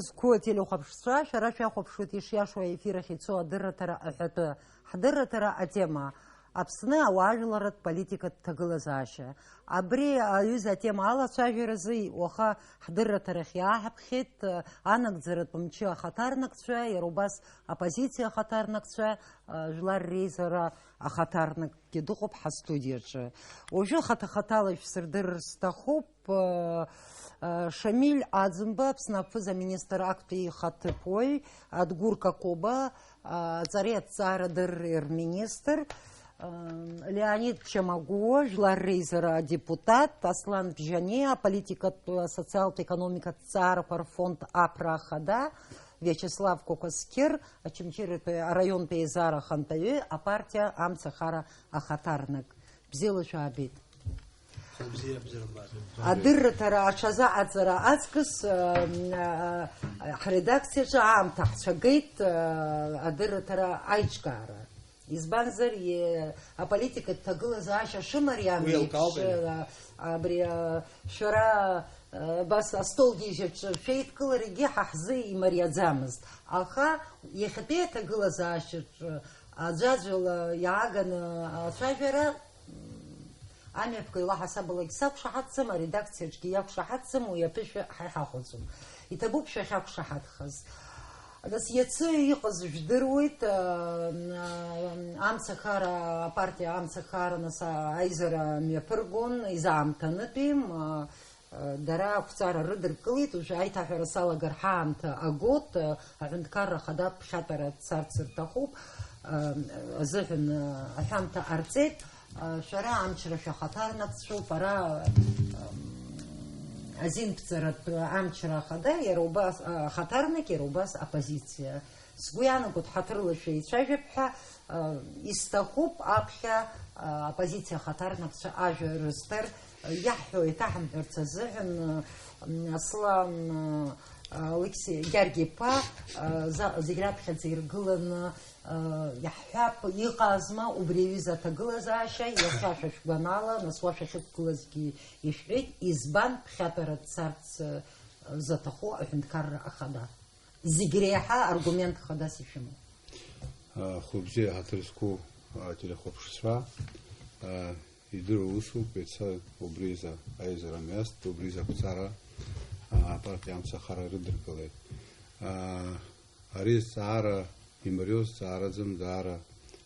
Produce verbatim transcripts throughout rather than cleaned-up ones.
Зқәу ателехәаԥшцәа, шәара шәахәаԥшуеит ишиашоу аефир ахь ицо адырраҭара аҳәатәы. Ҳдырраҭара атема: Аԥсны ауаажәларратә политикатә ҭагылазаашьа. Абри аҩыза атема алацәажәаразы уаха ҳдырраҭарахь иааҳаԥхьеит, э, анагӡаратә мчы ахаҭарнакцәа, иара убас аппозициа ахаҭарнакцәа, э, жәлар реизара ахаҭарнакгьы дыҟоуп ҳастудиаҿы. Уажәы хаҭа-хаҭала ишәсырдырыр сҭахуп. Э, э, Шамиль Аӡынба, Аԥсны аԥыза-министр актәи ихаҭыԥуаҩ, Адгәыр Какоба, э, аҵареи аҭҵаарадырреи рминистр, э, Леонид Чамагәуа, жәлар реизара адепутат, Аслан Бжьаниа, аполитикатә, асоциалтә, економикатә ҭҵаарақәа рфонд аԥра ахада, Виачеслав Кәакәасқьыр, Очамчыратәи араионтәи аизара ахантәаҩы, апартиа Амцахара ахаҭарнак. Бзиала шәаабеит. Бзиа, бзиа рымбазар. Адырраҭара аҽазыҟаҵара аҵкыс, а, а, ҳредакциаҿы аамҭа ҳцәагеит, а, адырраҭара аиҿкаара. Избанзар, е-, аполитикатә ҭагылазаашьа шымариам Уи еиԥш, еилкаауп, а, абри, а, шәара, а, абас астолгьежьаҿы шәеидкыларагьы ҳа ҳзы имариаӡамызт. Аха иахьатәи аҭагылазаашьаҿы аӡәаӡәала иааганы ацәажәара, м, амҩаԥгаҩ лаҳасабалагь сақәшаҳаҭӡам, аредакциаҿгьы иақәшаҳаҭӡам, уи аԥышәа ҳа иҳахәаӡом. Иҭабуп шәахьақәшаҳаҭхаз. Нас иацы иҟаз жәдыруеит, а, а, Амцахара, апартиа Амцахара, нас, а, аизара мҩаԥыргон, изаамҭанытәим, а, а, дара ақәҵара рыдыркылеит, уажәы аиҭаҳәара салагар ҳаамҭа агот, а, аҳәынҭқарра ахада ԥхьатәара дцарц рҭахуп, а, азыҳәан, а, аҳәамҭа ҟарҵеит. Шәара амчра шәахаҭарнакцәоуп, ара, ам, азинԥҵаратә амчра ахада, иара убас, а, ахаҭарнак, иара убас аппозициа. Сгәы иаанагоит, ҳаҭырла шәеицәажәап ҳәа, а, исҭахуп аԥхьа, а, аппозициа ахаҭарнакцәа ажәа рысҭар, а, иаҳҳәо еиҭаҳамҳәарц азыҳәан, а, м, Аслан, а, Алықьсе-, Гьаргь-иԥа, а, за-, зегь раԥхьаӡа иргыланы, Иаҳҳәап, иҟазма убри аҩыза аҭагылазаашьа, иахьа шәа шәгәанала, нас уа шәахьықәгылазгьы ишәҳәеит, избан ԥхьатәара дцарц, э, заҭаху аҳәынҭқарра ахада? Зегь реиҳа аргумент хадас ишәымоуп. Хәыбзиа ҳаҭыр зқәу ателехәаԥшцәа, идыруа усуп, иацы убри изы аизара мҩаст, убри изы ақәҵара апартиа Амцахара ирыдыркылеит. Ари зҵаара имариоу зҵаараӡам, даара,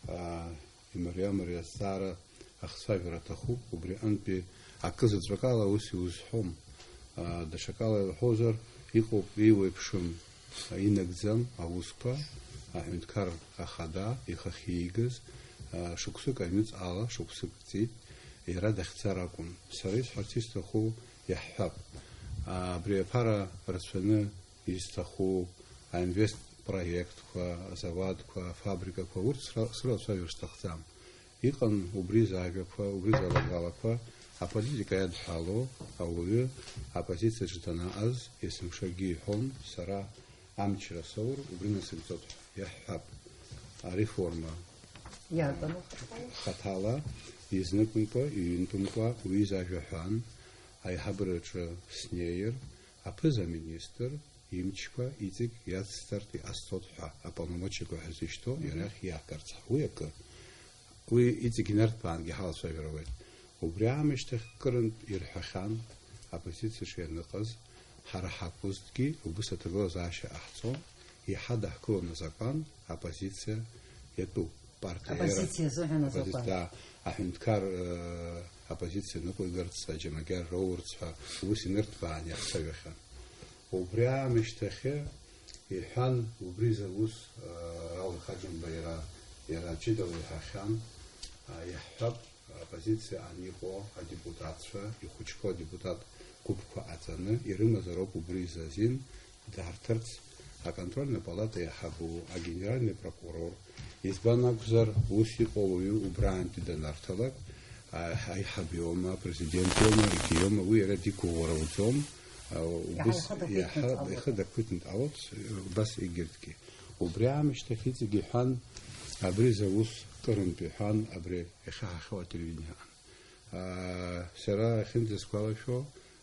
аа, имариам ари азҵаара ахцәажәара аҭахуп, убри аҟынтәи акы заҵәык ала ус иузҳәом. Аа, даҽакала иуҳәозар, иҟоуп, еиуеиԥшым, инагӡам аусқәа, аҳәынҭқар ахада ихахьы иигаз, аа, шықәсык аҩныҵҟала, шықәсык ҵит, иара дахьцар акәын. Сара исҳәарц исҭаху иаҳҳәап. Аа, абри аԥара рацәаны изҭаху аинвест проектқәа, азауадқәа, афабрикақәа, урҭ сра-, срылацәажәар сҭахӡам. Иҟан убри зажәақәа, убри залагалақәа, аполитика иадҳәало ауаҩы аппозициаҿы данаҟаз, есымшагьы иҳәон, сара амчра соур, убри насыгӡоит ҳәа. Иаҳҳәап, ареформа Иаатәаны. Хаҭала, изныкымкәа, иҩынтәымкәа уи зажәа ҳәан, аиҳабыраҿы снеир, аԥыза-министр, имчқәа иҵегь иацсҵартә иҟасҵоит ҳәа аполномочиақәа ҳәа зышьҭоу иара иахь иаҳкырц. Уи акы. Уи иҵегь инарҭбаангьы ҳалацәажәар ауеит. Убри аамышьҭахь кырынтә ирҳәахьан, оппозициаҿы ианыҟаз, ҳара ҳакәызҭгьы, убыс аҭагылазаашьа ҟаҳҵон, иҳадаҳкылон азакәан, оппозициа иатәуп. Партиа Оппозициа азыҳәан азакәан. Оппозициа, аҳәынҭқар, э, оппозициа ныҟәигарц, аџьамагьар роурц ҳәа ус инырҭбаан иаҳцәажәахьан. Убри аамышьҭахьы иҳәан, убри изы аус, э, Рауль Хаџьымба иара, иара ҷыдала иҳәахьан, а, иаҳҳәап, аоппозициа ан иҟоу адепутатцәа, ихәыҷқәоу адепутат гәыԥқәа ҟаҵаны ирымазароуп убри изы азин дарҭарц, аконтрольна палата иаҳабу, агенеральный прокурор, избан акәзар, ус иҟоу ауаҩы убраантәи данарҭалак, а, аиҳаб иоума, апрезидент иоума, егьи иоума, уи иара диқәыӷәӷәара ауӡом, а, убыс Иаҳа ихы дақәиҭны иаҳа дҟалоит. Ихы дақәиҭны дҟалоит, убас егьырҭгьы. Убри аамышьҭахь иҵегь иҳәан, абри изы аус кырынтә иҳәан, абри иахьа ҳахьоу ателевидение аҟны. Аа, сара ахьынӡасгәалашәо,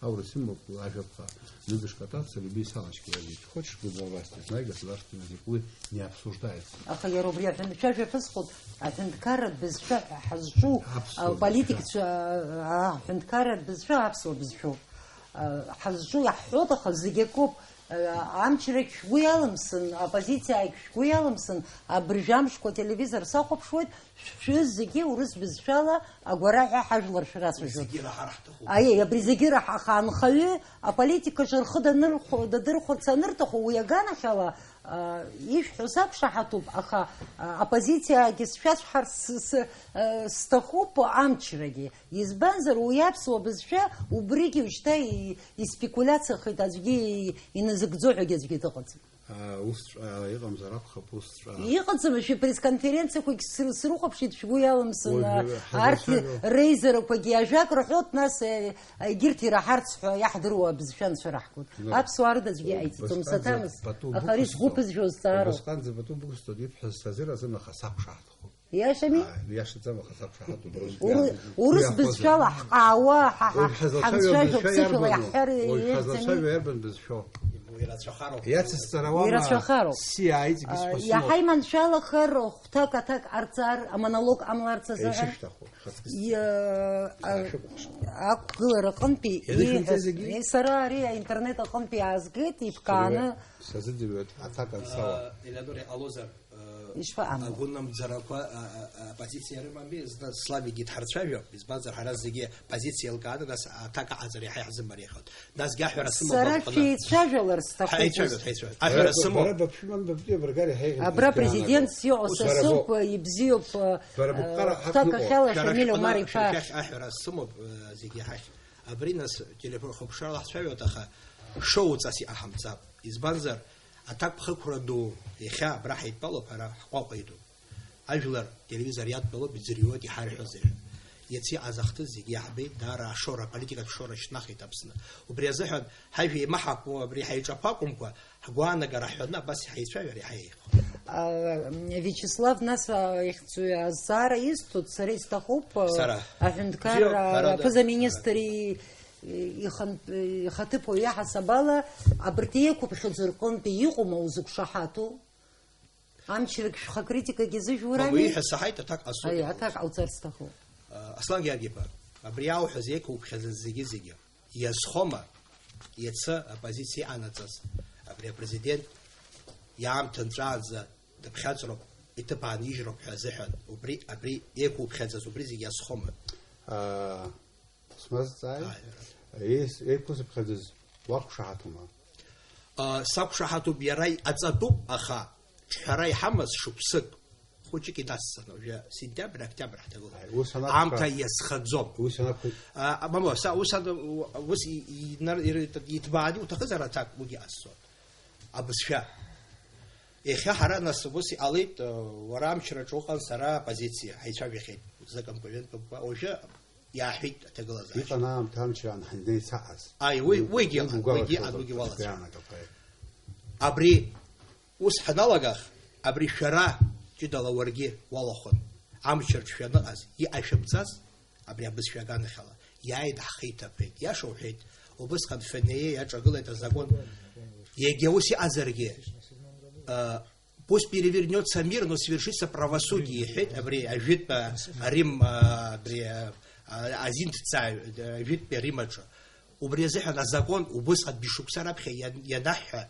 Аурыс имоуп, ажәаԥҟа, любишь кататься, люби салочки возить. Хочешь быть во власти, знай государственный язык. Уи не обсуждается. Аха иара убри аҳәын-, шәажәа шәызхәыц, аҳәынҭқарратә бызшәа ҳәа ҳазҿу, Аԥсуа а, политикцәа, бызшәа. А, аҳәынҭқарратә бызшәа аԥсуа бызшәоуп. А, ҳазҿу иаҳҳәоит, аха зегь акоуп. А, амчрагь шәгәы иалымсын, аоппозициагь шәгәы иалымсын, абыржәы амшқәа ателевизор сахәаԥшуеит, Шәҩызцәа зегьы урыс бызшәала агәараҳәа ҳажәлар шәрацәажәон. Зегьы раҳар ҳҭахуп. Аиеи, абри зегьы раҳа-, аха анхаҩы аполитикаҿы рхы данырхәо-, дадырхәарц анырҭаху, уи аганахьала, а, ишәҳәо сақәшаҳаҭуп, аха, а, оппозициагьы сшәасҳәарц с-, с-, а, сҭахуп амчрагьы. Избанзар, уи аԥсуа бызшәа убригьы уажәшьҭа и-, испекулиациахеит, аӡәгьы и-, иназыгӡо ҳәагьы аӡәгьы дыҟаӡам. Аа, усҵәҟьа иҟамзар акәхап, усҵәҟьа. Иҟаӡам, шәи пресс-конференциақәагь сры-, срыхәаԥшит, шәгәы иалымсын, уажәы аа, арҭ ҳазацәажәо. Реизарақәагьы ажәак рҳәоит, нас, э, егьырҭ ираҳарц ҳәа иаҳдыруа абызшәа анцәа раҳкуеит. Ну, Аԥсуаа рыда аӡәгьы иҟаиҵаӡом, убасҟанӡа саҭамыз, пату аха ари бықәсҵо, сгәы ԥызжәо зҵаароуп. Убасҟанӡа пату бықәсҵо диԥхьаз сазыразын, аха сақәшаҳаҭхоит. Иашами? Аа, иашаӡам, аха сақәшаҳаҭуп, урыс Уры-, урыс бызшәала ҳҟаауа, ҳа-, ҳа-, Уажә ҳазлацәажәо ҳанцәажәо абызшәа ԥсышәала иарбану? Иаҳҳәар Уажә еиӷьӡами? Ҳазлацәажәо иарбан бызшәоу? Ирацәахароуп. Иацысҵара ауама? Ирацәахароуп. Сиааиҵгьы А, сҳәо сымоуп. Иаҳа иманшәалахар, хәҭак аҭак ҟарҵар, амонолог ҟамларц азыҳәан. Ишышәҭаху, шәыцкыс. Иа-, а, Саашәыхәаԥш. Ақәгылара аҟынтәи Ианышәынҵа ииҳәаз, зегьы? Е, сара ари аинтернет аҟынтәи аазгеит, иԥкааны. Сазыӡырҩуеит, аҭак ансауа. Елеонора, иҟалозар, Ишԥаҟамло? Агәынамӡарақәа, а, а, а, оппозициа рымами, зны Славикгьы дҳарцәажәап, избанзар, ҳара зегьы позициа еилкааны, нас аҭак аҟаҵара иаҳа иаҳзымариахьеит. Насгьы аҳәара сымоуп Сара агәыҟны. Шәеицәажәалар сҭахуп. Ҳаицәажәоит, ҳаицәажәоит. Аҳәара Бара, сымоуп. Бара баԥшәыман бабду абыргара иҳаиӷьын Абра бызгьаанагоуп. Президентс иҟоу Ус са бара сылкәа, боуп. Ибзиоуп, Бара быҟәҟара ҭак ҳақәныҟәоуп. Ахьала Шәара Шамиль шәҟны, Омар-иԥа. Шәара шәахь аҳәара сымоуп, э, зегьы ҳахь. Абри нас телефон хыԥшрала ҳцәажәоит, аха шоуҵас иҟаҳамҵап. Избанзар, аҭакԥхықәра ду иахьа абра ҳаидтәалоуп, ҳара ҳҟәаҟәа иду. Ажәлар телевизор иадтәалоуп, иӡырҩуеит иҳарҳәозеи ҳәа. Иацы иҟаз ахҭыс зегьы иаҳбеит, даара ашора, аполитикатә шора шьҭнахит Аԥсны. Убри азыҳәан ҳажәа еимаҳакәкәа, абри ҳаиҿаԥакәымкәа, ҳгәаанагара ҳҳәаны абас иҳаицәажәар иаҳа еиӷьхон. А, Виачеслав, нас, а, ихьӡу азҵаара исҭоит, сара исҭахуп, а, Сара. Аҳәынҭқар, Бзиоуп, а, ҳәарада. Аԥыза-министр и-, ихан-, ихаҭыԥуаҩ иаҳасаб ала, абарҭ еиқәыԥхьаӡо рҟынтәи иҟоума узықәшаҳаҭу? Амчрагь шәхы акритикагьы зыжәур Мамоу ами? Ииҳәаз саҳаит, аҭак ҟасҵоит Аи, иҳәоит. Аҭак ҟауҵар сҭахуп. Аслан Георги-иԥа, абри иаауҳәаз еиқәуԥхьаӡаз зегьы-зегьы. Иазхома, иацы апозициа анаҵаз, абри апрезидент иаамҭа нҵәаанӡа дыԥхьаҵроуп, иҭыԥ аанижьроуп ҳәа азыҳәан, убри, абри еиқәуԥхьаӡаз убри зегьы иазхома? Аа, смазҵааи? Ааи, ара. Еис-, еиқәызыԥхьаӡаз уақәшаҳаҭума? Ыы, сақәшаҳаҭуп, иара иҟаҵатәуп, аха ҿҳәара иҳамаз шықәсык хәыҷык инацҵаны, уажәы сентиабр, октиабр ҳҭагылоуп. Ааи, ус анакәха-, Аамҭа иазхаӡом. Ус анакәха- А, мамоу, са ус ада-, у-, ус и-, и-, нар-, ир-, иҭбааны иуҭахызар аҭак, уигьы ҟасҵон. Абызшәа. Иахьа ҳара нас ус иҟалеит, уара амчраҿы уҟан, сара оппозициа, ҳаицәажәахьеит, закамкәа-ҩынтәымкәа. Уажәы иааҳәит аҭагылазаашьа. Иҟан аамҭа амчраан ҳаннеицаҟаз. Ааи, уи, Уи, уигьы уи ыҟан, уигьы ыҟан, угәалашәозар, уигьы уалацәажәон. Иаанагап, ааи. Абри ус ҳаналагах, абри шәара ҷыдала уаргьы уалахәын. Амчраҿ шәаныҟаз, иҟашәымҵаз, абри абызшәа аганахьала, иааит ҳхы иҭаԥеит. Иаша уҳәеит, убысҟан ФНЕ иаҿагылеит азакәан. Егьа ус иҟазаргьы, а, Пусть перевернется мир, но свершится правосудие, иҳәеит абри ажәытәтәи Рим, а, абри, а, а, азинҭҵааҩ, а, ажәытәтәи Рим аҿы. Убри азыҳәан азакәан убысҟан бжьшықәса раԥхьа иан-, ианаҳҳәа,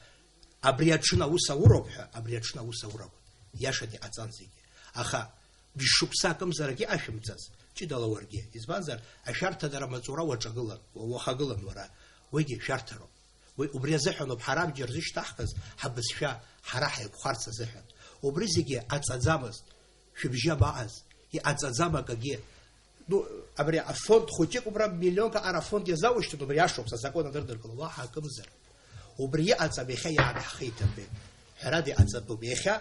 абри аҽын аус ауроуп ҳәа, абри аҽын аус аурагон. Иашаны иҟаҵан зегьы. Аха бжьшықәса акымзарак иҟашәымҵаз, ҷыдала уаргьы. Избанзар, ашәарҭадара амаҵура уаҿагылан, уа-, уахагылан уара. Уигьы шәарҭароуп. Уи убри азыҳәаноуп ҳара абџьар зышьҭаҳхыз ҳабызшәа ҳара ҳаиқәхарц азыҳәан. Убри зегьы аҵаӡамызт, шәыбжьы абаҟаз, иҟаҵаӡам акагьы. Ну, абри афонд хәыҷык убра миллионк аҟара афонд иазаушьҭын, убри иашоуп, са азакәан анырдыркыло, уаҳа акымзар. Убри иҟаҵам, иахьа иааны ҳхы иҭабеит. Ҳәарада иҟаҵатәуп. Иахьа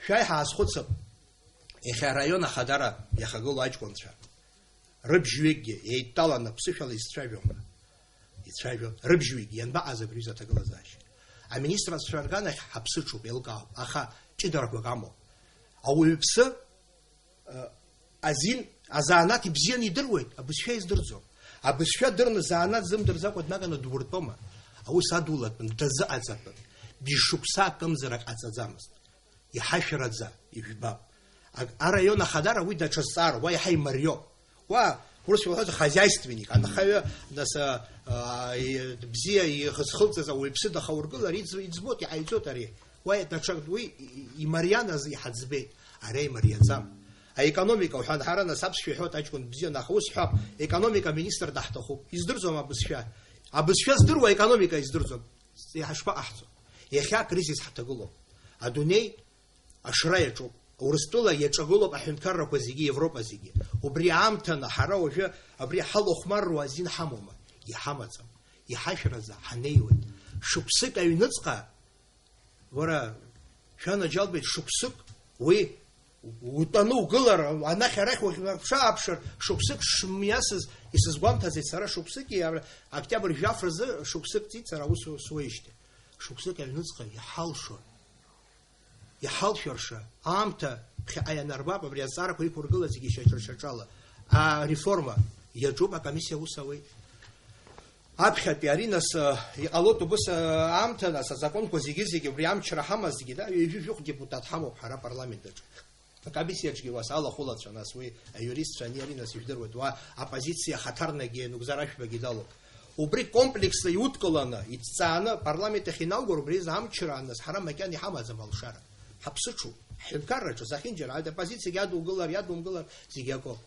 шәааи ҳаазхәыцып. Иахьа араион ахадара иахагылоу аҷкәынцәа. Рыбжьҩыкгьы еидтәаланы ԥсышәала изцәажәома? Ицәажәон. Рыбжьҩыкгьы ианбаҟаз абри аҩыза аҭагылазаашьа? Аминистрцәа рганахь ҳаԥсыҽуп, еилкаауп, аха ҷыдарақәак амоуп. Ауаҩԥсы, э, азин, азанааҭ ибзианы идыруеит, абызшәа издырӡом. Абызшәа дырны, занааҭ зымдырӡакәа днаганы дуртәома? Аус адулатәын, дазыҟаҵатәын. Бжьшықәса акымзарак ҟаҵаӡамызт. Иҳашәараӡа ижәбап. Ак-, араион ахадара уи даҽа зҵаароуп, уа иаҳа имариоуп. Уа, урысшәа уҳәозар, хозяйственник, анхаҩы, нас, а, а, и-, бзиа ихызхылҵыз ауаҩԥсы дахаургылар, иӡ-, иӡбоит, иҟаиҵоит ари. Уа даҽак, уи и-, и-, имарианаз иҳаӡбеит, ари имариаӡам. Аекономика уҳәан, ҳара нас аԥсшәа иҳәоит аҷкәын бзианы, аха ус ҳәап, економика аминистр даҳҭахуп. Издырӡом абызшәа. Абызшәа здыруа аекономика издырӡом. Иаҳа шԥаҟаҳҵо? Иахьа акризис ҳаҭагылоуп. Адунеи ашра иаҿуп. Урыстәыла иаҿагылоуп аҳәынҭқаррақәа зегьы, Европа зегьы. Убри аамҭаны ҳара уажәы абри ҳалахәмарруа азин ҳамоума? Иҳамаӡам. Иҳашәараӡа ҳанеиуеит. Шықәсык аҩныҵҟа, уара, шәанаџьалбеит, шықәсык уи утәаны угылар, анахь-арахь уахь-, уахьшааԥшыр, шықәсык шымҩасыз исызгәамҭаӡеит сара, шықәсыки, абра, октиабр жәаф рзы шықәсык ҵит сара аус суеижьҭеи. Шықәсык аҩныҵҟа иҳалшон. Иҳалшәырша, аамҭа ԥхьаҟа ианарбап, абри азҵаарақәа иқәыргылаз зегьы шьаҿа-шьаҿала. Ареформа иаҿуп, акомиссиа аус ауеит. Аԥхьатәи ари нас, э, иҟалоит убыс, э, аамҭа нас, азакәанқәа зегьы-зегьы убри амчра ҳамазҭгьы, да, ҩажәи жәохә депутат ҳамоуп ҳара апарламент аҿы. Акомиссиаҿгьы уа салахәылацәа, нас уи аиуристцәа ани ари нас ижәдыруеит, уа аппозициа хаҭарнагьы Нугзар Ашәбагьы далоуп. Убри комплексла иудкыланы, иҭҵааны апарламент ахь инаугар, убри азы амчра, нас ҳара макьана иҳамаӡам алшара. Ҳаԥсыҽуп, ҳҳәынҭқарраҿы зехьынџьара, ари аппозициагьы адугылар, иадумгылар, зегьы акоуп.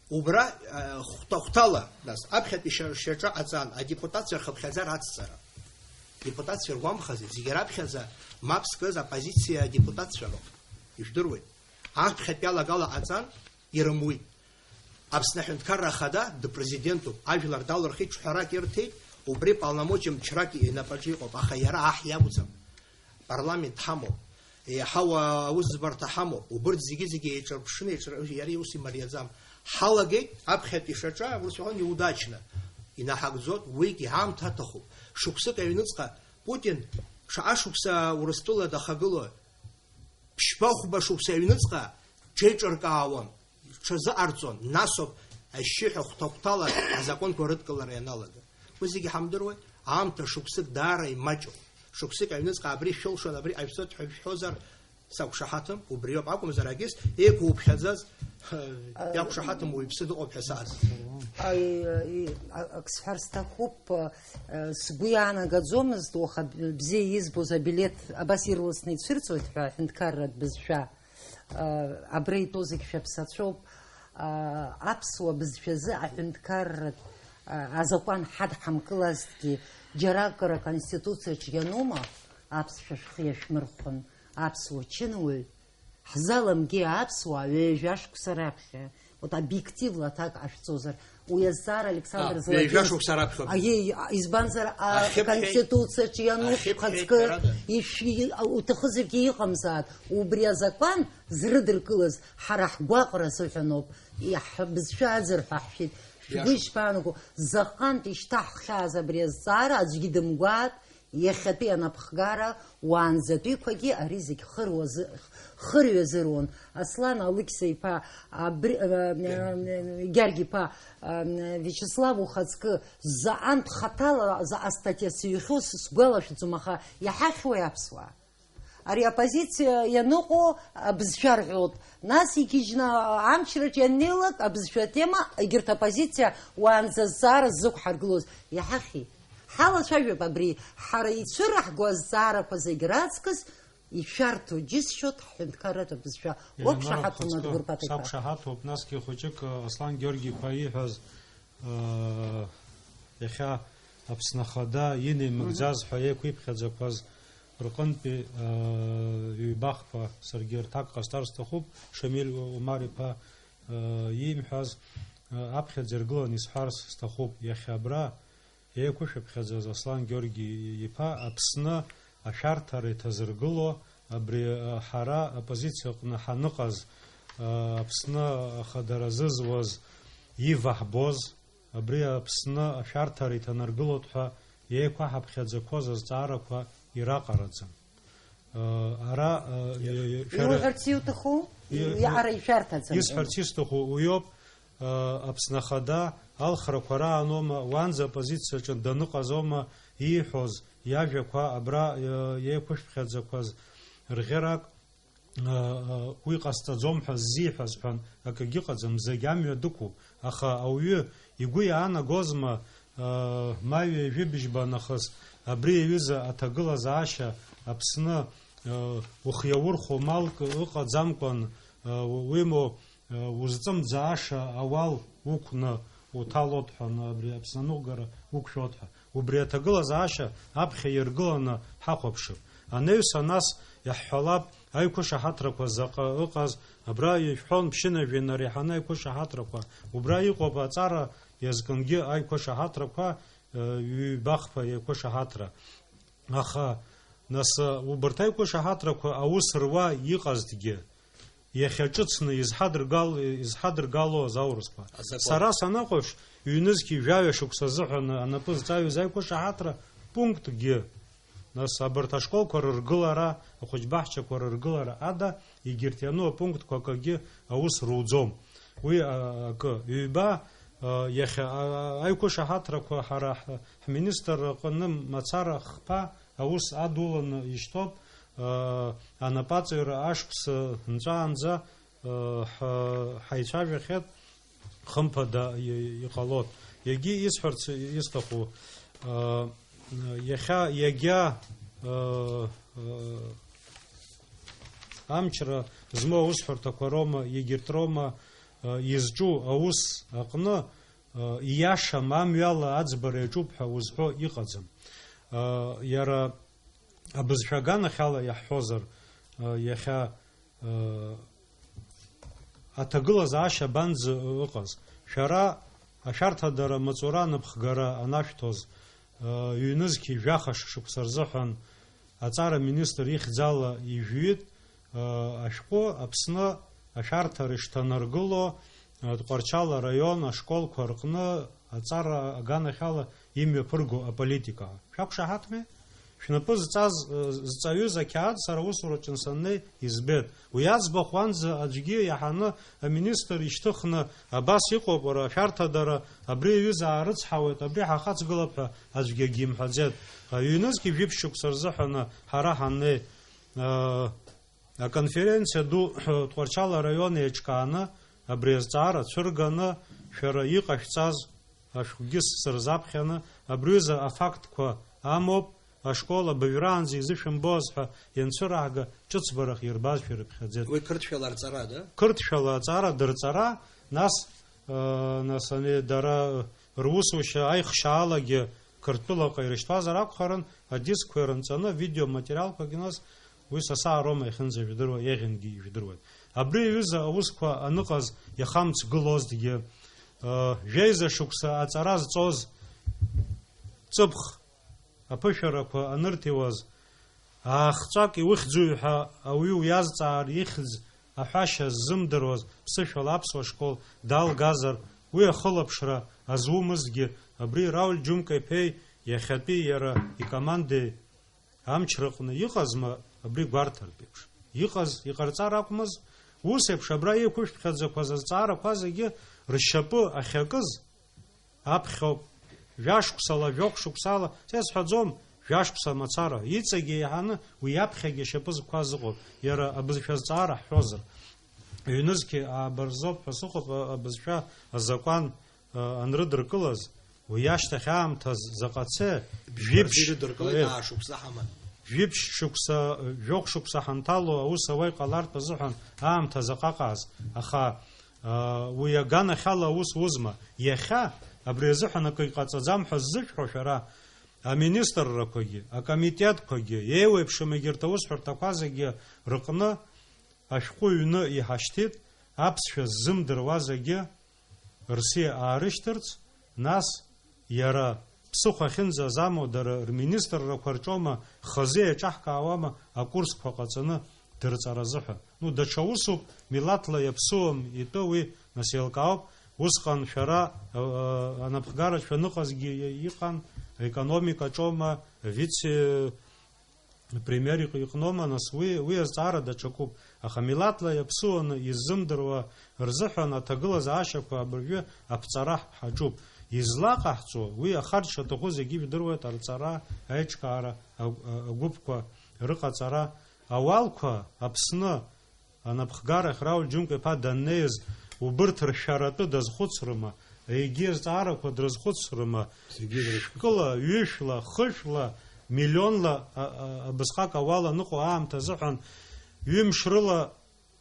Убра, э, хәҭа-хәҭала, нас, аԥхьатәи шьа-, шьаҿа ҟаҵан, адепутатцәа рхыԥхьаӡара ацҵара. Депутатцәа иргәамхази, зегьы раԥхьаӡа мап зкыз аппозициа адепутатцәа роуп. Ижәдыруеит. Аԥхьатәи алагала ҟаҵан, ирымуит. Аԥсны Аҳәынҭқарра Ахада дыпрезидентуп, ажәлар далырхит, ҽҳәарак ирҭеит, убри полномочиа мчрак инапаҿы иҟоуп, аха иара аҳ иакәӡам. Парламент ҳамоуп, еиҳау аусӡбарҭа ҳамоуп, убырҭ зегьы-зегьы еиҿырԥшны, еиҿыр-, иара иус имариаӡам. Ҳалагеит, аԥхьатәи шаҿа, урыс иҳәон, неудачно. Инаҳагӡоит, уигьы аамҭа аҭахуп. Шықәсык аҩныҵҟа Путин шаҟа шықәса Урыстәыла дахагылои? Ԥшьба-хәба шықәса аҩныҵҟа ҽеиҿыркаауан, ҽазыҟарҵон, насоуп ашьшьыҳәа хәҭа-хәҭала азакәанқәа рыдкылара ианалага. Уи зегьы ҳамдыруеи? Аамҭа шықәсык даара имаҷуп. Шықәсык аҩныҵҟа абри шәылшон, абри ҟашәҵоит ҳәа шәҳәозар, сақәшаҳаҭым, убриоуп акәымзар, агьыс еиқәуԥхьаӡаз, иақәшаҳаҭым уаҩԥсы дыҟоуп ҳәа сааз. Аи, аи, а-, ак сҳәар сҭахуп, э, сгәы иаанагаӡомызт, уаха б-, бзиа избоз абилеҭ абас ирласны ицәырҵуеит ҳәа аҳәынҭқарратә бызшәа. Э, абра итәоу зегь шәаԥсацәоуп. Э, аԥсуа бызшәазы аҳәынҭқарратә, э, азакәан ҳадҳамкылазҭгьы, џьаракыр аконституциаҿ ианума аԥсшәа шәхы иашәмырхәын, аԥсуа чынуаҩ? Ҳзаламгеи аԥсуаа ҩажәа шықәса раԥхьа, вот, объективла аҭак ҟашәҵозар, уи азҵаара Александр А, Золотинс-, ҩажәа шықәса раԥхьа. Аиеи, а, избанзар, а, Ахьыԥхьеи-, Аконституциаҿы иануп ахьыԥхьеи шәхаҵкы, ҳәарада. Ишәи-, а, уҭахызаргьы иҟамзаат, убри азакәан зрыдыркылаз ҳара ҳгәаҟра азыҳәаноуп, иаҳ-, бызшәа аӡыр ҳәа ҳшәит, шәгәы Иашоуп. Ишԥаанаго, заҟантә ишьҭаҳхьааз абри азҵаара аӡәгьы дымгәаат, Иахьатәи анапхгара уаанӡатәиқәагьы ари зегь хыруазы-, хырҩазыруан. Аслан Алықьса-иԥа, абри, э, э, Гьаргь-иԥа, э, Виачеслав ухаҵкы заҟантә хаҭала, заҟа статиа сыҩхьоу с-, сгәалашәаӡом, аха иҳахьуеи аԥсуаа? Ари аппозициа ианыҟоу абызшәа рҳәоит. Нас игьежьны амчраҿ ианнеилак, абызшәа атема, егьырҭ аппозициа уаанӡа зҵаара ззықәҳаргылоз иҳахьи? Ҳалацәажәап абри, ҳара ицәыраҳго азҵаарақәа зегь раҵкыс ишәарҭоу џьысшьоит ҳҳәынҭқарратә абызшәа. Елена Уақәшаҳаҭума, Рахәыцкы, Дгәыр Паҭа-иԥа? Сақәшаҳаҭуп, насгьы хәыҷык, Аслан Георги-иԥа ииҳәаз, э, иахьа Аԥсны Ахада инеимыгӡаз Мгм. ҳәа еиқәиԥхьаӡақәаз рҟынтәи, э, ҩбахқәа саргьы рҭак ҟасҵар сҭахуп, Шамиль Умар-иԥа, э, иимҳәаз, э, аԥхьаӡа иргыланы исҳәарц сҭахуп, иахьа абра еиқәышәыԥхьаӡаз Аслан Георги-иԥа Аԥсны ашәарҭара иҭазыргыло, абри, э, ҳара аппозициа аҟны ҳаныҟаз, э, Аԥсны ахадара зызуаз, иваҳбоз, абри Аԥсны ашәарҭара иҭанаргылоит ҳәа еиқәаҳаԥхьаӡақәоз азҵаарақәа ираҟараӡам. Э, ара, э, шәара Иуҳәарц иуҭаху? И-, Иаҟара ишәарҭаӡам. Исҳәарц исҭаху уиоуп. Аԥсны Ахада алхрақәа рааноума, уанӡа апозициаҿы даныҟазоума ииҳәоз иажәақәа абра, э, еиқәышәԥхьаӡақәаз рӷьырак, э, э, уи ҟасҵаӡом ҳәа ззиҳәаз ҳәан акагьы ыҟаӡам, зегь амҩа дықәуп. Аха ауаҩы игәы иаанагозма, э, ма ҩажәибжьба нахыс абри аҩыза аҭагылазаашьа Аԥсны, э, ухиаурхәо малк ыҟаӡамкәан, э, уимоу, узҵымӡааша ауал уқәны уҭалот ҳәа, абри Аԥсны аныҟәгара уқәшәот ҳәа. Убри аҭагылазаашьа аԥхьа иргыланы ҳахәаԥшып. Анаҩс, анас иаҳҳәалап, аиқәышаҳаҭрақәа заҟа ыҟаз, абра ишәҳәон, ԥшьынажәеинар иаҳаны аиқәышаҳаҭрақәа. Убра иҟоуп аҵара иазкынгьы аиқәышаҳаҭрақәа, э, ҩбахԥа еиқәышаҳаҭра. Аха, нас, убарҭ аиқәышаҳаҭрақәа аус руа иҟазҭгьы, иахьа ҿыцны изҳадыргал-, изҳадыргалоз аурысқәа. Азакәан. Сара санахәаԥш, ҩнызқьи жәаҩа шықәса азыҳәан анапы зҵаҩыз аиқәышаҳаҭра пунктгьы, нас, абарҭ ашколқәа рыргылара, ахәыҷбаҳчақәа рыргылара ада, егьырҭ иану апунктқәа акагьы аус руӡом. Уи, а, акы. Ҩба, а, иахьа, а, а, аиқәышаҳаҭрақәа ҳара ҳ-, ҳминистрра аҟны мацара хԥа аус адуланы ишьҭоуп, аа, анапаҵаҩра ашықәс нҵәаанӡа, аа, ҳа-, ҳаицәажәахьеит, хымԥада и-, иҟалоит. Егьи исҳәарц исҭаху, аа, иахьа, иагьа, аа, аа, амчра змоу аусҳәарҭақәа роума, егьырҭ роума, аа, изҿу аус аҟны, ииашам, амҩала аӡбара иаҿуп ҳәа узҳәо иҟаӡам. Иара абызшәа аганахьала иаҳҳәозар, иахьа аҭагылазаашьа абанӡа ыҟаз? Шәара ашәарҭадара маҵура аныԥхгара анашәҭоз, ҩнызқьи жәаха шықәса рзыҳәан аҵара министр ихьӡала ижәит, ашәҟәы Аԥсны ашәарҭара ишҭанаргыло, Тҟәарчал араион ашколқәа рҟны аҵара аганахьала имҩаԥырго аполитика. Шәақәшаҳаҭми? Шәнапы зҵаз, зҵаҩыз ақьаад сара аусураҿы саннеи избеит. Уи аӡбахә уанӡа аӡәгьы иаҳаны аминистр ишьҭыхны абас иҟоуп, уара, ашәарҭадара, абри аҩыза аарыцҳауеит, абри ҳахаҵгылап ҳәа аӡәгьы акгьы имҳәаӡеит. Ҩнызқьи жәиԥшь шықәса рзыҳәаны ҳара ҳаннеи, аконференциа ду Тҟәарчал араион еиҿкааны, абри азҵаара цәырганы, шәара иҟашәҵаз ашәҟәгьы сырзаԥхьаны, абри аҩыза афактқәа амоуп, ашкол абыжәраанӡа изышәымбоз ҳәа ианцәыраҳга, ҿыцбарах ирбаз шәирыԥхьаӡеит. Уи қырҭшәала арҵара, да? Қырҭшәала аҵара дырҵара, нас, э, нас ани дара русушьа аихшаалагьы Қырҭтәылаҟа ирышьҭуазар акәхарын, адискқәа ирынҵаны, авидеоматериалқәагьы, нас уи са саароума иахьынӡажәдыруа, иаӷьынгьы ижәдыруеит. Абри аҩыза аусқәа аныҟаз иахамҵгылозҭгьы, э, жәеиза шықәса аҵара зҵоз ҵыԥх аԥышәарақәа анырҭиуаз, аахҵәак иухьӡуи ҳәа ауаҩы уиазҵаар, ихьӡ аҳәашьа ззымдыруаз ԥсышәала аԥсуа школ далгазар, уи ахылаԥшра азумызгьы, абри Рауль Џьумка-иԥеи иахьатәи иара икомандеи амч рыҟны иҟазма абри гәарҭартә еиԥш? Иҟаз, иҟарҵар акәмыз? Ус еиԥш абра еиқәышәԥхьаӡақәаз азҵаарақәа зегьы ршьапы ахьакыз, аԥхьоуп. Жәашықәсала, жәохә шықәсала, са исҳәаӡом, жәашықәса мацара, иҵегьы еиҳаны уи аԥхьагьы ашьапы зқәаз ыҟоуп, иара абызшәа азҵаара ҳҳәозар. Ҩнызқьи ааба рзоуп ҳәа сыҟоуп, а-, абызшәа азакәан, а, анрыдыркылаз, уи ашьҭахь аамҭаз заҟа цеи, жәиԥшь, Ирыдыркылеит, э, аа шықәса ҳаман. Жәиԥшь шықәса, жәохә шықәса ҳанҭало аус ауа иҟалартә азыҳәан аамҭа заҟа ҟааз, аха, Уи аганахьала аус узма? Иахьа абри азыҳәан акы иҟаҵаӡам ҳәа ззышәҳәо шәара, аминистррақәагьы, акомитетқәагьы, еиуеиԥшым егьырҭ аусҳәарҭақәа зегьы рыҟны ашәҟәы ҩны иҳашьҭит, аԥсшәа ззымдыруа зегьы рсиа аарышьҭырц, нас Иара ԥсыхәа ахьынӡазамоу дара рминистррақәа рҿоума, хазы еиҿаҳкаауама акурсқәа ҟаҵаны дырҵаразы ҳәа? Ну, даҽа усуп, милаҭла иаԥсуам итәы уи, нас еилкаауп. Усҟан шәара, э, э, анапхгара шәаныҟазгьы иҟан, аекономикаҿоума, вице Премиер иҟ-, иҟноума, нас, уи, уи азҵаара даҽакуп. Аха милаҭла иаԥсуаны иззымдыруа рзыҳәан аҭагылазаашьақәа абыржәы аԥҵара ҳаҿуп. Излаҟаҳҵо, уи ахарџь шаҭаху зегьы ижәдыруеит, арҵара, аиҿкаара, агә-, агәыԥқәа рыҟаҵара, ауалқәа, Аԥсны, анапхгарахь Рауль Џьумка-иԥа даннеиз, убырҭ ршәаратәы дазхәыцрыма, егьи азҵаарақәа дрызхәыцрыма, Зегьы дрызхәыцрым. Шәкыла, ҩышәла, хышәла, миллионла, а, а, абысҟак ауал аныҟоу аамҭа азыҳәан, ҩымш рыла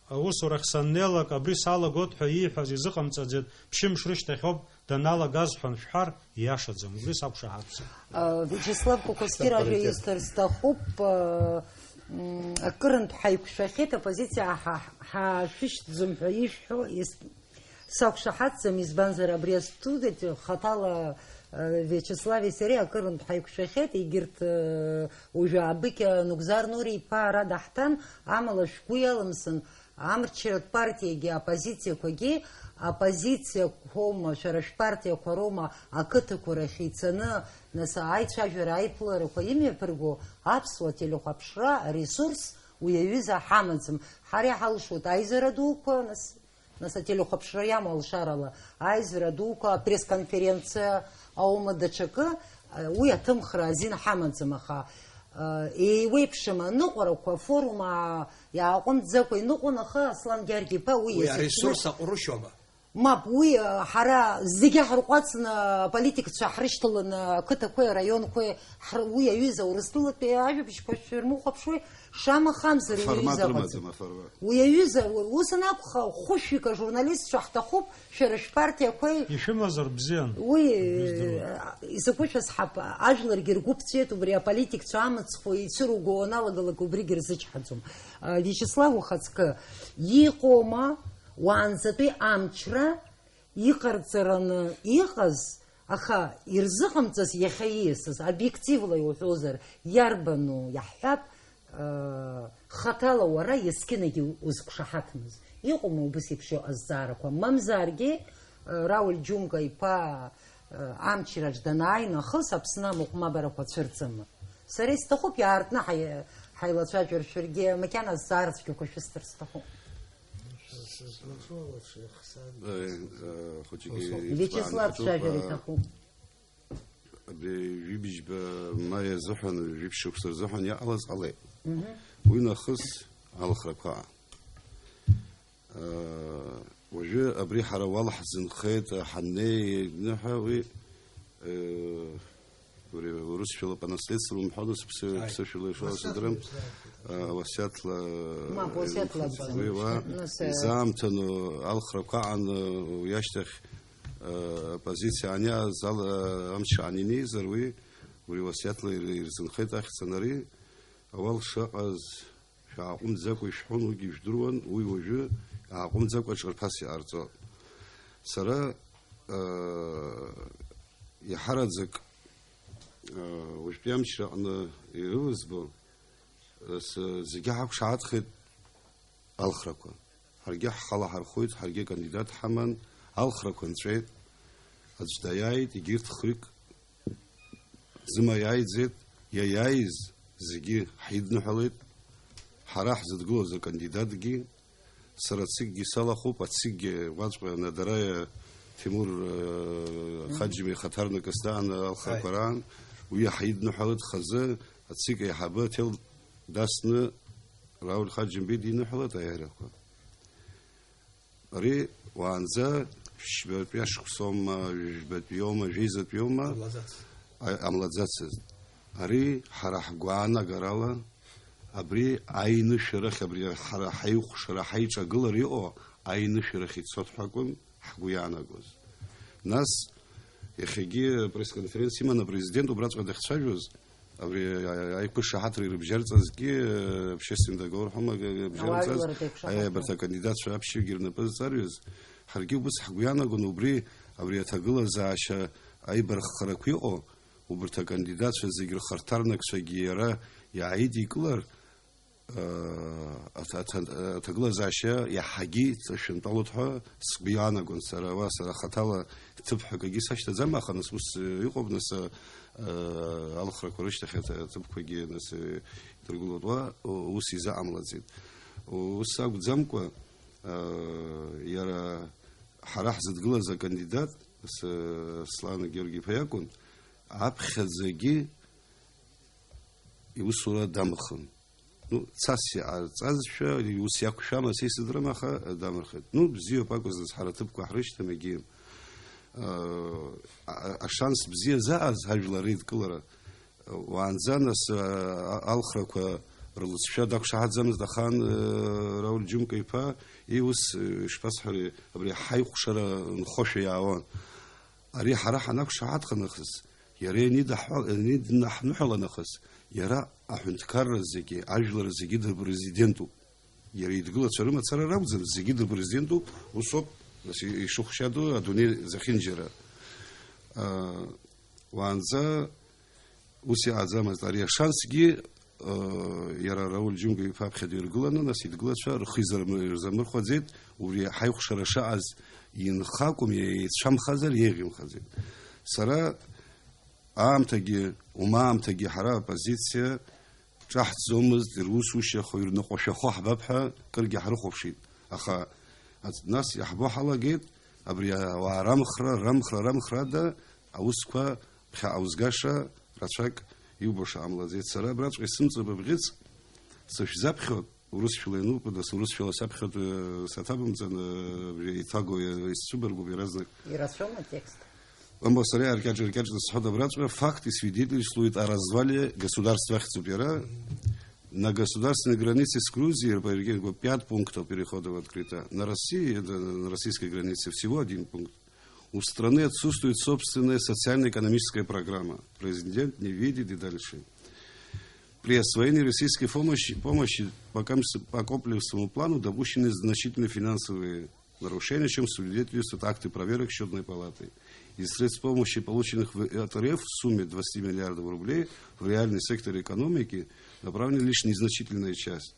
аусурахь саннеилак, абри салагоит ҳәа ииҳәаз изыҟамҵаӡеит, ԥшьымш рышьҭахьоуп даналагаз ҳәа аншәҳәар, ииашаӡам, убри сақәшаҳаҭӡом. А, Виачеслав Кәакәасқьыр ажәа Авторитет. Исҭар сҭахуп, а, м, акырынтә ҳаиқәшәахьеит, оппозициа ҳа-, ҳашәышьҭӡом ҳәа ишәҳәо ис-, сақәшаҳаҭӡам, избанзар, абри астудиаҿы хаҭала, а, Виачеслави сареи акырынтә ҳаиқәшәахьеит, егьырҭ, а, уажәы абыкь, а, Нугзар Нури-иԥа ара даҳҭан, амала шәгәы иалымсын, Амчратә партиагьы, аппозициақәагьы, аппозициақәоума, шәара шәпартиақәа роума ақыҭақәа рахь ицаны, нас, аицәажәара, аиԥыларақәа имҩаԥырго аԥсуа телехәаԥшра аресурс уи аҩыза ҳамаӡам. Ҳара иҳалшоит аизара дуқәа, нас, нас ателехәаԥшра иамоу алшарала аизара дуқәа, апресс-конференциа аума, даҽакы, уи аҭымхра азин ҳамаӡам, аха, еиуеиԥшым аныҟәарақәа, афорум, аа, Иааҟәымҵӡакәа иныҟәон, аха Аслан Гьаргь-иԥа уи Уи иазыхьны аресурс аҟәрышьоума? Мап, уи, а, ҳара зегьы ҳарҟәацны аполитикцәа ҳрышьҭаланы ақыҭақәеи араионқәеи ҳр-, уи аҩыза Урыстәылатәи ажәабжьқәа шәырмыхәаԥшуеи, шамахамзар уи Аформат аҩыза рымаӡам, аҟаӡам. Аформат. Уи аҩыза, у-, ус анакәха, хәышәҩык ажурналистцәа ҳҭахуп, шәара шәпартиақәеи. Ишәымазар бзиан. Уи, Издыруа. Э, изакәу шәасҳап, ажәларгьы ргәы ԥҵәеит убри аполитикцәа амыцхәы ицәыруго уаналагалак убригьы рзычҳаӡом. Виачеслав ухаҵкы иҟоума уаанӡатәи амчра иҟарҵараны иҟаз, аха ирзыҟамҵаз иахьа ииасыз, обиективла иуҳәозар, иарбану, иаҳҳәап, хаҭала уара есқьынагьы узқәшаҳаҭмыз? Иҟоума убыс еиԥш иҟазҵаарақәа? Мамзаргьы, Рауль Џьумка иԥа, амчраҿ данааи нахыс Аԥсны амыҟәмабарақәа цәырҵыма? Сара исҭахуп иаартны ҳаи-, ҳаилацәажәар, шәаргьы макьана азҵаара цәгьақәа шәысҭар сҭахуп. Э, э, хәыҷык Виачеслав иҭбааны дцәажәар ҳаҿуп, иҭахуп. Абри жәибжьба маи азыҳәан, жәиԥшь шықәса рзыҳәан иҟалаз ҟалеит. Мгм. Уи нахыс алхрақәа. Э, уажәы абри ҳара уал ҳзынхеит, ҳаннеи, ныҳәа уи, э, Ури урысшәала по наследству умҳәои, нас ԥсы-, Ааи. Ԥсышәала ишуасҳәо, Уасиаҭла дырым, ааи. А, уасиаҭла, Мап, уасиаҭла уи акәӡам. Уи уа Нас, э, изаамҭану алхрақәа аан, уи ашьҭахь, а, оппозициа аниааз ала, амч аанинеизар, уи, ури уасиаҭла ир-, ирзынхеит ахьӡ анари, ауал шаҟаз шәааҟәымҵӡакәа ишәҳәон, уигьы ижәдыруан, уи уажәы ааҟәымҵӡакәа ҿырԥас иҟарҵо. Сара, а, иаҳараӡак, а, уажәтәи амчра аҟны ирылызбо, а, с-, зегьы ҳақәшаҳаҭхеит алхрақәа. Ҳаргьы ҳхала ҳархәоит, ҳаргьы акандидат ҳаман, алхрақәа нҵәеит, аӡә даиааит, егьырҭ хҩык зымаиааиӡеит, иаиааиз зегьы ҳидныҳәалеит, ҳара ҳзыдгылоз акандидатгьы, сара ацикгьы салахәуп, ацикгьы уаҵәҟьа Надараиа Ҭемур, э, Мгм. Хаџьымиа ихаҭарнакыс даан алхрақәа Аи. Раан, уи ҳидныҳәалеит хазы, ацик аиҳабы аҭел дасны Рауль Хаџьымбеи диныҳәалеит аиааирақәа. Ари уаанӡа ԥшьбатәи ашықәсоума, жәбатәиоума, жәеизатәиоума? Амлаӡац. А-, амлаӡацызт. Ари ҳара ҳгәаанагарала, абри аинышәарахь, абри ҳара ҳаихәшара, ҳаиҿагылара иҟоу аинышәарахь ицоит ҳәа акәын ҳгәы иаанагоз. Нас, иахьагьы апресс-конференциа иман апрезидент убраҵәҟьа дахьцәажәоз, Абри аиқәышаҳаҭра ирыбжьарҵазгьы, общественный договор ҳәа ма, бжьарҵаз, Ауаажәларратә еиқәшаҳаҭра. Абарҭ акандидатцәа аԥшьҩык рнапы зҵарҩыз, ҳаргьы убыс ҳгәы иаанагон убри, абри аҭагылазаашьа аибарххарақәа иҟоу, убарҭ акандидатцәа зегь рхаҭарнакцәагьы иара иааидикылар, Аҭ-, аҭ-, аҭагылазаашьа иаҳагьы ҵашәантәалоуп ҳәа сгәы иаанагон сара, уа сара хаҭала ҭыԥ ҳәа акгьы сашьҭаӡам, аха нас ус, э, иҟоуп, нас, э, алхрақәа рышьҭахь аҭ-, аҭыԥқәагьы, нас, э, идыргылоит, уа, у-, ус изыҟамлаӡеит. Ус акәӡамкәа, э, иара ҳара ҳзыдгылаз акандидат, нас, э, Слана Георги-иԥа иакәын, аԥхьаӡагьы иусура дамхын. Ну, цас иҟарҵазшәа, ус иақәшәама, са исыдрым, аха дамырхеит. Ну, бзиоуп акәзарц, ҳара аҭыԥқәа ҳрышьҭам, егьи, а, а, ашанс бзиа зааз ҳажәлар реидкылара, уаанӡа нас, а, а, алхрақәа рлыҵшәа дақәшаҳаҭӡамызт, ахан, а, Рауль Џьумка-иԥа, и ус, а, ишԥасҳәари, абри ҳаихәшара нхошәа иаауан. Ари ҳара ҳанақәшаҳаҭха нахыс, иара ианидаҳҳәа-, ианидаҳныҳәала нахыс, иара аҳәынҭқарра зегьы, ажәлар зегьы дырпрезидентуп. Иара идгылацәа рымацара ракәӡам, зегьы дырпрезидентуп, усоуп, нас, ишыхәшьадоу адунеи зехьынџьара. А, уаанӡа ус иҟаӡамызт. Ари ашансгьы, э, иара Рауль Џьумка иԥа аԥхьа диргыланы, нас идгылацәа рхы изырм-, ирзамырхәаӡеит, убри ҳаихәшара шаҟаз инхакәым, еицәамхазар еиӷьымхаӡеит. Сара аамҭагьы, умаамҭагьы ҳара аоппозициа ҿаҳҭӡомызт, ирусушьахо, ирныҟәашәахо ҳбап ҳәа кыргьы ҳрыхәаԥшит. Аха ац-, нас иаҳбо ҳалагеит, абри ауаа рамхра, рамхра, рамхрада аусқәа ԥхьаҟа узгаша рацәак иубо шаҟамлаӡеит. Сара абраҵәҟьа исымҵоуп абӷьыц, сышәзаԥхьоит, урысшәала иануп, нас урысшәала саԥхьоит, э, саҭабымҵан, э, абри иҭаго, э, исцәыбаргәуп иаразнак. Ирацәоума атекст? Амма сара иаркьаҿ-, иркьаҿны сҳәоит абраҵәҟьа, факты свидетельствует о развале государства ахьӡуп иара. На государственной границе с Грузией по региону пять пунктов перехода открыто. На России, это на российской границе всего один пункт. У страны отсутствует собственная социально-экономическая программа. Президент не видит и дальше. При освоении российской помощи, помощи по комс-, по комплексовому плану допущены значительные финансовые нарушения, о чем свидетельствуют акты проверок Счётной палаты. Из средств помощи, полученных в Р Ф в сумме двадцати миллиардов рублей, в реальный сектор экономики направлена лишь незначительная часть.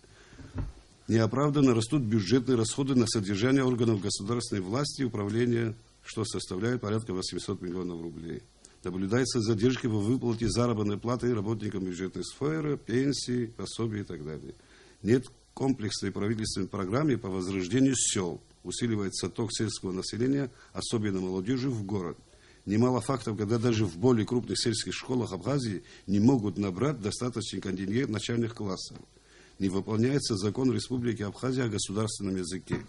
Неоправданно растут бюджетные расходы на содержание органов государственной власти и управления, что составляет порядка восемьсот миллионов рублей. Наблюдаются задержки во выплате заработной платы работникам бюджетной сферы, пенсии, пособий и так далее. Нет комплексной правительственной программе по возрождению сёл. Усиливается отток сельского населения, особенно молодёжи, в город. Немало фактов, когда даже в более крупных сельских школах Абхазии не могут набрать достаточный контингент начальных классов. Не выполняется закон Республики Абхазия о государственном языке.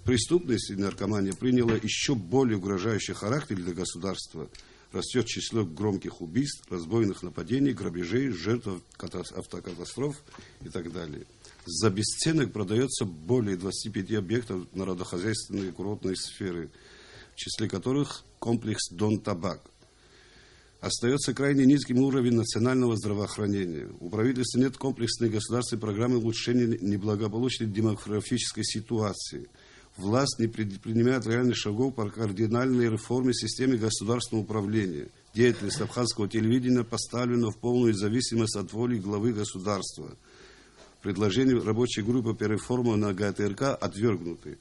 Преступность и наркомания приняла ещё более угрожающий характер для государства. Растёт число громких убийств, разбойных нападений, грабежей, жертв катас-, автокатастроф и так далее. За бесценок продаётся более двадцати пяти объектов народохозяйственной и курортной сферы, в числе которых комплекс «Дон Табак». Остаётся крайне низким уровень национального здравоохранения. У правительства нет комплексной государственной программы улучшения неблагополучной демографической ситуации. Власть не предпринимает реальных шагов по кардинальной реформе системы государственного управления. Деятельность абхазского телевидения поставлена в полную зависимость от воли главы государства. Предложения рабочей группы по реформе на Г Т Р К отвергнуты.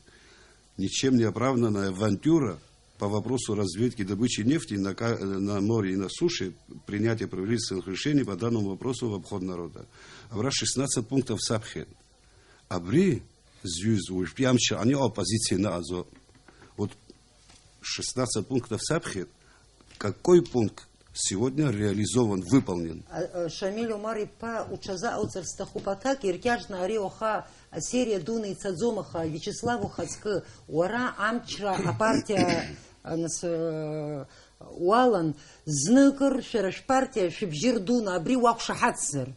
Ничем не оправданная авантюра по вопросу разведки добычи нефти на ка-, на море и на суше, принятие правительственных решений по данному вопросу в обход народа. Абра шестнадцать пунктов саԥхьеит. Абри зҩыз уажәтәи амчра аныҟоу оппозициа ианыҟаҵо. Вот шестнадцать пунктов саԥхьеит. Какой пункт сегодня реализован, выполнен? А, а, Шамиль Омар-иԥа, уҽазыҟауҵар сҭахуп аҭак, иркьаҿны ари уаха асериа дуны ицаӡом, аха Виачеслав ухаҵкы, уара амчра апартиа, а, нас, э, уалан, зны акыр шәара шәпартиа шәыбжьы рдуны абри уақәшаҳаҭзар?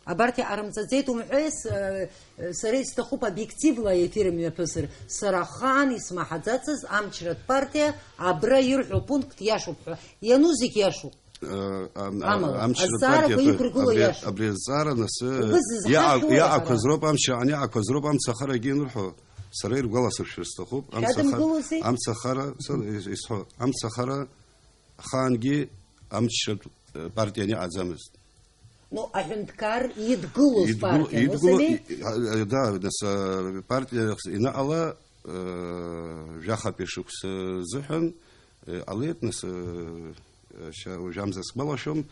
Абарҭ иҟарымҵаӡеит умҳәеи, с-, э, сара исҭахуп объективла аефир мҩаԥысыр. Сара ахаан исмаҳаӡацыз амчратә партиа абра ирҳәо пункт иашоуп ҳәа. Иану зегь иашоуп. Э, ам-, а-, Амала, амчратә азҵаарақәа партиа иқәыргыло абри, иашоуп. Абри азҵаара нас, э, Убыс зызҳашьҭоу иаау-, уара иаақәаз ҳара. Роуп амчра, ани иаақәаз роуп амцахара егьи анырҳәо, сара иргәаласыршәар сҭахуп, амцаха-, Шәадымгылози? Амцахара, са-, ис-, исҳәо, амцахара ахаангьы амчратә, э, партиа аныҟаӡамызт. Ну, аҳәынҭқар идгылоз Идгыл-, партиан, ус идгыло-, ами? и-, а, а, да, нас, а, партиа инаҟала, э, жәахатәи шықәса азыҳәан, э, ҟалеит, нас, э, шьа-, уажәамза сгәалашәом,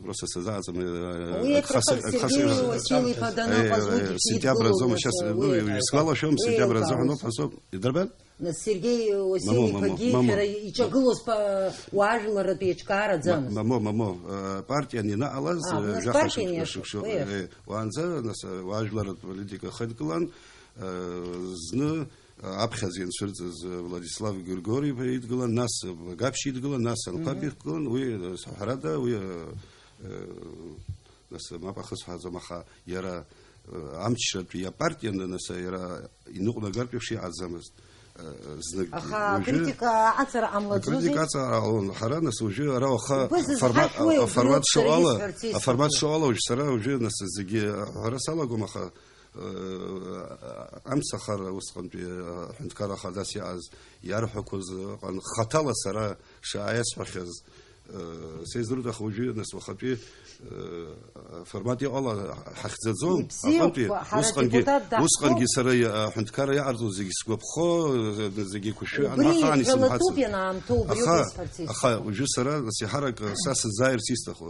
просто сазааӡам, э, Уи агха сы-, агха Сергеи сыжәлар. Васильев-иԥа Э, даныҟаз, э, уигьы сентиабр идгылон, азоума, нас, сейчас, э, ну, уи сгәалашәом, уи сентиабр азыҳәан ауп, азоуп, идырбан? Нас Сергеи Васильев-иԥагьы Мамо, мамо, мамо. шәара иҿагылоз па-, уаажәларратә еиҿкаараӡамызт. Ма-, мамо, мамо, э, партиа анаҟалаз, А, э, нас жәаха партиа шықәс-, инаша, шықәс-, уи э, уаанӡа, нас, э, уаажәларратә политика хыдкылан, э, зны, э, аԥхьаӡа ианцәырҵыз, э, Владислав Григори-иԥа идгылан, нас, э, Багаԥшь идгылан, нас Анқәаб Мгм. идгылан, уи, э, ҳәарада, уи, э, э, Нас мап ахысҳәааӡом, аха иара, э, амчратәи апартианы, нас иара иныҟәнагартә еиԥш иҟаӡамызт, э, зныкгьы. Аха Уажәы акритика аҵара ҟамлаӡозеи? Акритика аҵара ҟалон. Ҳара, нас, уажәы ара уаха Убыс аформат, зҳашәуеи, аформат убри шоуала, исҳәарц аформат исҭаху. шоуала уажә сара уажәы, нас, зегьы аҳәара салагом, аха, э, амцахара усҟантәи аҳәынҭқар ахадас иааз иарҳәақәоз ыҟан, хаҭала сара шааиасҳәахьаз, Э, сеиздыруеит, аха уажәы, нас, уахатәи, э, аформат иҟала ҳахьӡаӡом. Ибзиоуп, Аҟынтәи ҳара усҟангьы, депутат даҳҭоуп. усҟангьы сара, э, аҳәынҭқарра иҟарҵо зегьы сгәаԥхо, э, зегьы еиқәышәшәо Убри анхаан исымҳәацызт. иҳәалатәуп ианаамҭоу, убриоуп Аха, исҳәарц исҭаху. аха уажәы сара, нас, иаҳарак, э, са сзааирц исҭаху.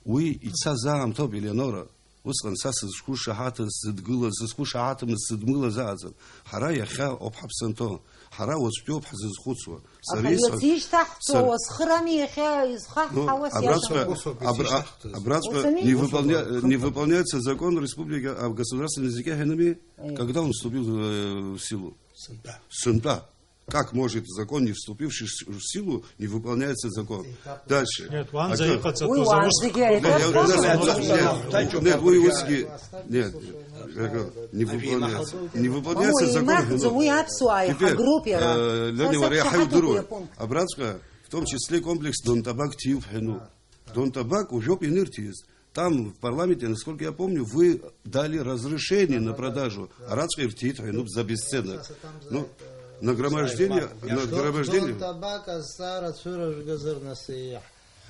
Уи ицаз аамҭоуп, Елеонора. Усҟан са сызқәышаҳаҭыз, сзыдгылаз, сызқәышаҳаҭымыз, сзыдмылаз аӡам. Ҳара иахьа ауп ҳаԥсы анҭо. Ҳара уаҵәтәи ауп ҳзызхәыцуа. Сара Аха исҳәаз, исышьҭаҳҵо сара, уацхыраами иахьа изхаҳҳауа ну, сиашоуп. абраҵәҟьа, Усоуп, абра-, исышьҭаҳҵоз. абраҵәҟьа Усами? не выполня-, не выполняется закон республики о государственном языке, ҳәа анымиеи? Э. Когда он вступил, э, в силу? Сынтәа. Сынтәа. Как может закон, не вступивший в силу, не выполняется закон? Дальше. Нет, уанӡа А как? иҟаҵатәыз Уи аус уаанӡагьы Нет, я, аиҭахӡам. нет, нет, нет, нет, уи усгьы, нет, я говорю, не выполняется. Не выполняется Мамои, закон. имаҳӡом, уи аԥсуаа Теперь, иҳагроуп иара. э, Леонид, Са уара иаҳа саԥхьа ҳаҭоуп идыруан. уи апункт. Абраҵәҟьа, в том числе комплекс Донтабак ҭиуп ҳәа иануп. Донтабак уажәоуп ианырҭиз. Там, в парламенте, насколько я помню, вы дали разрешение на продажу. Араҵәҟьа ирҭиит ҳәа иануп за бесценок. Ну, нагромождение, нагромождение. Дон табак азҵаара цәырыжәгазар, нас, еиҳ.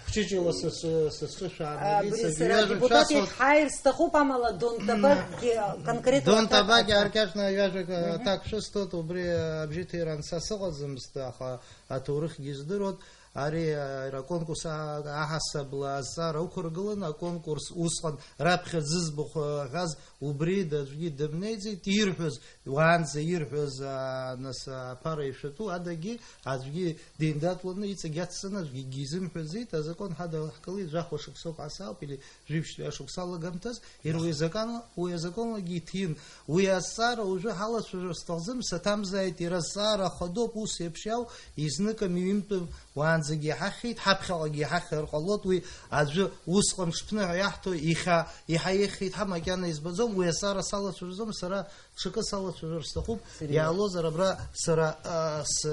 Хәҷыҷыла са схы шәаанагеит, Абри сара сыжәҩажәа депутат шәасҳәоит. Иҳаир сҭахуп, амала Дон табакгьы конкретно Дон аҭак табак ҟаҵа. Иааркьаҿны ҩажәак Мгм. аҭак шәысҭоит, убри абжьы ҭира са сыҟаӡамызт, аха аҭоурыхгьы здыруан. Ари, а, аконкурс, а, аҳасабала азҵаара ықәыргылан, аконкурс усҟан раԥхьа зыӡбахә, а, ҳәаз убри аӡәгьы дымнеиӡеит, ирҳәоз, уаанӡа ирҳәоз, а, нас, а, аԥара ишәатәу адагьы аӡәгьы деиндаҭланы иҵегь ацҵаны аӡәгьы изымҳәаӡеит, азакәан ҳадылаҳкылеит, жәахәа шықәсоуп ҳасаауп, или жәиԥшьтәи ашықәса алагамҭаз, Иара уи азакан, уи азаконлагьы иҭин. Уи азҵаара уажәы ҳалацәажәар сҭахӡам, саҭамзааит, иара азҵаара хадоуп, ус еиԥш иау, изныкам ҩымтәым уаанӡагьы иҳахьхьеит, ҳаԥхьаҟагьы иҳахьыр ҟалоит, уи аӡәы усҟан шԥныҳәа иаҳҭо, иахьа иаҳа ихьхьеит ҳәа макьана избаӡом, уи азҵаара салацәажәаӡом, сара ҽакы салацәажәар сҭахуп, Сергеи. Иаалозар абра сара, а, с-,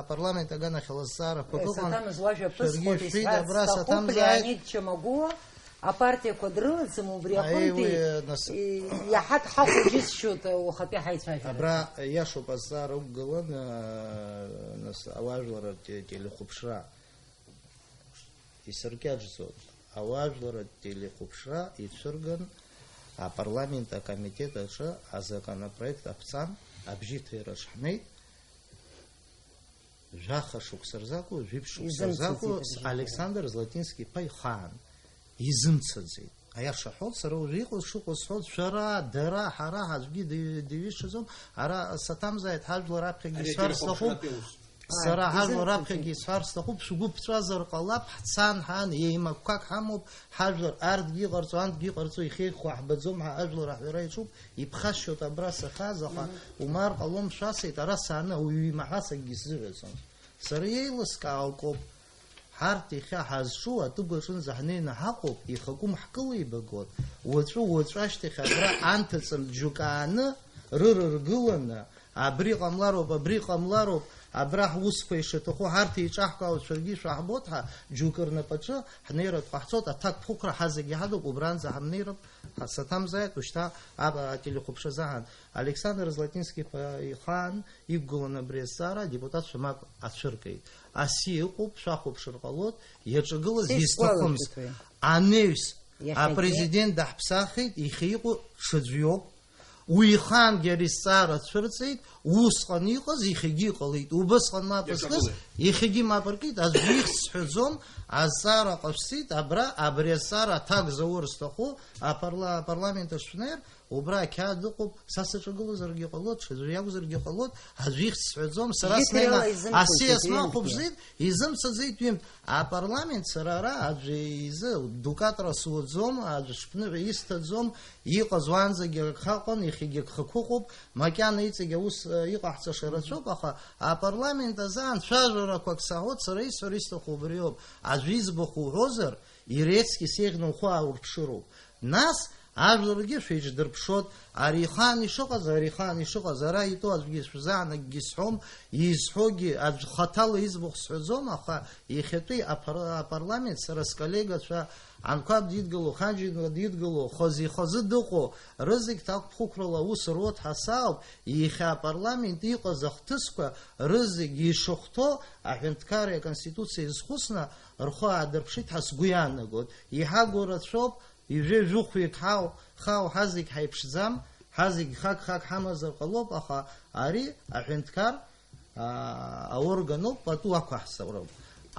апарламент аганахьала азҵаарақәак Э, ыҟан, саҭамыз уажәа шәаргьы ԥысхоит, шәфеит, исҳәарц абра сҭахуп, саҭамзааит. Леонид Чамагәуа. Апартиақәа дрылаӡам, убри Аиеи, аҟынтәи уи, нас, и-, иаҳа дҳахәо џьысшьоит, уахатәи ҳаицәажәара. Абра иашоуп азҵаара уқәгылан, а, нас, ауаажәларратә те-, телехәаԥшра. Исыркьаҿӡоуп. Ауаажәларратә телехәаԥшра ицәырган апарламент акомитет аҿы азаконопроект аԥҵан, абжьы ҭира шҳнеит. Жәаха шықәса рзы акәу, жәиԥшь шықәса рзы акәу, Изымцаӡеит абжьы. Александр Златински-иԥа ихаан изымцаӡеит. Аиаша ҳҳәоит, сара уажәы иҟоу шыҟоу сҳәоит, шәара, дара, ҳара, аӡәгьы ди-, дивишаӡом. Ара саҭамзааит, ҳажәлар раԥхьагьы Ари исҳәар сҭахуп. ателехәаԥшратәи аус. Сара А, ҳажәлар изымцаӡеит. раԥхьагьы исҳәар сҭахуп, шәгәы ԥҵәазар ҟалап, ҳцан, ҳан, еимакқәак ҳамоуп, ҳажәлар арҭгьы иҟарҵо, анҭгьы иҟарҵо, ихеиқәа ҳбаӡом ҳәа ажәлар аҳәара иаҿуп. Иԥхасшьоит абра сахьааз, аха Мгм. умаар ҟалом шәасҳәеит, ара сааны ауаҩы имаҳәац акгьы сзыҳәаӡом. Сара еилыскаауа акоуп. Ҳарҭ иахьа ҳазҿу атәыгә аҿынӡа ҳнеины ҳаҟоуп, ихакәым ҳкылеибагоит. Уаҵәы, уаҵәы ашьҭахь абра анҭыҵынтә џьоук ааны, рыр ргыланы, абри ҟамлароуп, абри ҟамлароуп, абра ҳусқәа ишаҭаху ҳарҭ еиҿаҳкаауеит, шәаргьы ишәаҳбоит ҳәа, џьоукы рнапаҿы ҳнеиратә ҟаҳҵоит, аҭакԥхықәра ҳазегьы ҳадуп, убранӡа ҳамнеироуп, ҳа-, саҭамзааит, ушьҭа аб-, ателехәаԥшра азаҳан. Александр Златински-иԥа ихаан иқәгылан абри азҵаара, адепутатцәа мап ацәыркит. Аси ыҟоуп, шәахәаԥшыр ҟалоит, иаҿагылаз Сеи изҭахымз. сгәалашәоит уи. Анаҩс, Иахьагьы. Апрезидент даҳԥсахит, иахьа иҟоу ҽаӡәы иоуп. Уи ихаангьы ари зҵаара цәырҵит, усҟан иҟаз иахьагьы иҟалеит. Убысҟан мап зкыз, иахьагылеит. Иахьагьы мап ркит, аӡәы ихьӡ сҳәаӡом, азҵаара ҟасҵеит, абра, абри азҵаара аҭак заур сҭаху, апарла-, апарламент аҿы шәнеир, убра ақьаад ыҟоуп, са саҿагылозаргьы ҟалоит, ҽаӡәы иакәзаргьы ҟалоит, аӡәы ихьӡ сҳәаӡом, сара снеины асиа смахәыԥ зит, изымцаӡеит ҩымҭ. Апарламент сара ара аӡәы изы дукатра суаӡом, аӡә шԥныҳәа исҭаӡом, иҟаз уаанӡагьы агха ыҟан, иахьагьы агхақәа ыҟоуп, макьана иҵегь аус, э, иҟаҳҵаша рацәоуп, аха апарламент азы анцәажәарақәак саҳәоит, сара исҳәар исҭаху убриоуп, аӡәы иӡбахә уҳәозар, иреиӷьны ухы ааурԥшыроуп. Нас ажәларгьы шәеиҿдырԥшуеит, ари ихаан ишыҟаз, ари ихаан ишыҟаз, ара итәу аӡәгьы шәзаанакгьы сҳәом, изҳәогьы аӡә хаҭала иӡбахә сҳәаӡом, аха иахьатәи апар-, апарламент сара сколлегацәа Анқәаб дидгыло, Ханџьынуа дидгыло, хазы ихазы дыҟоу, рызегь ҭакԥхықәрала аус руеит ҳәа саауп, иахьа апарламент иҟаз ахҭысқәа рызегь ишахәҭоу аҳәынҭқарреи аконституциеи изхәыцны рхы аадырԥшит ҳәа сгәы иаанагоит. Иҳагу рацәоуп, ҩажәи жәохәҩык ҳау, хау, ҳазегь ҳаиԥшӡам, ҳазегь хак-хак ҳамазар ҟалоуп, аха ари аҳәынҭқар, аа, аорганоуп, пату ақәаҳҵароуп.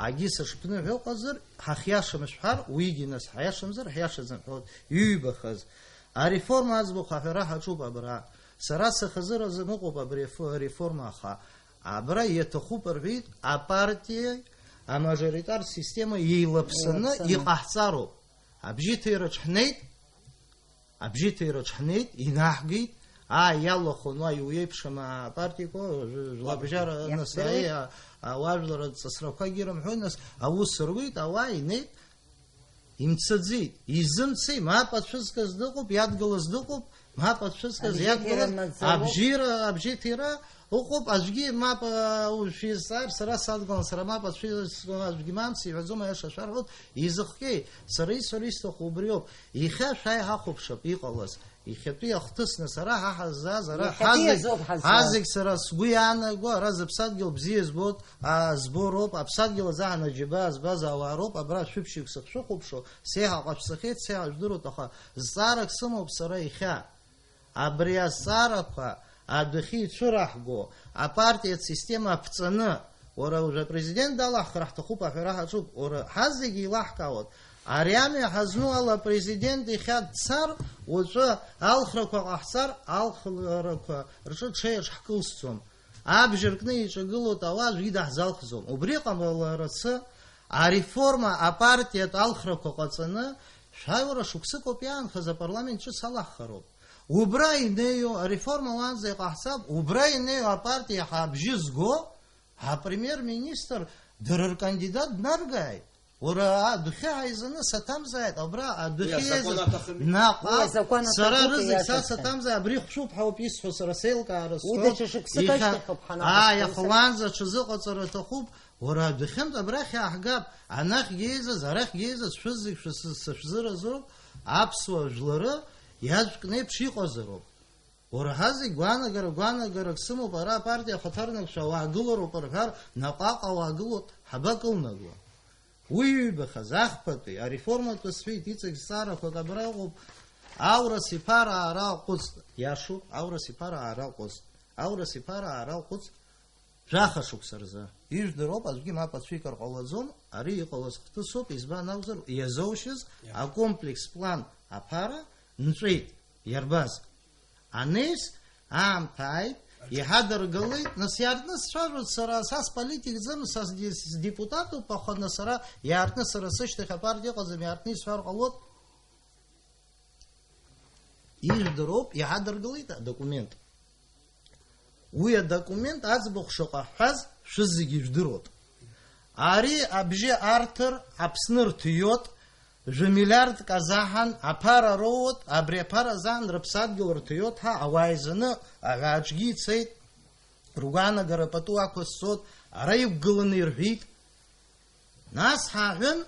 Агьи сышԥныҳәо ыҟазар, ҳахьиашам шәҳәар, уигьы нас ҳаиашамзар, ҳиашаӡам ҳәа ҩбахаз. Ареформа аӡбахә аҳәара ҳаҿуп абра. Сара сыхазыразы ыҟоуп абри аф-, ареформа, аха абра иаҭахуп рҳәеит, апартиеи амажоритар система еилаԥсаны Еилаԥсаны. Иҟаҳҵароуп. Абжьыҭираҿ ҳнеит, абжьыҭираҿ ҳнеит, инаҳгеит, аа, иалахәын уа иуеиԥшым апартиақәа, жә-, жәлабжьара, нас, иахдыруеит. Аи, а, ауаажәлар аҵысрақәагьы ирымҳәои, нас, аус руит, ауаа инеит, имцаӡеит, изымцеи, мап ацәызкыз дыҟоуп, иадгылаз дыҟоуп, мап ацәызкыз, абжьыҭира иадгылаз, наӡароуп. Абжьыра, абжьыҭира, Ыҟоуп, аӡәгьы мап, а, шәизҵаар, сара садгылан, сара мап аӡә шәизҵаар, аӡәгьы мамц иҳәаӡом, аиаша шәарҳәоит, изыхҟьеи? Сара исҳәар исҭаху убриоуп. Иахьа шәааи ҳахәаԥшып иҟалаз. Иахьатәи иахҭысны сара ҳа ҳаззааз, ара иахьатәи ҳазегь, азоуп ҳаззааз. Ҳазегь сара сгәы иаанаго, ара зыԥсадгьыл бзиа збоит, а, збо роуп, аԥсадгьыл азы анаџьабаа збаз ауаа роуп, абра шәыԥшьҩык сыхшәыхәаԥшуа, сеиҳа ҟашәҵахьеит, сеиҳа жәдыруеит, аха зҵаарак сымоуп сара иахьа. Абри азҵаарақәа адәахьы ицәыраҳго, апартиатә система аԥҵаны, уара уажәы апрезидент далаҳхыр ҳҭахуп аҳәара ҳаҿуп, уара ҳазегьы еилаҳкаауеит. Ари амҩа ҳазну ала апрезидент иахьа дцар, уаҵәы алхрақәа ҟаҳҵар, алхрақәа рҿы ҽеи аҽ ҳкылсӡом. Абжьы ркны иҿагылоит ауаа, аӡәгьы даҳзалхӡом. Убри ҟамларацы, ареформа апартиатә алхрақәа ҟаҵаны, шәааҩра шықәсык ауп иаанхаз апарламент ҿыц алаҳхароуп. Убра инеиу ареформа уаанӡа иҟаҳҵап, убра инеиу апартиа ҳабжьы зго апремиер-министр дара ркандидат днаргааит. Уара адәахьы ҳаизаны саҭамзааит, абра адәахьы Уи азакәан иазыз аҭахыми. Наҟ Уи азакәан сара аҭахуп, рызегь са иашаҵәҟьа. Саҭамзааит, абри хәшәуп ҳәа ауп исҳәо, сара сеилкаара Уи сҳәоит. Даҽа шықәсык Иха-, ашьҭахь ауп, ҳанааԥш, ааи, аха шықәсык. Уаанӡа аҽазыҟаҵара аҭахуп, уара адәахьынтә абрахь иаҳгап, анахьгьы еизаз, арахьгьы еизаз, шәызегь шәыс-, сышәзыразроуп, аԥсуа жәлары иаӡәк неиԥш иҟазароуп. Уара ҳазегь гәаанагара, гәаанагарак сымоуп, ара апартиа ахаҭарнакцәа ауаагылароуп рҳәар, наҟ-ааҟ ауаагылоит, ҳабакылнаго? Уи иҩбахаз, ахԥатәи, ареформатә сҳәеит, иҵегь зҵаарақәак абра ыҟоуп, Аурыс иԥара аара ҟәыҵт, иашоуп, Аурыс иԥара аара ҟәыҵт, Аурыс иԥара аара ҟәыҵт, жәаха шықәса рзы. Ижәдыруоуп, аӡәгьы мап ацәикыр ҟалаӡом, ари иҟалаз хҭысуп, избан акәзар, иазоушьыз Иа. Акомплекс план аԥара нҵәеит, иарбаз. Анеис, аамҭа ааит, иҳадыргалеит, нас иаартны сцәажәоит сара, са сполитикӡам, са сди-, сдепутатуп, аха нас сара, иаартны сара сышьҭахь апартиа ыҟаӡам, иаартны исҳәар ҟалоит. Ижәдыруоуп, иҳадыргалеит адокумент. Уи адокумент аӡбахә шаҟа ҳҳәаз шәызегьы ижәдыруеит. Ари абжьы арҭар Аԥсны рҭиуеит, жәа миллиардк азаҳан аԥара роуеит, абри аԥара азаҳан рыԥсадгьыл рҭиуеит ҳәа ауаа еизаны аҳәааҿгьы ицеит, ргәаанагара пату ақәызҵоит, ара иқәгыланы ирҳәит. Нас ҳаҳәын.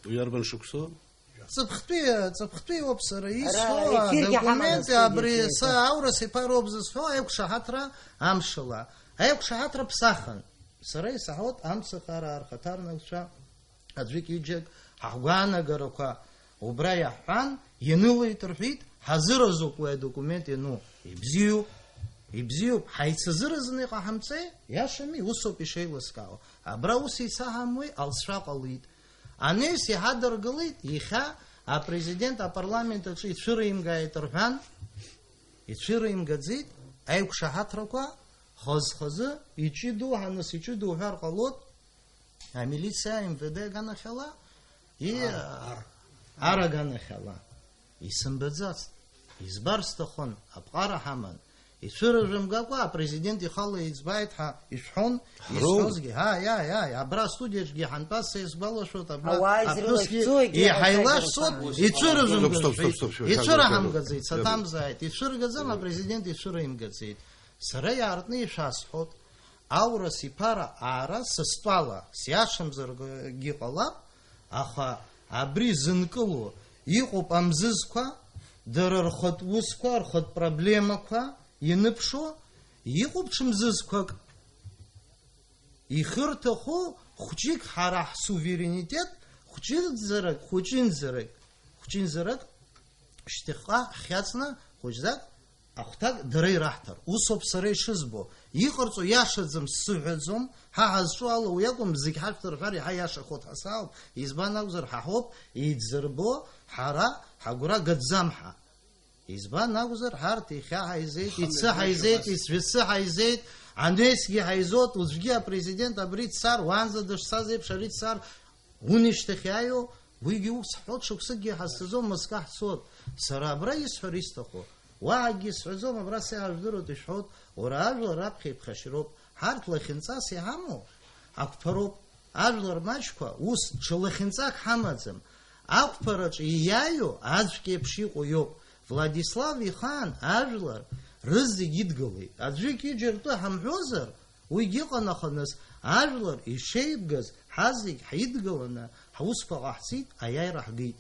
Уи арбан шықәсоу? Ҵыԥхтәи, ҵыԥхтәи ауп сара исҳәо, ефиргьы ҳаман адокумент астудиаҿы абри еизо. Са Аурыс иԥа роуп зысҳәо, аиқәшаҳаҭра амшала. Аиқәшаҳаҭра ԥсахын. Сара исаҳауеит амцахара архаҭарнакцәа, аӡәык-ҩыџьак, ҳгәаанагарақәа Убра иаҳҳәан, ианылеит рҳәеит, ҳазыразуп уи адокумент иану. Ибзиоуп, ибзиоуп, ҳаицазыразны иҟаҳамҵеи? Иашами, усоуп ишеилыскаауа. Абра ус еицаҳамуеи, алҵшәа ҟалеит. Анеис иҳадыргалеит, иахьа апрезидент апарламент аҿы ицәырымгааит рҳәан, ицәырымгаӡеит, аиқәшаҳаҭрақәа хаз-хазы, иҷыдоу, ҳаныс иҷыдоу уҳәар ҟалоит, амилициа, МВД аганахьала, и-, Ар, ар. Ар аганахьала. Исымбаӡацт. Избар сҭахын, аԥҟара ҳаман. Ицәырыжәымгакәа апрезидент ихала иӡбааит ҳәа ишәҳәон, Ҳру. Исҳәозгьы, ааи, ааи, ааи, абра астудиаҿгьы ҳантәаз са исгәалашәоит, абра Ауаа аԥҳәысгьы ирылашәҵоит, иҳаилашәҵоит, еиҳа ицәырыжәымгар Стоп, стоп, стоп, стоп, стоп, ицәырҳамгаӡеит, шәҳәа, шәҳәа, саҭамзааит, ицәыргаӡам, апрезидент ицәырымгаӡеит. Сара иаартны ишәасҳәоит, аурыс иԥара аара са стәала, сиашамзаргьы ҟалап, аха абри зынкыло иҟоуп амзызқәа, дара рхатә усқәа, рхатә проблемақәа ианыԥшуа, иҟоуп ҽымзызқәак. Ихырҭаху хәҷык ҳара ҳсуверенитет, хәҷынӡарак, хәыҷынӡарак, хәҷынӡарак шьҭахьҟа ҳхьаҵны, хәыҷӡак ахәҭак дара ираҳҭар. Усоуп сара ишызбо. Иҟарҵо иашаӡам сзыҳәаӡом, ҳа ҳазҿу ала уи акәым, зегь ҳашәҭарҳәар иаҳа иашахоит ҳәа саауп. Избан акәзар, ҳа ҳоуп еидзырбо, ҳара ҳагәра гаӡам ҳа. Избан акәзар, ҳарҭ иахьа ҳаизеит, Ҳамҩа ицы ҳаизеит, ҳашьуаз. Ицәацы ҳаизеит, анеисгьы ҳаизоит, уаҵәгьы апрезидент абри дцар, уаанӡа дышцаз еиԥш ари дцар, унышьҭахь иааиуа, уигьы ус ҳҳәоит, шықәсыкгьы ҳазцаӡом, Москва ҳцоит. Сара абра исҳәар исҭаху, уаҳагьы исҳәаӡом, абра сеиҳа жәдыруеит ишәҳәоит, уара ажәлар раԥхьа иԥхашьароуп, ҳарҭ лахьынҵас иҳамоу ақәԥароуп. Ажәлар маҷқәа ус ҽа лахьынҵак ҳамаӡам. Ақәԥараҿы ииааиуа аӡәк еиԥш иҟоу иоуп. Владислав ихаан ажәлар рызегь идгылеит. Аӡәык иџьа ртәы ҳамҳәозар, уигьы ыҟан, аха нас ажәлар ишеибгаз ҳазегь ҳаидгыланы ҳусқәа ҟаҳҵеит, аиааира ҳгеит.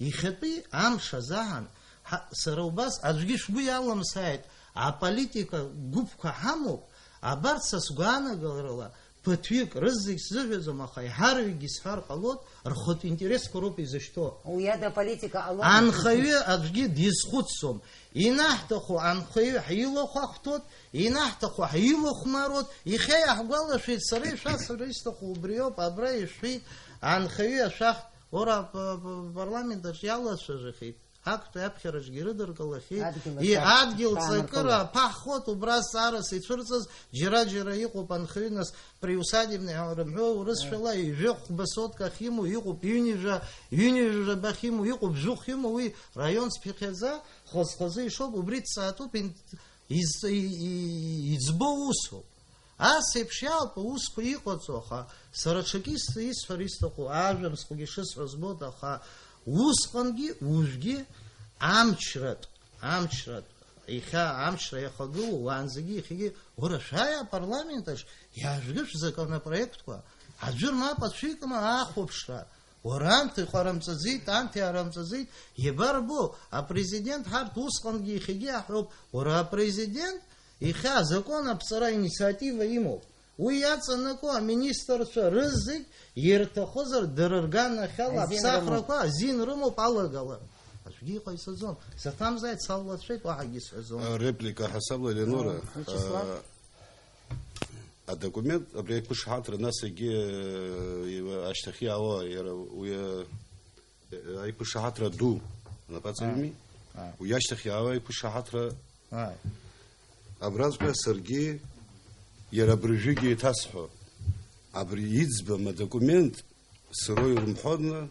Иахьатәи амш азаҳан, ҳа, сара убас аӡәгьы шәгәы иалымсааит, аполитика гәыԥқәа ҳамоуп, абарҭ са сгәаанагарала ԥыҭҩык, рызегь сзыҳәаӡом, аха иҳарҩегьы исҳәар ҟалоит, рхатә интересқәа роуп изышьҭоу. Уи ада аполитика ҟалоит. Анхаҩы аӡәгьы дизхәыцӡом. Инаҳҭаху анхаҩы ҳилахәахәҭоит, инаҳҭаху ҳилахәмаруеит, иахьа иаҳгәалашәеит, сара ишәасҳәара исҭаху убриоуп, абра ишәҳәеит, анхаҩы ашәахтә Уара ап-, ап-, апарламент аҿы иалацәажәахьеит, актәи аԥхьараҿгьы ирыдыркылахьеит, Адгьыл и-, аҿы адгьыл ҵакыра ааныркыло. Аԥаҳхоит, убра азҵаарас ицәырҵыз, џьара-џьара иҟоуп анхаҩы, нас, приусадебный ҳәа рымҳәо, урысшәала, ижәохәба сотка ахьимоу, иҟоуп ҩынҩажәа, ҩынҩажәаба ахьимоу, иҟоуп жәохә имоу, уи раионс ԥхьаӡа, хаз-хазы ишоуп, убри дҵаатәуп, ин-, из-, и-, и-, иӡбоу усоуп. Ас еиԥш иалоуп аусқәа иҟаҵо, аха сара ҽакы ис-, исҳәар исҭаху, ажәа мсҟгьы шысҳәо збоит, аха усҟангьы, уажәгьы амчратә, амчратә, иахьа амчра иахагылоу, уаанӡагьы иахьагьы, уара, шәааи апарламент аҿ, иаажәгы шәзаконопроектқәа, аӡәыр мап ацәикны ахәаԥшра, уара, анҭ иҟарымҵаӡеит, анҭ иарымҵаӡеит, иабарбо, апрезидент ҳарҭ усҟангьы иахьагьы иаҳҳәоуп, уара, апрезидент, Иахьа азакон аԥҵара аинициатива имоуп. Уи иаҵанакуа аминистрцәа рызегь ирҭахызар дара рганахьала Азин рымоуп. Аԥсахрақәа азин рымоуп алагала. Аӡәгьы иҟаиҵаӡом. Саҭамзааит, саллацәеит, уаҳагьы сҳәаӡом. Реплика ҳасабла, Елеонора. Вячеслав. А, адокумент, абри аиқәышаҳаҭра, нас егьи, э, ашьҭахь иаауа, иара уи, э, аиқәышаҳаҭра ду анапаҵаҩми? Ааи. Ааи. Уи ашьҭахь иаауа аиқәышаҳаҭра. Ааи. Абраҵәҟьа саргьы иара абыржәгьы еиҭасҳәо, абри иӡбам адокумент сара ирымҳәоны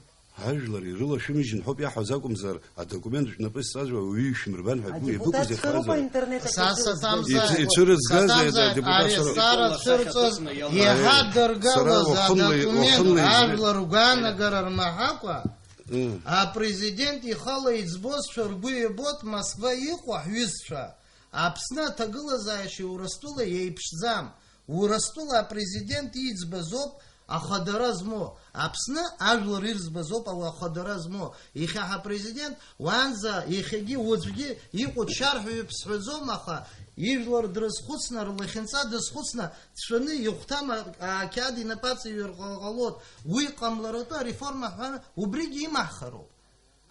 ажәлар ирылашәымыжьын ҳәоуп иаҳҳәаз акәымзар, адокумент шәнапы сҵазва уаҩы ишәмырбан ҳәа бгәы Адепутатцәа иабыкәыз роуп иахьазар? Аинтернет Са аҿы саҭамзааит. Ицәырызгаз Саҭамзааит, адепутатцәа ари роуп. Сара цәырҵыз Ааи. Сара иҳадыргалаз уахынла, адокумент уахынла изы- ажәлар ргәаанагара рмаҳакәа, Ыы. Апрезидент ихала иӡбозшәа ргәы иабоит Москва иҟоу ҳҩызцәа. Аԥсны аҭагылазаашьеи Урыстәылеи еиԥшӡам. Урыстәыла апрезидент иӡбаз ауп ахадара змоу. Аԥсны ажәлар ирӡбаз ауп ауаа ахадара змоу. Иахьа ҳапрезидент уаанӡа, иахьагьы уаҵәгьы иҟоу ччар ҳәа ҩыԥсҳәаӡом, аха ижәлар дрызхәыцны, рлахьынҵа дазхәыцны, дшәаны ихәҭам а-, ақьаад инапаҵаҩыр ҟа-, ҟалоит. Уи ҟамларатәы ареформа ҳәа убригьы имаҳхароуп.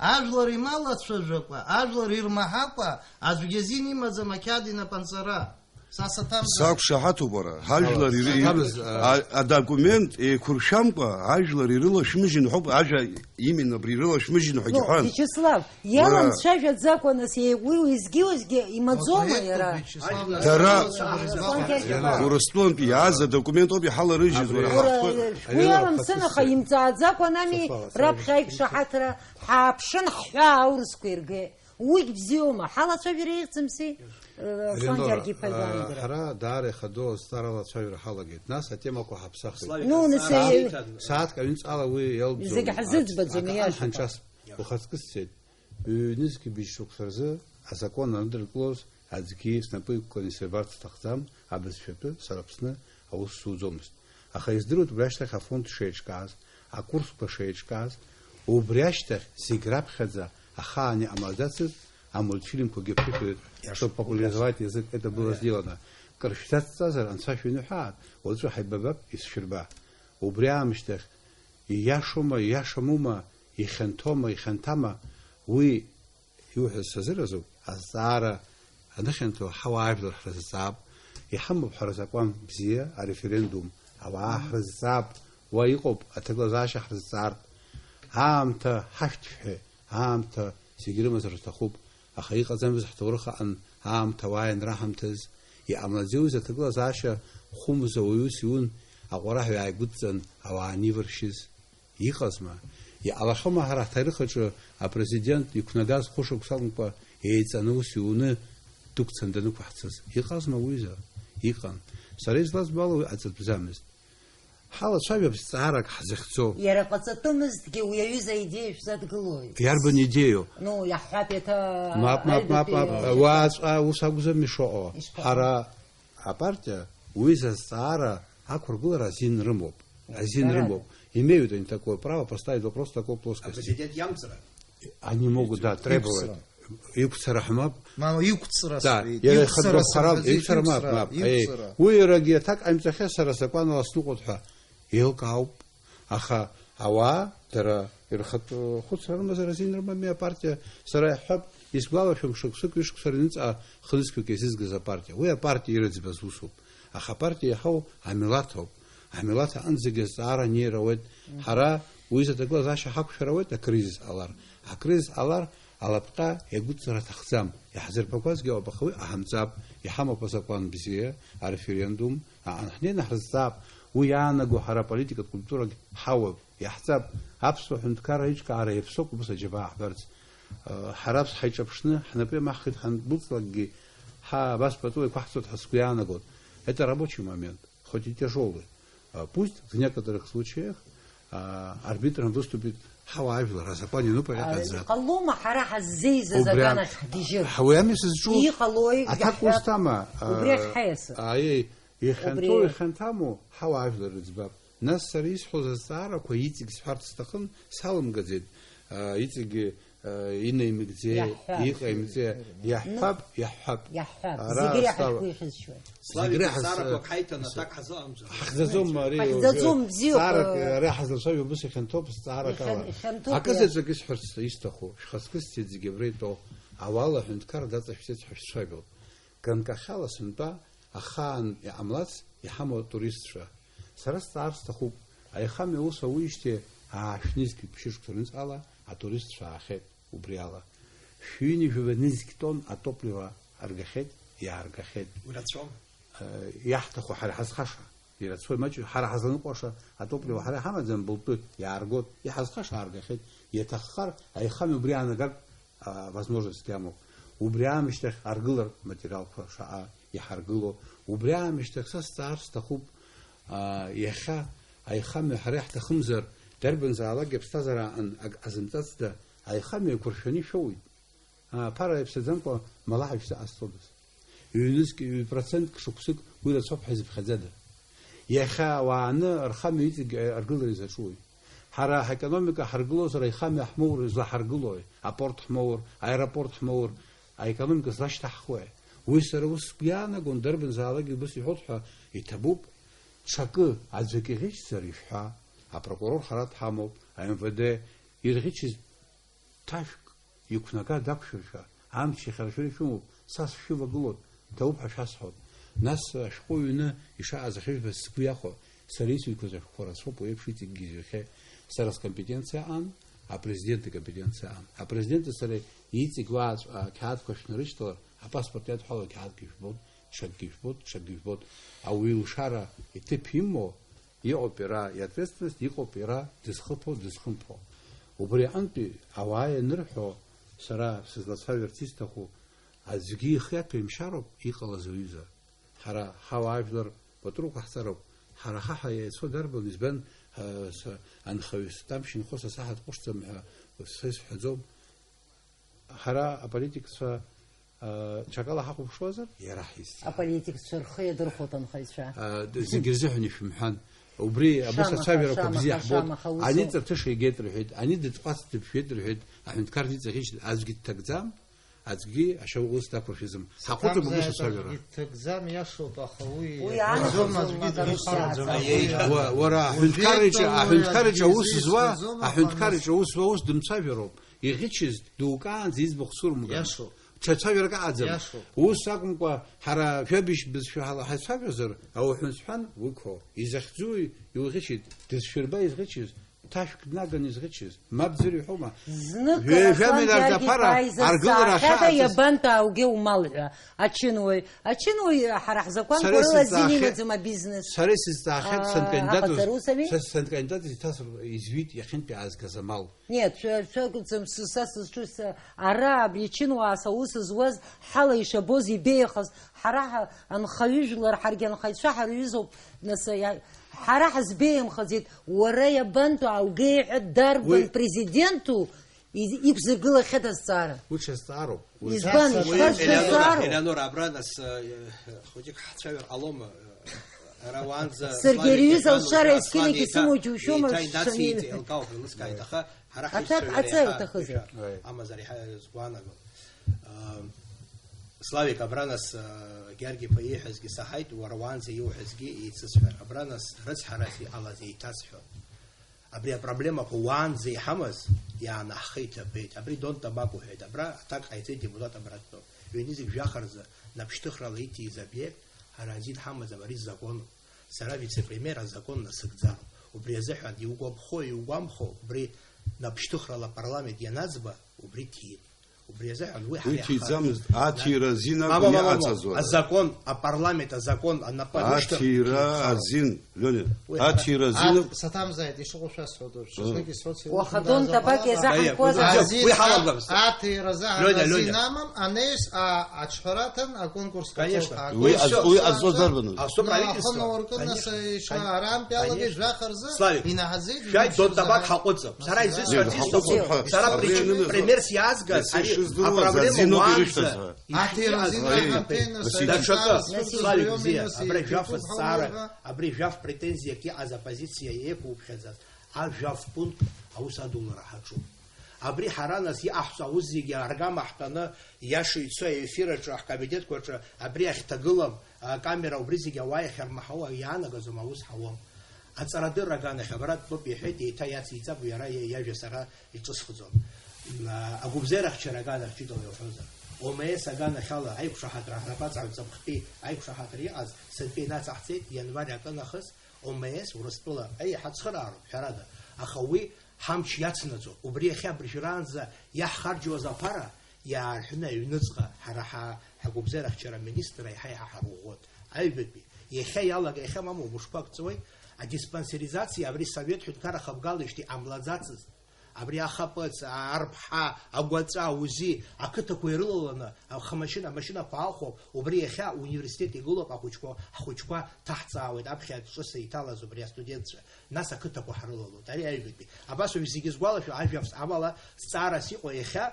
Ажәлар ималацәажәакәа, ажәлар ирмаҳакәа, аӡәгьы азин имаӡам ақьаад инапанҵара. Са саҭамзар. Сақәшаҳаҭуп уара, ҳажәлар ири-, Саҭамыз, а, а, адокумент еиқәыршәамкәа ажәлар ирылашәмыжьын ҳәоуп, ажәа именно абри ирылашәмыжьын ҳәагьы Ну, ҳәан. Вячеслав, Уара иаламцәажәаӡакәа, нас, еи-, уи уеизгьы-уеизгьы имаӡоума Апоет иара? Вячеслав Дара Насырович Руслан Гергиевич. Урыстәылантәи иааз адокумент ауп иҳаларыжьыз, уара, Абри ҳаҟәтәы. Уи Алина, аламсын, аха Фатиса. Имҵааӡакәан ами Сафа, раԥхьа Сафа. Аиқәшаҳаҭра ҳааԥшын, ҳҳәаа аурысқәа иргеит. Уигь бзиоума? Ҳалацәажәара еиӷьӡамзи, э, Руслан Ленора, Георги-иԥа а, игәаанагара. Ҳара даара ихадоу азҵаарала ацәажәара ҳалагеит. Нас атемақәа ҳаԥсахит. Славик, Ну, нас, сааҭ, э, сааҭк аҩныҵҟала уи иалбӡом. Зегь ҳзыӡбаӡом, Аҭак аҟан иашоуп. Ҳанҿас, ухаҵкы сцеит. Ҩ-нызқь быжь шықәса рзы азакәан анадыркылоз аӡәгьы снапы иқәкны исырбарц сҭахӡам, абызшәатәы сара Аԥсны аус суӡомызт. Аха издыруеит убри ашьҭахь афонд шеиҿкааз, акурсқәа шеиҿкааз, убри ашьҭахь зегь раԥхьаӡа ахаан иҟамлаӡацыз амультфильмқәагьы ԥышәеит, чтобы популяризовать язык, это было сделано. Кыр шәзацҵазар, анцәа шәиныҳәааит, уаҵәы ҳаибабап, исшәырба. Убри аамышьҭахь ииашоума, ииашамума, ихьанҭоума, ихьанҭама, уи иуҳәаз сазыразуп, азҵаара аныхьанҭоу ҳауаажәлар ҳрызҵаап, иҳамоуп ҳара азакәан бзиа, ареферендум, ауаа ҳрызҵаап, уа иҟоуп аҭагылазаашьа ҳрызҵаартә. Аамҭа ҳашәҭшәҳәа, аамҭа зегь рымазар рҭахуп, аха иҟаӡамыз ҳҭоурых аҟан аамҭа ауаа ианраҳамҭаз, иҟамлаӡеи ус аҭагылазаашьа хәымз ауаҩы ус иун, аҟәараҳәа иааигәыдҵан ауаа аниваршьыз? Иҟазма? Иҟалахьоума ҳара ҳҭоурых аҿы апрезидент иқәнагаз хәышықәса акәымкәа еиҵаны ус иуны дықәцан данықәаҳҵаз? Иҟазма уҩыза? Иҟан. Сара излазбо ала уи ҟаҵатәӡамызт. Ҳалацәажәап зҵаарак ҳзыхьӡо. Иара ҟаҵатәымызҭгьы уи аҩыза аидеиа шәзадгылои? Иарбан идеиоу? Ну, иаҳҳәап, еиҭа Мап, мап, мап, аҩбатәи мап. Уаҵәҟьа ус акәӡам ишыҟоу. Ишԥаҟоу? Ҳара апартиа уи зазҵаара ақәыргылара азин рымоуп. Азин Ҳәарада. Рымоуп. Имеют они такое право поставить вопрос в такой плоскости. А президент иамҵра? Они могут, да, требовать. Иқәцара. Иқәцара ҳмап. Мама, иқәҵра Да, сҳәеит. Иара Иқәҵара ихатәы сымҳәаӡеит, харам, иқәҵара, иқәцара мап. Иқәҵара. Ҳаи, уи иарагьы аҭак ҟаимҵахьеит, сара сакәанала сныҟәоит ҳәа. Еилкаауп. Аха ауаа, дара ирхатә хәыцра рымазар азин рымами апартиа, сара иаҳҳәап, исгәалашәом шықәсык, ҩышықәса рыҩныҵҟа хынзқьҩык еизызгаз апартиа. Уи апартиа ирыӡбаз усуп. Аха апартиа иаҳау амилаҭ ауп. Амилаҭ аҟынӡагьы азҵаара анеира ауеит. Ҳара уи изы аҭагылазаашьа ҳақәшәар ауеит, акризис ҟалар. Акризис ҟалар, алапҟьа иагәыдҵара аҭахӡам. Иаҳзырбақәазгьы ауп, аха уи ҟаҳамҵап. Иҳамоуп азакәан бзиа, ареферендум, Аан, ҳнеины ҳрызҵаап, уи иаанаго ҳара аполитикатә культурагь ҳауп, иаҳҵап, аԥсуа ҳәынҭқарра аиҿкаара иаԥсоуп убыс аџьабаа ҳбарц. Э, ҳара аԥс ҳаиҿаԥшны, ҳнапы иамаҳхит ҳандәылҵлакгьы, ҳа абас пату еиқәаҳҵоит ҳәа сгәы иаанагоит. Это рабочий момент, хоть и тяжёлый. Э, пусть в некоторых случаях, э, арбитром выступит ҳауаажәлар, азакәан иануп ари А, аҟаҵа. Иҟалома ҳара ҳаззеизаз Убри аган а-, ахь ҳгьежьыр? ҳа-, уи ами сызҿу. Иҟалои, Аҭак иаҳҳәап, усҭама, убри э, ахь ҳаиасып. Аиеи, Ихьанҭоу, Убри ихьанҭаму, ҳауаажәлар рыӡбап. Нас сара исҳәоз азҵаарақәа иҵегь сҳәарц сҭахын, салымгаӡеит, аа, иҵегьы, аа, инаимыгӡеи, Иаҳҳәап. Иҟаимҵеи, иаҳҳәап, иаҳҳәап. Иаҳҳәап. Ара Зегь реиҳа астав-, шәгәы ишәызшьуеит. Славик, зегь реиҳа зҵаарақәак с-, ҳаиҭан, аҭак ҳазыҟамҵан. Ҳахьӡаӡом ари, Ҳахьӡаӡом, бзиоуп. Зҵаарак, ара ҳазлацәажәо убыс ихьанҭоуп, зҵаарак Ихьан-, ала. Ихьанҭоуп, Акызаҵәык иа. Исҳәарц исҭаху, шәхаҵкы сцеит зегь абра итәоу, ауала аҳәынҭқар даҵашәҵеит ҳәа шәцәажәоит. Ганкахьала сынтәа ахаан иҟамлац иҳамоу атуристцәа. Сара сҵаар сҭахуп, аихамҩа аус ауижьҭеи аашәнызқьҩык ԥшьышықәса рыҩныҵҟала атуристцәа аахеит убри ала. Шәҩынҩажәаба нызқь тонн атопливо аргахьеит, иааргахьеит. Урацәоума? Э, иаҳҭаху ҳара ҳазхаша. Ирацәоу имаҷу ҳара ҳазныҟәаша атопливо ҳара иҳамаӡам, былтәы иааргоит, иҳазхаша ааргахьеит, иаҭаххар, аихамҩа убри аанагартә, а, возможностьгьы амоуп. Убри аамышьҭахь аргылартә материалқәа шаҟа иҳаргыло, убри аамышьҭахь са сҵаар сҭахуп, а, иахьа аихамҩа ҳара иаҳҭахымзар, дарбанзаалак иаԥсҭазаара аан-, ак-, азымҵацда, аихамҩа еиқәыршәаны ишәоуит. Аԥара иаԥсаӡамкәа мала ҳаҩсҭа ҟазҵодаз? Ҩнызқь, ҩ-процентк шықәсык уи рацәоуп ҳәа изыԥхьаӡада? Иахьа ауаа аны рхамҩа иҵегь аргылара изаҿуи? Ҳара ҳекономика ҳаргылозар, аихамҩа ҳмоур излаҳаргылои? Апорт ҳмоур, аеропорт ҳмоур, аекономика злашьҭаҳхуеи? Уи сара ус сгәы иаанагон, дарбанзаалакгьы убыс иҳәоит ҳәа иҭабуп. Ҽакы, аӡәык иӷьычзар ишәҳәа, апрокурор ҳара дҳамоуп, АМВД ирӷьычыз ҭажәк иқәнага дақәшәыршәа, амч иахьаршәыр ишәымоуп, са сшәывагылоит, дауп ҳәа шәасҳәоит. Нас ашәҟәы ҩны ишааз ахьыжәбац сгәы иахәо, сара исыҩқәаз ашәҟәқәа рацәоуп, уи еиԥш иҵегьгьы изҩхьеит. Сара скомпетенциа аан, апрезидент икомпетенциа аан. Апрезиденти сареи иҵегь уааҵәҟьа ақьаадқәа шәнарышьҭалар, апаспорт иадҳәало ақьаадгьы жәбоит, ҽакгьы жәбоит, ҽакгьы жәбоит. Ауаҩы илшара иҭыԥ имоу, иҟоуп иара иответственность, иҟоуп иара дызхыԥо, дызхымԥо. Убри аҟынтәи ауаа ианырҳәо, сара сызлацәажәарц исҭаху, аӡәгьы ихы иаҭәеимшьароуп иҟалаз уҩыза. Ҳара ҳауаажәлар патруқәа ҳҵароуп. Ҳара ҳаҳа иаицәоу дарбан, избан, а, са, анхаҩы стәамшьынхо са саҳа дҟәышӡам ҳәа са исҳәаӡом. Ҳара аполитикцәа, а, ҽакала ҳахәаԥшуазар, иара ҳизҵаа. Аполитикцәа рхы иадырхәоит анхаҩцәа. А, д-, зегь рзыҳәан ишәымҳәан. Убри абас шамаха, ацәажәарақәа шамаха, бзиа ҳбоит. Шамаха, ус Ани ҵарҭыша игеит рҳәеит, ани дыҭҟәац дыԥжәеит рҳәеит, аҳәынҭқар диҵаӷьычит, аӡәгьы дҭагӡам, аӡәгьы ашьаус дақәыршәаӡом. Ҳаҟәыҵып убри шацәажәара. Дҭагӡам, иашоуп, аха уи Уи иаҳәаӡом, аӡәгьы дыҟаҵаӡом. Уа-, уара аҳәынҭқарраҿы, аҳәынҭқарраҿы аус зуа, аҳәынҭқарраҿы аус зуа ус дымцәажәароуп. Иӷьычыз дукаанӡа иӡбахә сурымган. Иашоуп. Ҽа цәажәарак аҟаӡам. Иашоуп. Ус акәымкәа, ҳара жәабжь бызшәа ҳала ҳаицәажәозар, ауаҩ ҳәа сҳәан, уқәо. Изахьӡуи, иуӷьычит, дызшәырба изӷьычыз, ҭашәк днаган изӷьычыз, мап ӡырҩ ҳәоума? Знык Жәа-, Аслан жәамилар Георги даԥара, Паиза аргылара сзаахьада ахьаҳаҭыз. Иабантәааугьы умал ҳәа, ачынуаҩ, ачынуаҩ ҳара ҳзакәанқәа Сара рыла азин исызҵаахьеит, имаӡам абизнес. Сара исызҵаахьеит, Аа, санкандидат аҟаҵара усами? Са санкандидат изҭасыр, изҩит иахьынтәи аазгаз амал. Нет, шәа-, шәакәӡам, с-, са сызҿу, са, ара абри ачынуаа са ус зуаз, ҳала ишабоз, ибеиахаз, ҳара ҳа-, анхаҩыжәлар, ҳаргьы анхаҩцәа ҳарҩызоуп, нас, иа-, ҳара ҳазбеиамхаӡеит, уара иабантәу аугеи ҳәа дарбан Уи президенту из-, иқәзыргылахьада азҵаара? Уи ҽазҵаароуп. Уи Избан, Уи ишԥаршәызҵаароу? Елеонора, Елеонора, абра нас, э, хәыҷык ҳцәажәар ҟалома? Ара уаанӡа Саргьы Славик ари иҩыза иҳәан, алшара Аслан есқьынагь еиҭа, исымоу џьушьома, еиҭа инациҵеит, еилкаауп, еилыскааит, аха ҳара Аҭак ҳаишьцәа аҵа еиҳа иҭахызар? Ишәа-, амазар иҳа-, сгәаанагон. Ам, Славик, абра нас, а, Георги-иԥа ииҳәазгьы саҳаит, уара уаанӡа иуҳәазгьы еицысҳәар. Абра нас рыцҳарас иҟалаз еиҭасҳәап. Абри апроблемақәа уаанӡа иҳамаз иаанаҳхеит, абеит. Абри Дон Табак уҳәеит. Абра аҭак ҟаиҵеит, депутат абра дтәоуп. Ҩынызқь жәаха рзы напшьҭыхрала иҭиз обиект, ҳара азин ҳамаӡам, ари законуп. Сара вице-премиер азакон насыгӡароуп. Убри азыҳәан иугәаԥхо, иугәамԥхо, убри напшьҭыхрала апарламент ианаӡба, убри ҭиит. Убри азыҳәан уи ҳара Уи иаҳхарҵоит. Ҭиӡамызт, аҭира азин акәын Мама, мама, мама. Иҟаҵазуаз. Азакон, апарламент азакон анапы анышьҭых, Аҭира ҭиит. Азин, Лионида, Уи аҭира ҳара азин Ат-, саҭамзааит, ишыҟоу шәасҳәоит уажә. Ыы. Ҽазнык исоциал Уаха Дон Табак иазаҳанхозар? Ази-, Уи ҳаламган. Аҭира азы Лёня, азин Лёня. Амам, анаҩс, а, аҽҳәараҭан аконкурс Конечно. Уи Уи аз-, всё, уи всё, азо всё. Дарбаныз? А, всё Ну, правительство. Ахы науркын, Конечно. Нас, ишо, Конечно. Арантә иалагеит Конечно. Жәаха рзы, Славик, инаҳаӡеит, шәааи, инаԥшьыз Дон Табак заҳаз. Ҳаҟәыҵып. Сара Нас изысҳәарц Ҳаҟәыҵып исҭаху, ҳәа. Сара Абри причи-, аныны примерс иаазгаз, Нас ари ишыздыруаз апроблема азин ауп уаанӡа ирышәҭаз ҳәа. Аҭира ишиҟаз азин Ари, аԥенна Нас даҽакы, саҭар Славик, сыдызҩуам, бзиа, нас абра иахьатәуп жәаф зҵаара, ҳауаҩра. Абри жәаф претензиак иҟаз, оппозициа еиқәуԥхьаӡаз. Ажәа аф пункт аус адулара ҳаҿуп. Абри ҳара нас иҟаҳҵо аус зегьы аргама ҳтәаны, иаша ицо аефир аҿы, ҳкабинетқәа рҿы, абри ахьҭагылам, акамера, убри зегьы ауаа иахьармаҳауа иаанагазом, аус ҳауам. Аҵарадырра аганахь абра дтәоуп иҳәеит, еиҭа иациҵап, иара иа-, иажәа сара иҿысхӡом. М, агәыбзиарахьчара аганахь ҷыдала иуҳәозар. О М С аганахьала аиқәшаҳаҭра ҳнапы аҵаҩ ҵыԥхтәи аиқәшаҳаҭра иҟаз сынтәа инаҵаҳҵеит, ианвар акы нахыс, О М С Урыстәыла, еи, ҳацхыраароуп, ҳәарада, аха уи ҳамч иацнаҵо, убри иахьа абыржәраанӡа иаҳхарџьуаз аԥара иаарҳәны аҩныҵҟа ҳара ҳа-, ҳагәыбзиарахьчара аминистр аиҳа-иаҳа ҳарӷәӷәоит. Аҩбатәи, иахьа иалага, иахьа мамоу мышқәак ҵуеит, адиспансеризациа абри Совет ҳәынҭқарра хыбгалеижьҭеи ҟамлаӡацызт. Абри ахаԥыц, арԥҳа, агәаҵәа, аузи, ақыҭақәа ирылаланы, ахымашьына, амашьынақәа аахәо, убри иахьа ауниверситет игылоуп, ахәыҷқәа, ҳхәыҷқәа ҭаҳҵаауеит, аԥхьа ҿыц иҭалаз убри астудентцәа, нас ақыҭақәа ҳрылалоит. Ари аҩбатәи. Абас уажә зегьы згәалашәо, ажәабжь амала, зҵаарас иҟоу иахьа,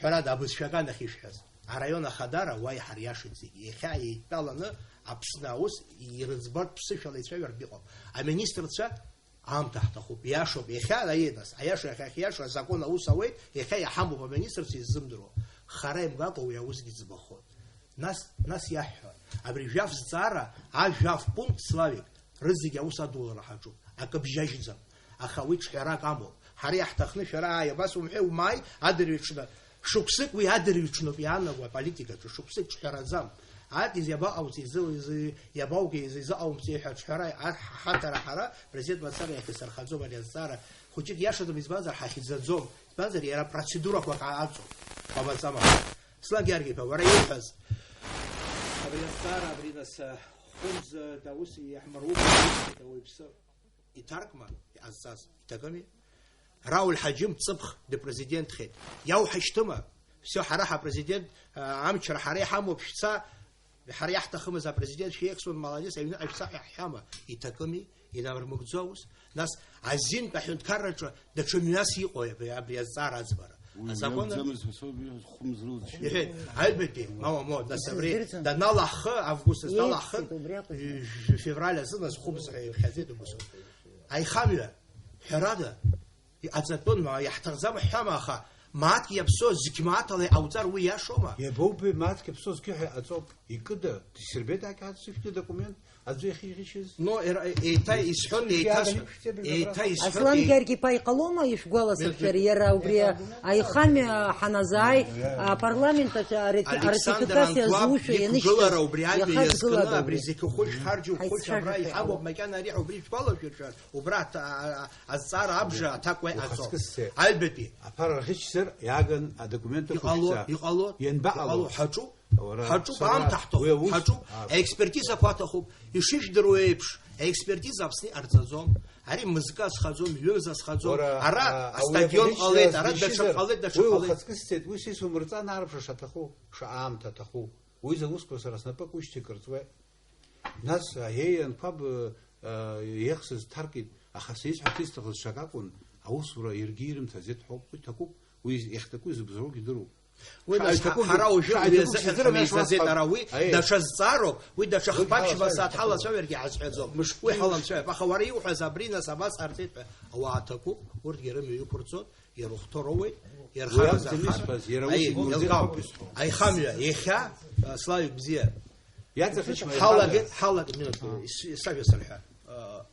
ҳәарада, абызшәа аганахь ишәҳәаз, араион ахадара уа иҳариашеит зегьы. Иахьа еидтәаланы Аԥсны аус ирыӡбартә ԥсышәала ицәажәартә иҟоуп. Аминистрцәа Аамҭа ҳҭахуп, иашоуп, иахьа, аиеи, нас, аиаша иахьа ахьиашоу азакон аус ауеит, иахьа иҳамоуп аминистрцәа иззымдыруа. Хара имгакәа уи аусгьы ӡбахоит. Нас, нас иаҳҳәа, абри жәаф зҵаара, ажәаф пункт, Славик, рызегь аус адулара ҳаҿуп, акы бжьажьӡам. Аха уи ҿҳәарак амоуп. Ҳара иаҳҭахны шәара ааи абас умҳәеи, умааи, адырҩаҽны. Шықәсык уи адырҩаҽноуп иаанаго аполитикаҿы, шықәсык ҿҳәараӡам. Ат изы иабаҟауҵеи, изы, изы, иабаугеи, изы изыҟаумҵеи ҳәа аҿҳәара, ар-, ҳаҭара ҳара, президент мацара иахьысырхаӡом ари азҵаара. Хәыҷык иашаӡам, избанзар, ҳахьӡаӡом. Избанзар, иара процедурақәак ааҵоуп, ҟамаҵама. Аслан Георги-иԥа, уара иуҳәаз. Абри азҵаара, абри нас, хәымз, даус иаҳмыруп, ауаҩԥсы. Иҭаркма, иҟазҵаз, иҭакыми? Рауль Ҳаџьым ҵыԥх дыпрезидентхеит. Иауҳашьҭыма? Всё, ҳара ҳапрезидент, а, амчра ҳара иҳамоуп, шәца, ҳара иаҳҭахымыз апрезидент шәеихсуан, молодец, аҩныҟа шәца ҳәа ҳҳәама? Иҭакыми? Инармыгӡо аус? Нас азинтә аҳәынҭқарраҿы даҽа мҩас иҟои абри, абри азҵаара аӡбара? Уи азакәан мҩа мыӡамызт ҳәа соуп, хәымз рылҵшьа. Иҳәеит, аҩбатәи, мама, мо, нас абри Сыздырӡом. Даналаҳхы, август даналаҳхы, Еиԥшҵәҟьа убри акәын. Февраль азы нас хәымз ҳәа иԥхьаӡеит убыс. Аихамҩа, ҳәарада, иҟаҵатәын, ма, иаҳҭахӡам ҳҳәама, аха мааҭк иаԥсоу зқь мааҭ ала иҟауҵар уи иашоума? Иабоубеи мааҭк иаԥсоу зқьы ҳәа иҟаҵоуп. Икыда? Дисырбеит ақьаад зықьы документ, аӡәы иахьиӷьычыз? Но, ера-, еиҭа исҳәон, еиҭа с-, еиҭа исҳәон, Аслан еи- Георги-иԥа, иҟалома ишәгәаласыршәар, Ишәгәаласыршәар. Иара убри аихамҩа ҳаназааи, апарламент аҿы арети-, Александр аратификациа Анқәаб зушәа ианышьҭаз иқәгылара убри ажәа иахагылада иазкны убри? Абри зқьы хәышә харџьу хәышә абра Ҳаицәажәахьеит, иҳамоуп, ала. Макьана ари ҳәа убри ишәгәалашәыршәар, убра аҭ-, а-, а-, а-, азҵаара абжа аҭакуа иҟаҵо. Ухаҵкы сцеит. Аҩбатәи. Аԥара рӷьычзар иааган адокументқәа Иҟало, шәца. Иҟало, Ианбаҟало? Иҟало, ҳаҿуп, Уара, ҳаҿуп, сара аамҭа ҳҭахуп, уи аус, ҳаҿуп, а, аекспертизақәа аҭахуп, ишыжәдыруа еиԥш, аекспертиза Аԥсны иҟарҵаӡом, ари мызкы азхаӡом, ҩымз азхаӡом, Уара, ара а, астадион ауи ҟалеит, ара даҽак зишьызар, ҟалеит, даҽак уи ҟалеит. Ухаҵкы сцеит, уи сисумырҵан арԥша шаҭаху, шаамҭа аҭаху, уи заусқәа сара снапы акушьҭ икырҵуеит. Нас аиеи анқәаб, а, еихсыз ҭаркит, аха сеизҳәарц исҭахыз ҽак акәын, аусура иаргьы ирымҭаӡеит ҳәоуп, уи ҭакуп, уи иахьҭаку изыбзоугьы дыруп. Уи нас ҳара уажәы уи азыҳәан ҳмеизаӡеит, ара уи даҽа зҵаароуп, уи даҽа хԥа-ԥшьба сааҭ ҳалацәажәаргьы ҳазҳәаӡом. Уи ҳаламцәажәап. Аха уара иуҳәаз абри нас абас ҟарҵеит ҳәа ауаа ҭакуп, урҭгьы рымҩа иқәырҵон, ирыхәҭоу роуеит, иархараз архарҭоуп. Аи, еилкаауп. Аихамҩа, иахьа, а, Славик бзиа. Ҳалагеит, ҳалагеит, минуҭ, ис-, сажәа сырҳәа. А,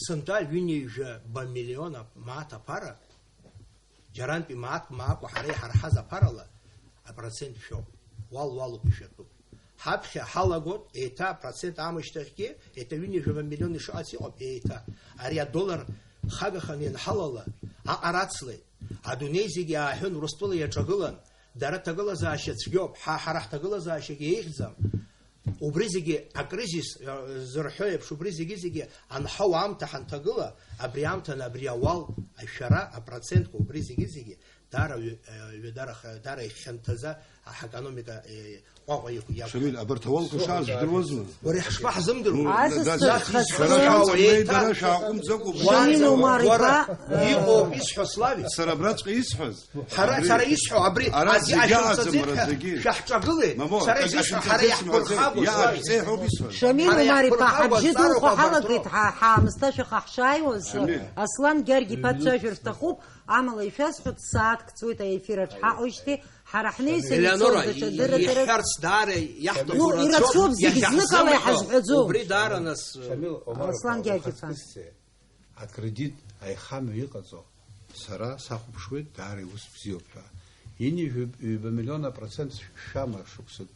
сынтәа ҩынҩажәа ба миллион мааҭ аԥара, џьарантәи мааҭк маакәа ҳара иҳарҳаз аԥарала апроцент шәоуп, уал-уалуп ишәатәуп. Ҳаԥхьа ҳалагоит, еиҭа апроцент аамышьҭахьгьы, еиҭа ҩынҩажәа миллион ишыҟац иҟоуп, еиҭа. Ари адоллар хагаханы ианҳалала, аҟара ацлеит. Адунеи зегьы ааҳәын, Урыстәыла иаҿагылан, дара ҭагылазаашьа цәгьоуп, ҳа, ҳара ҳҭагылазаашьагьы еиӷьӡам. Убри зегьы акризис, э, зырҳәо еиԥш, убри зегьы-зегьы анҳау аамҭа ҳанҭагыла, абри аамҭаны абри ауал, ашәара, апроцентқәа, убри зегьы-зегьы даара ҩ-, э, ҩадараха-, даара ихьанҭаза ҳекономика, э, ҟәаҟәа иқәу иақәу. Шамиль, абарҭ ауалқәа шааз жәдыруазма? Уара ишԥаҳзымдыруа? Ну, Асасцәа нас рхаҵкы. Шәара шәаҟәымҵӡакәа, Шамиль Омар-иԥа, уара, э, иҟоуп исҳәо, Славик. Сара абраҵәҟьа исҳәаз. Ҳара, абри, сара исҳәо, абри ара аӡәы зегьы ашәымҵаӡеит аӡам, ҳәа зегьы. Шәаҳҿагылеит. Мамоу, сара исҳәо, ҳара иаҳԥырхагоу, Славик. Иаҳәшьцеи ҳәоуп исҳәаз. Шамиль Омар-иԥа, ҳара ҳабжьы иаҳԥырхагоу духәа азҵаарақәа ҳалагеит, ҳа-, ҳаамысҭашәаха ҳшааиуаз, Шамиль. Аслан Георги-иԥа дцәажәар шәҭахуп, амала ишәасҳәап, сааҭк ҵуеит аефир аҿ ҳаҟоижьҭеи, ҳара ҳнеисыр Елеонора, ицоз даҽа дырраҭарак. Иҳәарц даара иаҳҭаху Ну, рацәоуп, ирацәоуп, зегь иахьаҳзымҳәо зныкала иҳазҳәаӡом. Убри даара нас, Шамил Омар-иԥа, Аслан Георги-иԥа. Ухаҵкы сцеит. Акредит аихамҩа иҟаҵо, сара сахәаԥшуеит, даара иус бзиоуп ҳәа. Ҩынҩажәа ҩба миллион апроцент шәама шықәсык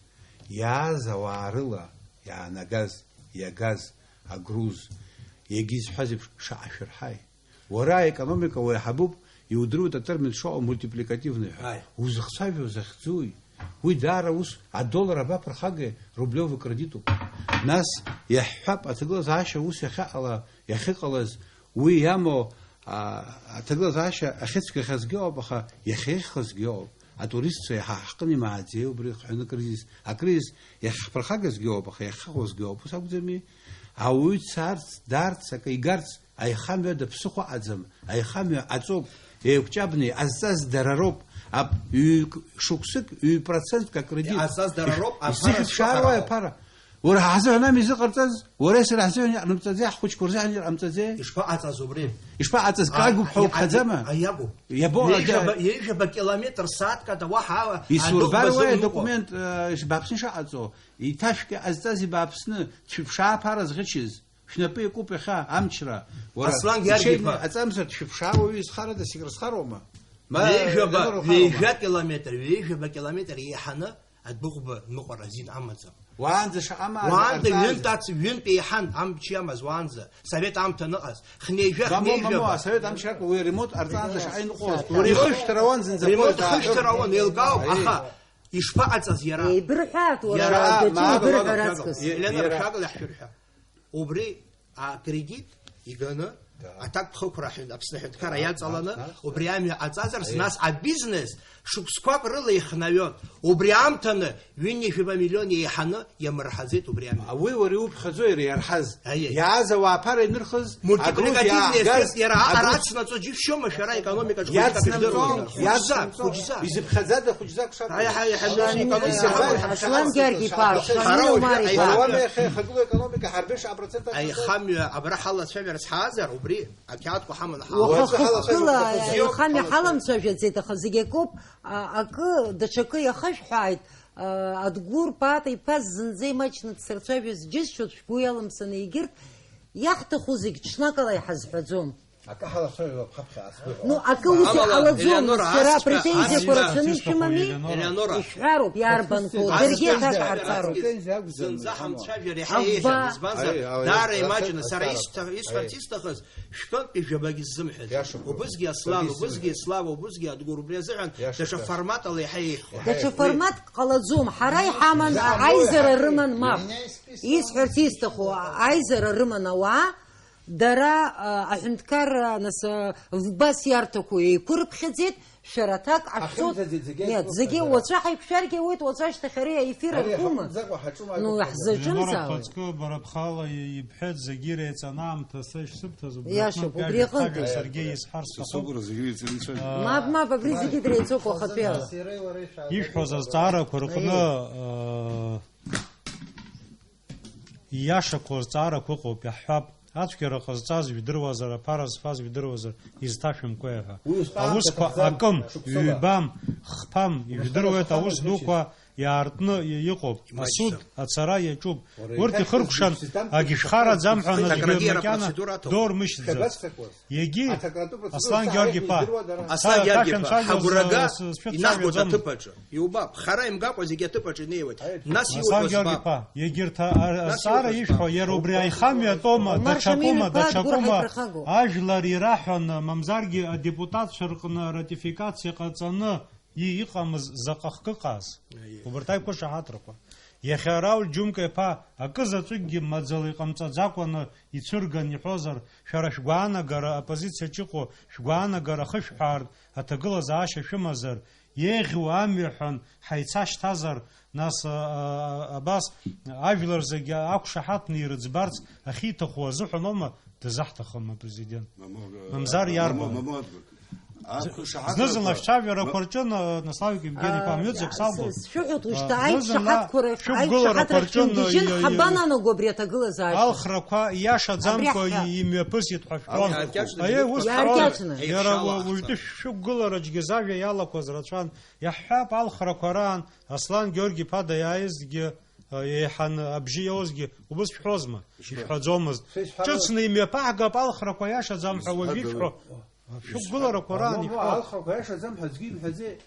иааз ауаа рыла иаанагаз, иагаз, агруз, иагьа изҳәаз еиԥш, шаҟа шәырҳаи? Уара аекономика уеиҳабуп, иудыруеит атермин шыҟоу мультипликативный ҳәа. Ааи. Узыхцәажәо захьӡуи? Уи даара ус, адоллар абаԥырхагеи, рублевый кредитуп. Нас иаҳҳәап, аҭагылазаашьа ус иахьаҟала, иахьыҟалаз, уи иамоу, а, аҭагылазаашьа ахьыцәгьахазгьы ыҟоуп, аха иахьеиӷьхазгьы ыҟоуп. Атуристцәа иаҳа ҳҟны имааӡеи убри хҩаны акризис, акризис иахьҳԥырхагазгьы ыҟоуп, аха иахьхыхуазгьы ыҟоуп, ус акәӡами? Ауаҩы дцарц, даарц, акы игарц, аихамҩа ада ԥсыхәа аӡам, аихамҩа аҵоуп, еиқәҷабны иҟазҵаз дара роуп, ап-, ҩ-, шықәсык, ҩ-процентк акредит. Иҟазҵаз дара роуп, ис-, аԥара исзыхьыԥшаарои зшыҟараҳәо. Аԥара? Уара ҳазыҳәан ами изыҟарҵаз? Уареи сареи ҳзыҳәан иҟарымҵаӡеи, ҳхәыҷқәа рзыҳәан иҟарымҵаҵеи? Ишԥаҟаҵаз убри? Ишԥаҟаҵаз, А, кагоуп ҳәа а, уԥхьаӡама? А, иагуп. Иабо-, Ҩажәаба, ада- ҩажәаба километр сааҭк ада уаҳа ала Исурбар адәыӷба уи зыҩныҟа. Адокумент, э, бааԥсны ишаҟаҵо, иҭашәкьа ҟазҵаз ибааԥсны, дшәыԥшаа аԥара зӷьычыз. Шәнапы иакуп иахьа амчра. Уара, Аслан Георги-иԥа. Ишеибна аҵамзар дшәыԥшаауа ҩызхарада, сигра схароума? Ма Ҩажәаба, Ленор хароума? Ҩажәа километр, ҩажәаба километр еиҳаны адәыӷба ныҟәара азин амаӡам. Уаанӡа шаҟа амаа Уаанӡа арҵаанӡа. Ҩынтә ац-, ҩынтә еиҳан амч иамаз уаанӡа. Совет аамҭа аныҟаз. Хнеижәа, Мамоу, хнеижәаба. Мамоу, асовет амчракәа уи аремонт арҵаанӡа шаҟа иныҟәоз. Уи Ихышәҭыр ауан зынӡа. Ремонт поезд ихышәҭыр ауан, еилкаауп, Аи. Аха ишԥаҟаҵаз иара? Еибырҳәа, уара, Иара, Дачин, мап, еибырҳәа мап, раҵкыс. Елена, Иара. Ршәакала иаҳшәырҳәа. Убри акредит иганы, Да. Аҭакԥхықәра аҳәын-, Аԥсны аҳәынҭқарра Да, иаҵаланы, да, да. Убри амҩа ҟаҵазарц, Аиеи. Нас абизнес шықәсқәак рыла ихнаҩон. Убри аамҭаны ҩынҩажәаба миллион еиҳаны иамырҳаӡеит убри амҩа. А, уи уара иуԥхьаӡо иара иарҳаз. Аиеи. Иааз ауаа ԥара инырхыз, Мультипликативный агрупп иаагаз, эффект иара аҟара агрупп ацнаҵо џьышәшьома шәара економикаҿы хәыҷқәак Иацнамҵо, ижәдыруазар? Хәыҷзар, иацнамҵо, хәыджзар. Изыԥхьаӡада хәыҷзар шаҟа? Аиҳа, аиҳа, Ҳаран, економика Аслан, ҳаран. Георги-иԥа, Ҳара Шамил уажәы Омар-иԥа. Ауаа еиҳа ихагылоу економика ҳарбеиԥш апроцент Аихамҩа абра ҳалацәажәарц ҳаазар, убри ақьаадқәа ҳаманы ҳаауеит. Уаха Уаҵәы ҳалацәажәоит. Хықәкыла аихамҩа ҳаламцәажәаӡеит, аха зегь акоуп, а, акы, даҽакы иахышәҳәааит, а, Адгәыр Пата иԥа зынӡа имаҷны дсырцәажәаз џьысшьоит, шәгәы иалымсаны егьырҭ, иаҳҭаху зегь ҽнакала иҳазҳәаӡом. Акы ҳалацәажәап ҳаԥхьа ацгәы ҳәа. Ну, акы ус Амала, иҟалаӡом, Елеонора, нас шәара ацәгьа, апретензиақәа ацәгьа. Рацәаны ишәымами? Елеонора. Ишәҳәароуп, иарбан кәоу? Ацәгьа, Даргьы ацәгьа, аҭак ацәгьа. Ҳарҵароуп. Претензиа акәӡам, Зынӡа Елеонора. Ҳамцәажәар иаҳа Абба. Еиӷьын, избанзар, Аиеи, ауеи, даара ацәгьа, имаҷны сара ацәгьа. Исҭа-, исҳәарц Аиеи. Исҭахыз, шәҟынтәи жәабагь сзымҳәаӡеит. Иашоуп. Убысгьы аслам, Убысгьы. Убысгьы аслам, убысгьы Адгәыр, убри азыҳәан Иашоуп, даҽа иашоуп. Форматала иаҳа еиӷьхон. Даҽа Уи форматк ҟалаӡом. Ҳара иҳаман, Иаҳамоуи аизара ҳаҭыр? Рыман, мап. Исҳәарц исҭаху, аизара рыман ауаа, Дара, а, аҳәынҭқарра, нас, а, вбас иарҭақәоу еиқәырԥхьаӡеит, шәара аҭак ҳашәҵоит. Ҳахьымӡаӡеит зегьы Нет, аиқәырԥхьаӡара. Зегьы уаҵәы ҳаиқәшәаргьы ауеит, уаҵәы ашьҭахь ари аифир Ари архума? Ҳақәымӡакәа ҳаҿума Ну, аиқәырԥхьаӡара? Елеонора иаҳзаҿымзаауеит. Хәыҵкы, бара бхала и-, ибҳәеит, зегьы иреиҵаны аамҭа са ишсыбҭаз, убри Иашоуп, аҟнытә убри иажәа аҟынтәи. Ҳажәа саргьы исҳәар сҭахуп. Сасуп, зегьы еицырицәажәо. А, Мап, мап, абри зегьы дреицәоуп уахатәиала. Ишәҳәоз азҵаарақәа рҟны, Аиеи. а, Ииашақәоу азҵаарақәа ыҟоуп, иаҳҳәап, ацәгьара ҟазҵаз жәдыруазар, аԥара зфаз жәдыруазар, изҭашәымкуеи ҳәа. Уи устәаанӡа Аусқәа аҭахӡам, акым, шықәсыла. Ҩбам, хԥам, Уи ижәдыруеит, устәаанӡа аус дуқәа иаартны и-, иҟоуп, Имаҷӡам. Асуд, ацара иаҿуп. Уара Урҭ иахьа ихыркәшан, сызусҭам егьышәхараӡам ҳәа Аҭакратәи нагьы ара макьана процедура аҭахуп. Дормышьӡац. Шәабаццакуаз? Егьи, Аҭакратәы процедура Аслан саҳаит Георги-иԥа, ижәдыруада ара? Аслан сара Георги-иԥа, ҭашәанцәажәоз, ҳагәрага, э, с-, инахәоит сцәыцәажәаӡом. Аҭыԥаҿы. Иубап, хара имгакәа зегьы аҭыԥаҿы инеиуеит. Аиеи. Нас Аслан иуҳәо Георги збап. Иԥа, егьырҭ а-, а-, Нас азҵаара иуҳәо ишәҳәо, збап. Иара убри Аухаҵәҟьа. Аихамҩа атома, Умар даҽакума, Шамил-иԥа Адгәыр даҽакума, ҳаиԥырхагоуп. Ажәлар ираҳәаны, мамзаргьы адепутатцәа рҟны аратификациа ҟаҵаны и-, иҟамыз заҟа хкы ыҟаз? Аиеи. Убарҭ аиқәышаҳаҭрақәа. Иахьа Рауль Џьумка-иԥа акы заҵәыкгьы маӡала иҟамҵаӡакәаны ицәырган иҳәозар, шәара шәгәаанагара, оппозициаҿ иҟоу шәгәаанагара ахышәҳәаартә аҭагылазаашьа шәымазар, Еиӷьу амҩа ҳәан ҳаицашьҭазар, нас, а, а, абас, ажәлар зегьы ақәшаҳаҭны ирыӡбарц ахьиҭаху азыҳәан аума дызаҳҭахым апрезидент? Мамоу, Мамзар а, иарбан? Мамоу, мамоу, ақәшаҳаҭрақәа, Зны-зынла ма-, шәцәажәарақәа рҿы, на-, Наславик Евгений А, ԥа, мҩыӡак салгом. Сшәыҳәоҭ, А, ушьҭа зны-зынла аиқәшаҳаҭқәа рахь, шәықәгыларақәа аиқәшаҳаҭрахь рҿы, шәындыжьын, иа-, иа-, ҳабананаго абри аҭагылазаашьа? Алхрақәа иашаӡамкәа Абри ҳәа. И-, имҩаԥысит ҳәа шәҳәон. Иааркьаҿны Аиеи, ус иааркьаҿны. Ҳәарада, иара Еихшьала уа-, уажәтәи аҳҭа. Шәықәгылараҿгьы зажәа иалақәаз рацәан. Иаҳҳәап, алхрақәа раан Аслан Георги-иԥа даиааизҭгьы, а, еиҳаны абжьы иоузгьы убыс шәҳәозма? Ишәҳәа. Ишәҳәаӡомызт. Са исҳәару- Ҿыцны имҩаԥаҳгап алхрақәа иашаӡам ҳәа уажә Ишәҳәа. Ишәҳәо. Шәықәгыларақәа раан Мамоу, ишәҳәо. Алхрақәа иашаӡам ҳәа аӡәгьы имҳәаӡеит.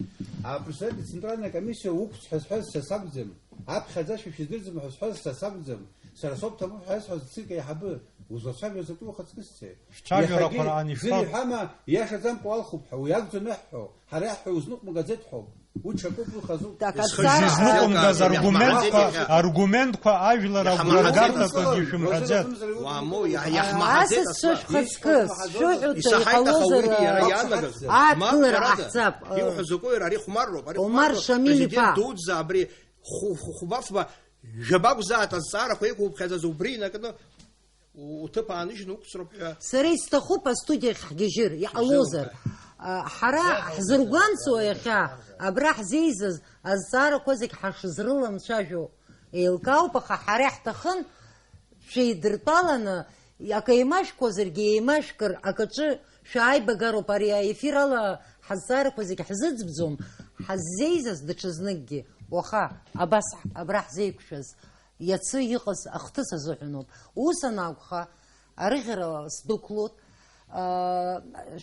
Апредседатель Центральной комиссиа уқәҵ ҳәа зҳәаз са сакәӡам. Аԥхьаӡашьа шәыздырӡом ҳәа зҳәаз са сакәӡам. Сара соуп ҭабуп ҳәа исҳәаз ацирк аиҳабы. Узлацәажәо закәи ухаҵкы сцеит? Шәцәажәарақәа Иаҳагьы раан зыри ишәҳәо. Ҳәама, иашаӡамкәа уалхуп ҳәа, уи акәӡам иаҳҳәо. Ҳара иаҳҳәо узныҟәымгаӡеит ҳәоуп. Уи ҽакуп, уи хазуп. Так, Исхы-, аҭҵаара. Изныҟәымгаз Иаҳмаҳаӡеит аргументқәа, иахьа. Аргументқәа ажәлар Иаҳмаҳаӡеит. Агәра ргартә акы Уи ишәымҳәаӡеит. Уамоу, иаҳ-, иаҳмаҳаӡеит Асасцәа асла. Шәхаҵкы, шәыҳәоит, Исаҳаит, аха иҟалозар, уи иара иалагаз. Ааҭгылара Мап, ҳәарада, ҟаҳҵап. Иуҳәо закәу иара, ари хәмарроуп, ари Омар хәмарроуп. Шамил Президент иԥа. Дуӡӡа абри ху-, ху-, хәба-фба, жәабагә зааҭ азҵаарақәа иқәуԥхьаӡаз убри инаркны у-, уҭыԥ ааныжьны уқәҵроуп ҳәа. Сара исҭахуп астудиахь ҳгьежьыр, иҟалозар. Шәзеилкаа. А, ҳара ҳзыргәамҵуа иахьа абра ҳзеизаз азҵаарақәа зегь ҳашзрыламцәажәо еилкаауп, аха ҳара иаҳҭахын шәеидыртәаланы, акы еимашәкуазаргьы еимашәкыр, акаҿы шәааибагароуп, ари аефир ала ҳазҵаарақәа зегь ҳзыӡбӡом, ҳаззеизаз даҽазныкгьы, уаха абас абра ҳзеиқәшәаз. Иацы иҟаз ахҭыс азыҳәаноуп. Ус анакәха, арыӷьара сдәықәлоит.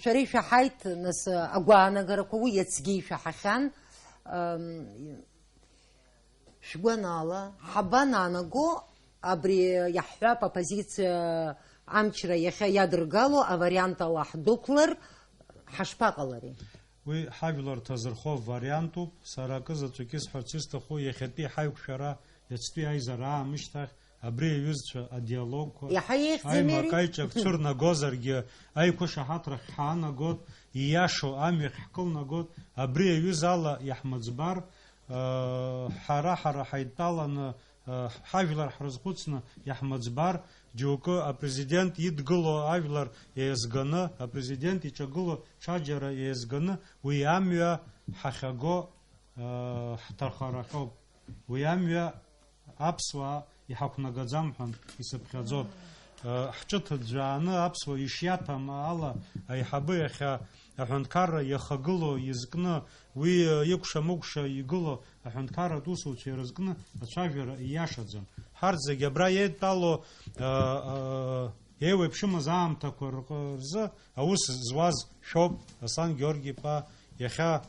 Шәара ишәаҳаит, нас, агәаанагарақәа, уи иацгьы ишәаҳахьан. Шәгәанала, ҳабанаанаго, абри иаҳҳәап, оппозициа амчра иахьа иадыргало авариант ала ҳдәықәлар, ҳашԥаҟалари? Уи ҳажәлар ҭазырхо вариантуп. Сара акы заҵәык исҳәарц исҭаху, иахьатәи ҳаиқәшәара, иацтәи аизара аамышьҭахь, абри аҩызцәа адиалогқәа, иаҳа еиӷьӡами ари? Аимак-аиҿак цәырнагозаргьы, аиқәышаҳаҭрахь ҳаанагот, ииашоу амҩахь ҳкылнагот, абри аҩыза ала иаҳмыӡбар, ыы, ҳара-ҳара ҳаидтәаланы, ыы, ҳажәлар ҳрызхәыцны иаҳмыӡбар, џьоукы апрезидент идгыло ажәлар еизганы, апрезидент иҿагыло ҽаџьара еизганы уи амҩа ҳахьаго, ыы, ҳҭахарахьоуп. Уи амҩа аԥсуаа иҳақәнагаӡам ҳәа исыԥхьаӡоит. Ыы, ҳҿы ҭыӡәӡәааны аԥсуаа ишиаҭәам ала аиҳабы иахьа аҳәынҭқарра иахагылоу изкны, уи, ыы, икәша-мыкәша игылоу аҳәынҭқарратә усуцәа ирызкны ацәажәара ииашаӡам. Ҳарҭ зегьы абра еидтәалоу, ыы, ыы, еиуеиԥшымыз аамҭақәа рҟ-, рзы аус зуаз шәоуп, Аслан Георги-иԥа, иахьа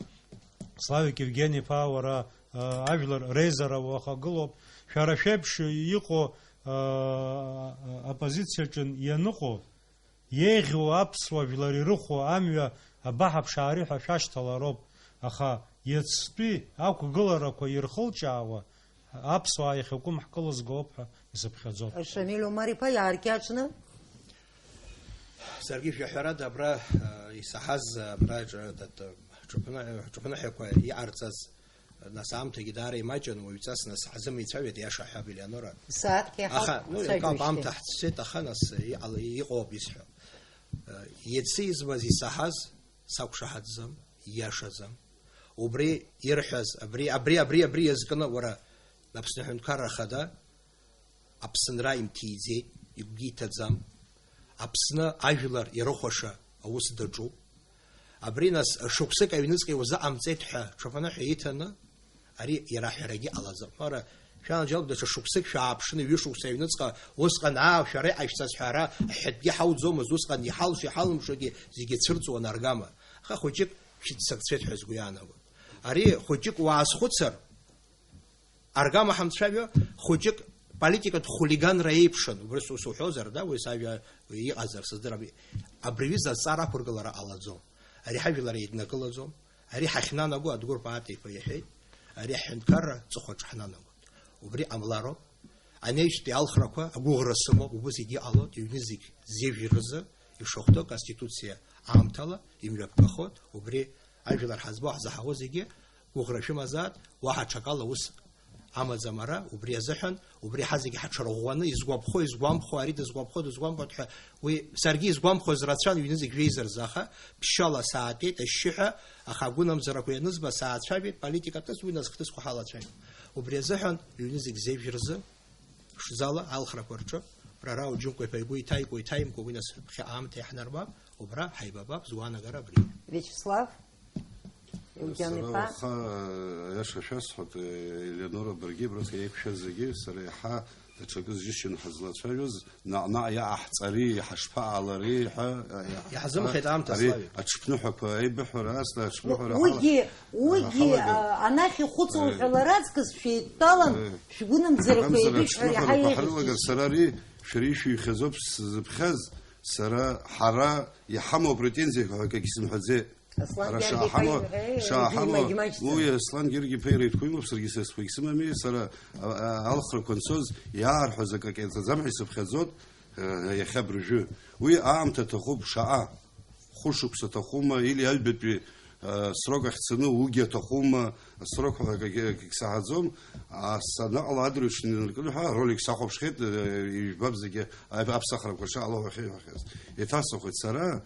Славик Евгени-иԥа, уара, ыы, ажәлар реизара уахагылоуп. Шәара шәеиԥш иҟоу, ыы, оппозициаҿы ианыҟоу, еиӷьу аԥсуа жәлар ирыхәо амҩа абаҳаԥшаари ҳәа шәашьҭалароуп, аха иацтәи ақәгыларақәа ирхылҿиаауа аԥсуаа иахьакәым ҳкылызгоуп ҳәа исыԥхьаӡоит. Шамиль Омар-иԥа, иааркьаҿны. Саргьы шәаҳәарада абра, э, исаҳаз, э, абра ҿ-, т-, т-, ҿыԥны-, ҿыԥныҳәақәа иҟарҵаз, нас аамҭагьы даара имаҷын, уаҩҵас нас ҳзымеицәажәеит, иаша ҳәа, Елеонора. Сааҭк иаҳа Аха, ну, ҳцәажәоижьҭеи. Акы аамҭа ҳцәцеит, аха нас иҟала-, иҟоуп исҳәо. Э, иацы измаз исаҳаз сақәшаҳаҭӡам, ииашаӡам. Убри ирҳәаз, абри, абри, абри, абри иазкны, уара, Аԥсны Аҳәынҭқарра Ахада, Аԥсынра имҭиӡеит, игәгьы иҭаӡам. Аԥсны ажәлар ирыхәаша аус даҿуп. Абри нас шықәсык аҩныҵҟа иузыҟамҵеит ҳәа ҽыԥныҳәа иҭаны, ари иара аҳәарагьы ҟалаӡом. Ара, шәанаџьалбеит, даҽа шықәсык шәааԥшны, ҩышықәса аҩныҵҟа, усҟан, аа, шәара иҟашәҵаз ҳәа ара аҳәатәгьы ҳауӡомызт, усҟан иҳалшо, иҳалымшогьы зегьы цәырҵуан аргама. Аха хәыҷык шәыццакцәеит ҳәа сгәы иаанагон. Ари хәыҷык уаазхәыцыр, Аргама ҳамцәажәо, хәыҷык политикатә хулиганра еиԥшын, убри су-, суҳәозар, да, уи сажәа иҟазар сыздырам, абри аҩыза азҵаара ақәыргылара ҟалаӡом. Ари ҳажәлар еиднакылаӡом, ари ҳахьнанаго, Адгәыр Паатеиԥа иҳәеит, ари аҳәынҭқарра ҵыхәаҿ ҳнанагоит. Убри ҟамлароуп, анаҩстәи алхрақәа агәыӷра сымоуп, убри зегьы иҟалоит, иҩны зегь зежә рзы, ишахәҭоу Конституциа аамҭала имҩаԥгахоит, убри ажәлар ҳазбо, ҳзаҳауа зегьы, гәыӷра шәымазааит, уаҳа аҽакала ус амаӡам ара, убри азыҳәан, убри ҳазегьы ҳаҽарӷәӷәаны, изгәаԥхо, изгәамԥхо, ари дызгәаԥхо, дызгәамԥхоит ҳәа, уи саргьы изгәамԥхоз рацәан, ҩны зегь жәеиза рзы, аха ԥшьшьала саатәеит, ашьшьыҳәа, аха агәынамӡарақәа ианызба, саацәажәеит, политикатәыз уи нас хҭысқәа ҳалацәажәеит. Убри азыҳәан, ҩны зегь зежә рзы, ԥшӡала алхрақәа рҿы, Рарау Џьынқәа-иԥа игәы иҭаикәа, иҭаимкәа, уи нас ԥхьа аамҭа иаҳнарбап, убра ҳаибабап, згәаанагара абри. Виачеслав, Евген-иԥа. Сара уаха, аиаша шәасҳәап, Елеонора, баргьы, абраҟа еиқәшәаз зегьы, сара иаҳа даҽакы зџьысшьаны ҳазлацәажәоз, наҟ-наҟ иаҟаҳҵари, иҳашԥаҟалари ҳәа, иаҳ-, Иаҳзымхеит аамҭа, ари Славик. Аҽԥныҳәақәа аибыҳәара, ас аҽԥныҳәара Уигьы, ҳала-, уигьы, ҳалагар. А, анахь ихәыцуан Э. ҳәа лара аҵкыс шәеидтәалан, Э. шәгәынамӡарақәа Акәымзар, еибышәҳәар иаҳа аҽԥныҳәақәа еиӷьыз ҳалагар, џьысшьон. Сара ари шәара ишәихьызоуп сзыԥхьаз, сара ҳара иҳамоу апретензиақәа акгьы сымҳәаӡеит. Аслан Ара Георги-иԥа шаҳамоу, иҳәа, э, шаҳамоу, димагьмаҷӡам. Уи Аслан Георги-иԥа иара итәқәа имоуп, саргьы са стәқәа егьсымами, сара, а, а, алхрақәа анцоз иаарҳәоз акы акьаҿ аӡам ҳәа исыԥхьаӡоит, э, иахьа абыржәы. Уи аамҭа аҭахуп шаҟа. Хәышықәса аҭахума, или аҩбатәи, э, срок ахь цаны угьы аҭахума, асрок ҳәа акгьы, акгьы саҳаӡом, а, санаҟала адырҩаҽны инаркны ҳәа ролик сахәаԥшхьеит, э, ижәбап зегьы, а-, аԥсахрақәа шаҟала уахьеиҳәахьаз. Еиҭасҳәахуеит, сара,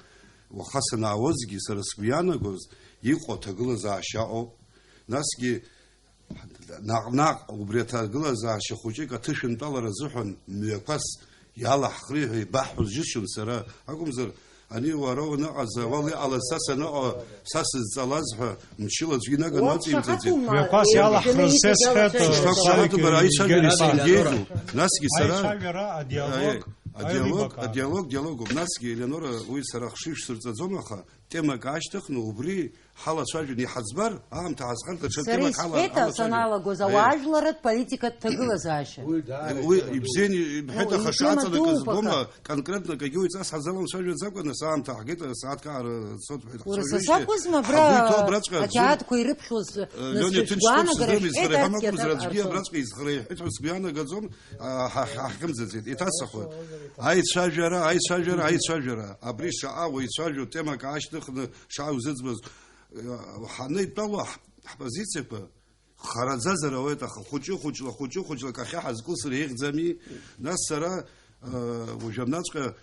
уаха санаауазгьы, сара сгәы иаанагоз, иҟоу аҭагылазаашьа ыҟоуп. Насгьы, Наҟ-наҟ убри аҭагылазаашьа хәыҷык аҭышәынтәалара азыҳәан мҩақәас иалаҳхри ҳәа ибаҳҳәоз џьысшьон сара, акәымзар, Ани уара уныҟаз, уала иҟалаз са саныҟала, са сызҵалаз ҳәа мчыла аӡәгьы инаганы уақәшаҳаҭума? Уаҵимҵаӡеит. Мҩаԥас иалаҳхрыз сесҳәеит, Славик Шәышԥақәшаҳаҭума, ара аицәажәара Герман. Сингеиӡом. Насгьы сара Аицәажәара, адиалог, аи, адиалог, аҩбагара. Адиалог, диалогуп. Насгьы, Елеонора, уи сара ахшыҩ сырҵаӡом, аха темак аашьҭыхны убри ҳалацәажәон, иҳаӡбар, аамҭа ҳазхар даҽа Сара темак ҳала-, исҳәеит, ҳалацәажәон. Саналагоз, Аиеи. Ауаажәларатә политикатә ҭагылазаашьа. Уи, даара уи ибзиан, ибҳәеит, Ну, аха итема шаҵанакыз дууп, бома, аха. Конкретно акгьы уаҩҵас ҳазаламцәажәаӡакәа, нас аамҭа ҳгеит, асааҭ каара цоит, ҳәа Уара са ҳцәажәоижьҭеи сакәызма абра ҳагәы иҭоу абраҵәҟьа аӡәы, ақьаадқәа ирыԥхьоз Леон сыцәгьа иаҭынчны гәаанагара сзырымыз, шәҳәеит, сара арҭ иаҳамақәыз иаҭар рацәгьы арҵон. Абраҵәҟьа изхара иҳәеит ҳәа сгәы иаанагӡом, а, ҳа-, ҳа-, ҳахьымӡаӡеит, иҭасахоит. Аицәажәара, аицәажәара, аицәажәара. Абри шаҟа уаҩ ицәажәо темак аашьҭыхны шаҟа узыӡбаз, э, ҳанеидтәало ҳ-, ҳпозициақәа хараӡазар ауеит, аха хәыҷы-хәыҷла, хәыҷы-хәыҷла акахьы ҳазкылсыр еиӷьӡами? Нас сара, э, уажәы абнаҵәҟьа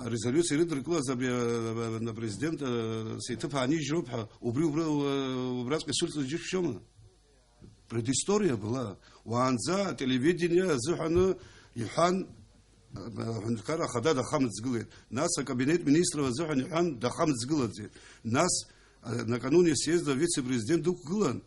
арезолиуциа ирыдыркылаз абри, э, апрезидент, э, сеиҭыԥ аанижьроуп ҳәа, убри, убри, э, убраҵәҟьа исырҵоз џьышәшьома? Предыстория была. Уаанӡа ателевидение азыҳәаны иҳәан, аҳәынҭқарра ахада дахамыҵгылеит. Нас акабинет министров азыҳәан иҳәан, дахамыҵгылаӡеит. Нас, а, накануне съезда авице-президент дықәгылан,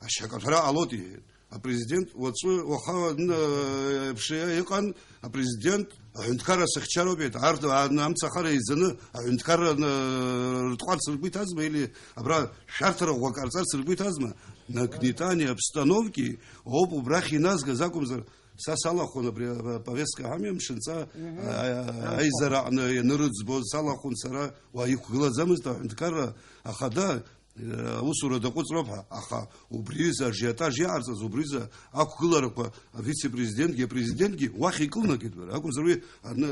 ашьакаҭәара ҟалоит, иҳәеит. Апрезидент уаҵәы, уаха, н-, ԥшьа иҟан, апрезидент аҳәынҭқарра сыхьчароуп, иҳәеит. Арҭ, а, амцахара еизаны аҳәынҭқарра, н-, рытҟәарц ргәы иҭазма, или абра шәарҭара ӷәӷәак ҟарҵарц ргәы иҭазма? Нагнетание обстановки ауп убрахь иназгаз акәымзар, Са салахәын абри аповестка ҳамҩа мшынҵа, Мгм. а-, а-, аизара аҟны ианырыӡбоз салахәын сара, уа иқәгылаӡамызт аҳәынҭқарра ахада, э, аусура даҟәыҵроуп ҳәа, аха убри изы ажиотаж иҟарҵаз, убри изы ақәгыларақәа авице-президентгьы, апрезидентгьы уахь икылнагеит бара. Акәымзар уи аны,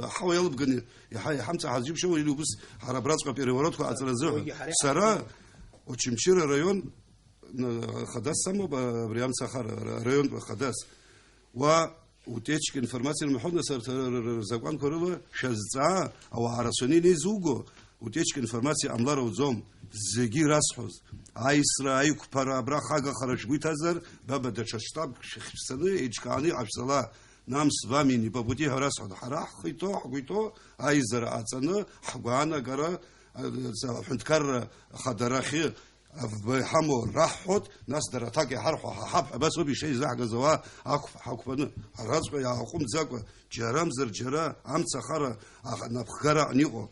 аҳауа иалыбганы иҳа-, иҳамҵаҳаз џьыбшьома, или убыс ҳара абраҵәҟьа переворотқәа ҟаҵаразы ҳәа. Уигьы ҳара Сара иаҳҳәап. Очамчыра араион Н-, хадас самоуп, а-, абри амцахара, ра-, араионтә хадас. Уа утечка информациа рымҳәои, нас, арҭ р-, р-, р-, рзакәанқәа рыла шәазҵаа, ауаа рацәаны инеизуго, утечка информациа ҟамлар ауӡом, зегьы ирасҳәоз. Аисра, аиқәԥара, абра хагахара шәгәы иҭазар, баба даҽа штабк шәыхьԥсаны, еиҿкааны иҟашәҵала, нам с вами не по пути ҳәа расҳәон. Ҳара ҳхы иҭоу, ҳгәы иҭоу, аизара ҟаҵаны, ҳгәаанагара, а, ц-, аҳәынҭқарра ахадарахьы Афба иҳамоу раҳҳәоит, нас дара аҭак иҳарҳәо ҳаҳап ҳәа, абас ауп ишеизаҳгаз ауаа ақәԥ-, ҳақәԥаны. Араҵәҟьа иааҟәымҵӡакәа, џьарамзар џьара амцахара аха-, напхгара аҟны иҟоу,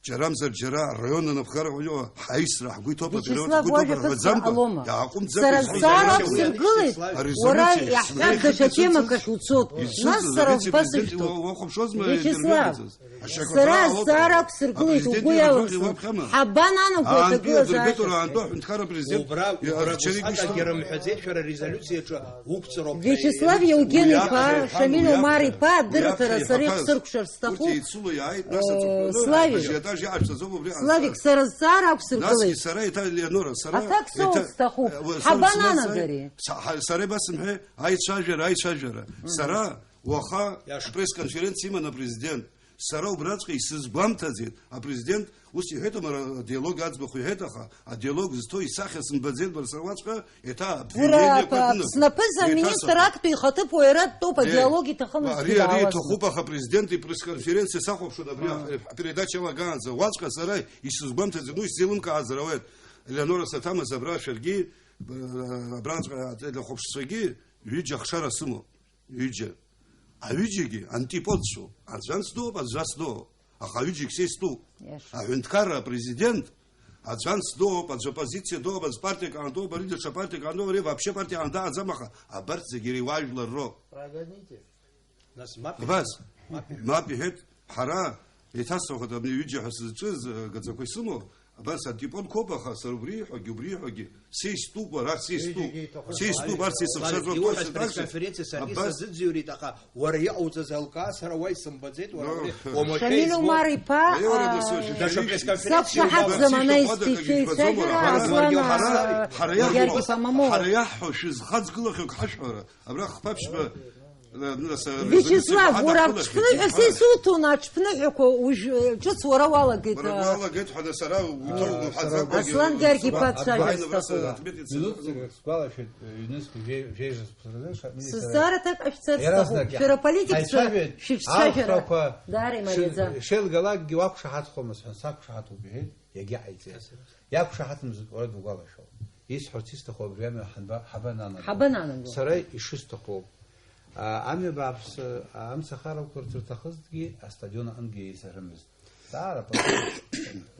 џьарамзар џьара араион анапхгара аҟны иҟоу, ҳаисра ҳгәы иҭоуп, апериод Вячеслав, ҳгәы иҭоуп уажәа ԥыццар рҳәаӡамкәа, ҟалома? Иааҟәымҵӡакәа Сара изҳәоз зҵаара Аресурсиа. Акәзыргылеит, Аресурсиа. Уара иахьҳәа даҽа темак ахь уцоит. Изцәыӡыз, Нас сара авице-президент убасышәҭоуп. Уа-, уахәаԥшуазма Вячеслав, иадыргылаӡаз? Сара Ашьакаҭәара азҵаара алоуп. Ақәсыргылеит, Апрезидент угәы иаанбои иаласны. Уаԥхьама? Ҳабананагои Аантәи аҭагылазаашьа? Адыргатора аантәи аҳәынҭқарра апрезидент Убра, убра иахьчара усҟак икышьҭоу. Акгьы рымҳәаӡеит шәара арезолиуциаҿы уқәҵароуп ҳәа Вячеслав еиҳәеит. Евгени-иԥа, Уи аԥхьа, Шамиль уи Омар-иԥа аԥхьа, уи адырраҭара аԥхьа сара иҳәақәаз. Ихсыркәшар Урҭ сҭахуп. Еицыло иааит, нас Э, аҵыхәтәаны Славик. Ажиотаж иаҟашәҵаӡом убри Славик, ҟазҵаз. Сара зҵаара ақәсыргылеит. Насгьы сара еиҭа, Елеонора, сара Аҭак еиҭа, соур сҭахуп. Э, уа-, Ҳабананагари? са-, ҳа-, сара ибасымҳәеи, аицәажәара, аицәажәара. Мгм. Сара Уаха Иашоуп. Апресс-конференциа иман апрезидент. Сара убраҵәҟьа исызгәамҭаӡеит, апрезидент ус иҳәеит, ма, адиалог аӡбахә иҳәеит, аха адиалог зҭо исахьа сымбаӡеит, бара сара уаҵәҟьа еиҭа Ура, обвинениақәа п-, кны, снапы за еиҭа министр сахьа. Актәи ихаҭыԥуаҩ ара дтәоуп, Е, адиалог иҭахымызт ари, ари ираласны. Иҭахуп, аха апрезидент ипресс-конференциа сахәаԥшуан абри А. ап-, апередача алагаанӡа. Уаҵәҟьа сара исызгәамҭаӡеит, ну, исзеилымкаазар ауеит. Елеонора Саҭамаз абра шәаргьы, б-, абраҵәҟьа ателехәаԥшцәагьы ҩыџьа ахшара сымоуп. Ҩыџьа. Аҩыџьагьы антиподцәоуп. Аӡәы анс дууп, аӡәы ас дууп. Аха аҩыџьагь са истәуп. Иаша. Аҳәынҭқарра апрезидент, аӡәы анс дууп, аӡәы оппозициа дууп, аӡәы партиак аан дууп, ари даҽа партиак аан дууп, ари вообще партиа аан дааӡам, аха абарҭ зегьы иреиуаажәлар роуп. Прогоните. Нас мап Абас, иҳәеит. Мап иҳәеит. Мап иҳәеит, ҳара, еиҭасҳәахуеит, абни ҩыџьа ҳәа сызҿыз, э, гаӡақәа исымоу, абас антиподқәоуп, аха сара убри иҳәогьы, убри иҳәогьы, са истәуп, уара, са истәуп. Ҩыџьагьы иҭахуп. Са истәуп, арҭ са исыхшаз Славик, урҭ иуҳәаз точно так же. Пресс-конференциа саргьы Абас. Сазыӡырҩит, аха уара иҟауҵаз алкаа сара уа исымбаӡеит, уара Ну. Абри Шамиль уамашәа Омар изҳәо. иԥа, Аиеи, уара, а, дасу, Даҽа шәишәишь. пресс-конференциа Сақәшаҳаҭӡам, иубаӡом. Ана Ҳара, истәи ҳара, шәеицәажәара, ҳара, Аслан, ҳара, а, ҳара иаҳҳәо, Георги Памамоу. Ҳара иаҳҳәо шәызхаҵгылахьоу ҳашәҳәара. Абра хԥа-ԥшьба Виачеслав, уара аҽԥныҳәа са исуҭон, аҽԥныҳәақәа уажә, э, ҿыц уара уалагеит, уара а, уалагеит ҳәа, сара уҭоугәаҳәаӡакәагьы Аслан Георги-иԥа дцәажәарц сҭахуп. Минуҭк сгәалашәеит, э, ҩнызқь жәе-, жәеиза сԥсразы ша-, Сызҵаара аҭак ҟашәҵарц сҭахуп. Иаразнак шәара аполитикцәа ҳаицәажәеит, шәыҿцәажәара. Алхрақәа даара имариаӡам. Шел-, шелгалакгьы уақәшаҳаҭхомызт ҳәа сақәшаҳаҭуп иҳәеит, иагьыҟаиҵеит. Иақәшаҳаҭымзар уара дугәалашәо. Исҳәарц исҭаху абри амҩа ҳанба-, ҳабананаго? Ҳабананаго. Сара ишысҭаху ауп. А, амҩа бааԥс, а, амцахарақәа рҭахызҭгьы астадион аҟынгьы еизарымызт. Даара апату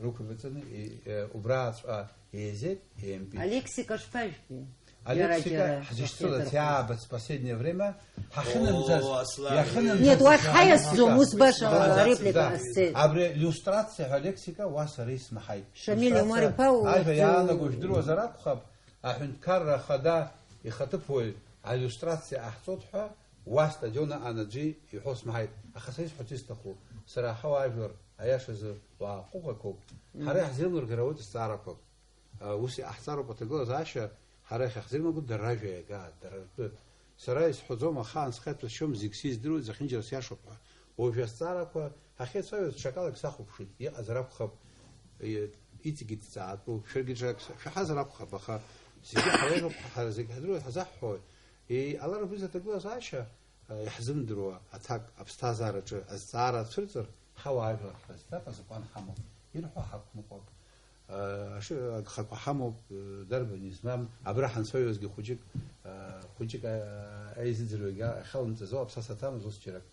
рықәырҵаны, е-, е-, убрааҵәҟьа еизеит, еимпит. Алексика шԥажәбеи? Алексика, иара џьара ҳзышьцылац иаҳҭаху. Иаабац последнее время, ҳахьынамӡаз, О, Аслан. Иахьынамӡаз Нет, уахь иахьа ҳаиасӡом, Алексика. Ус баша Да, да, реплика да. Ҟасҵеит. Абри люстрациа ҳәа алексика уа сара исмаҳаит. Шамиль Люстрациа Омар-иԥа, у-, ажәа иаанаго жәдыруазар акәхап, аҳәынҭқарра ахада ихаҭыԥуаҩ алиустрациа ҟаҳҵоит ҳәа уа астадион аҟны аӡәы иҳәо смаҳаит, аха са исҳәарц исҭаху, сара аҳауа ажәлар аиашазы уаа ҟәыӷақәоуп, Мм. ҳара иаҳзеилмыргар ауеит азҵаарақәак. А, ус иҟаҳҵароуп аҭагылазаашьа, ҳара иахьаҳзеилмырго дара ражәа иага, дара ртәы. Сара исҳәаӡом, ахаан схы иаҭәасшьом, зегь сиздыруеит, зехьынџьара сиашоуп ҳәа. Уажә азҵаарақәа ҳахьеицәажәоз ҽакалагь сахәаԥшит, иҟазар акәхап, и-, иҵегь иҭҵаатәу, шәаргьы ҽак шәаҳазар акәхап, аха зегьы ҳареиӷьуп, ҳара зегь ҳдыруеит, ҳазаҳҳәоит. Иҟалар убри аҭагылазаашьа, а, иаҳзымдыруа аҭак аԥсҭазаараҿы азҵаара ацәырҵыр, ҳауаажәлар ҳазҵап, азакәан ҳамоуп, ирҳәо ҳақәныҟәап. Ашьы агхақәа ҳамоуп, дарбан измам, абра ҳанцәажәозгьы хәыҷык, хәыҷык аизыӡырҩгьы ахьалымҵазо аԥсаса ҭамыз ус џьарак.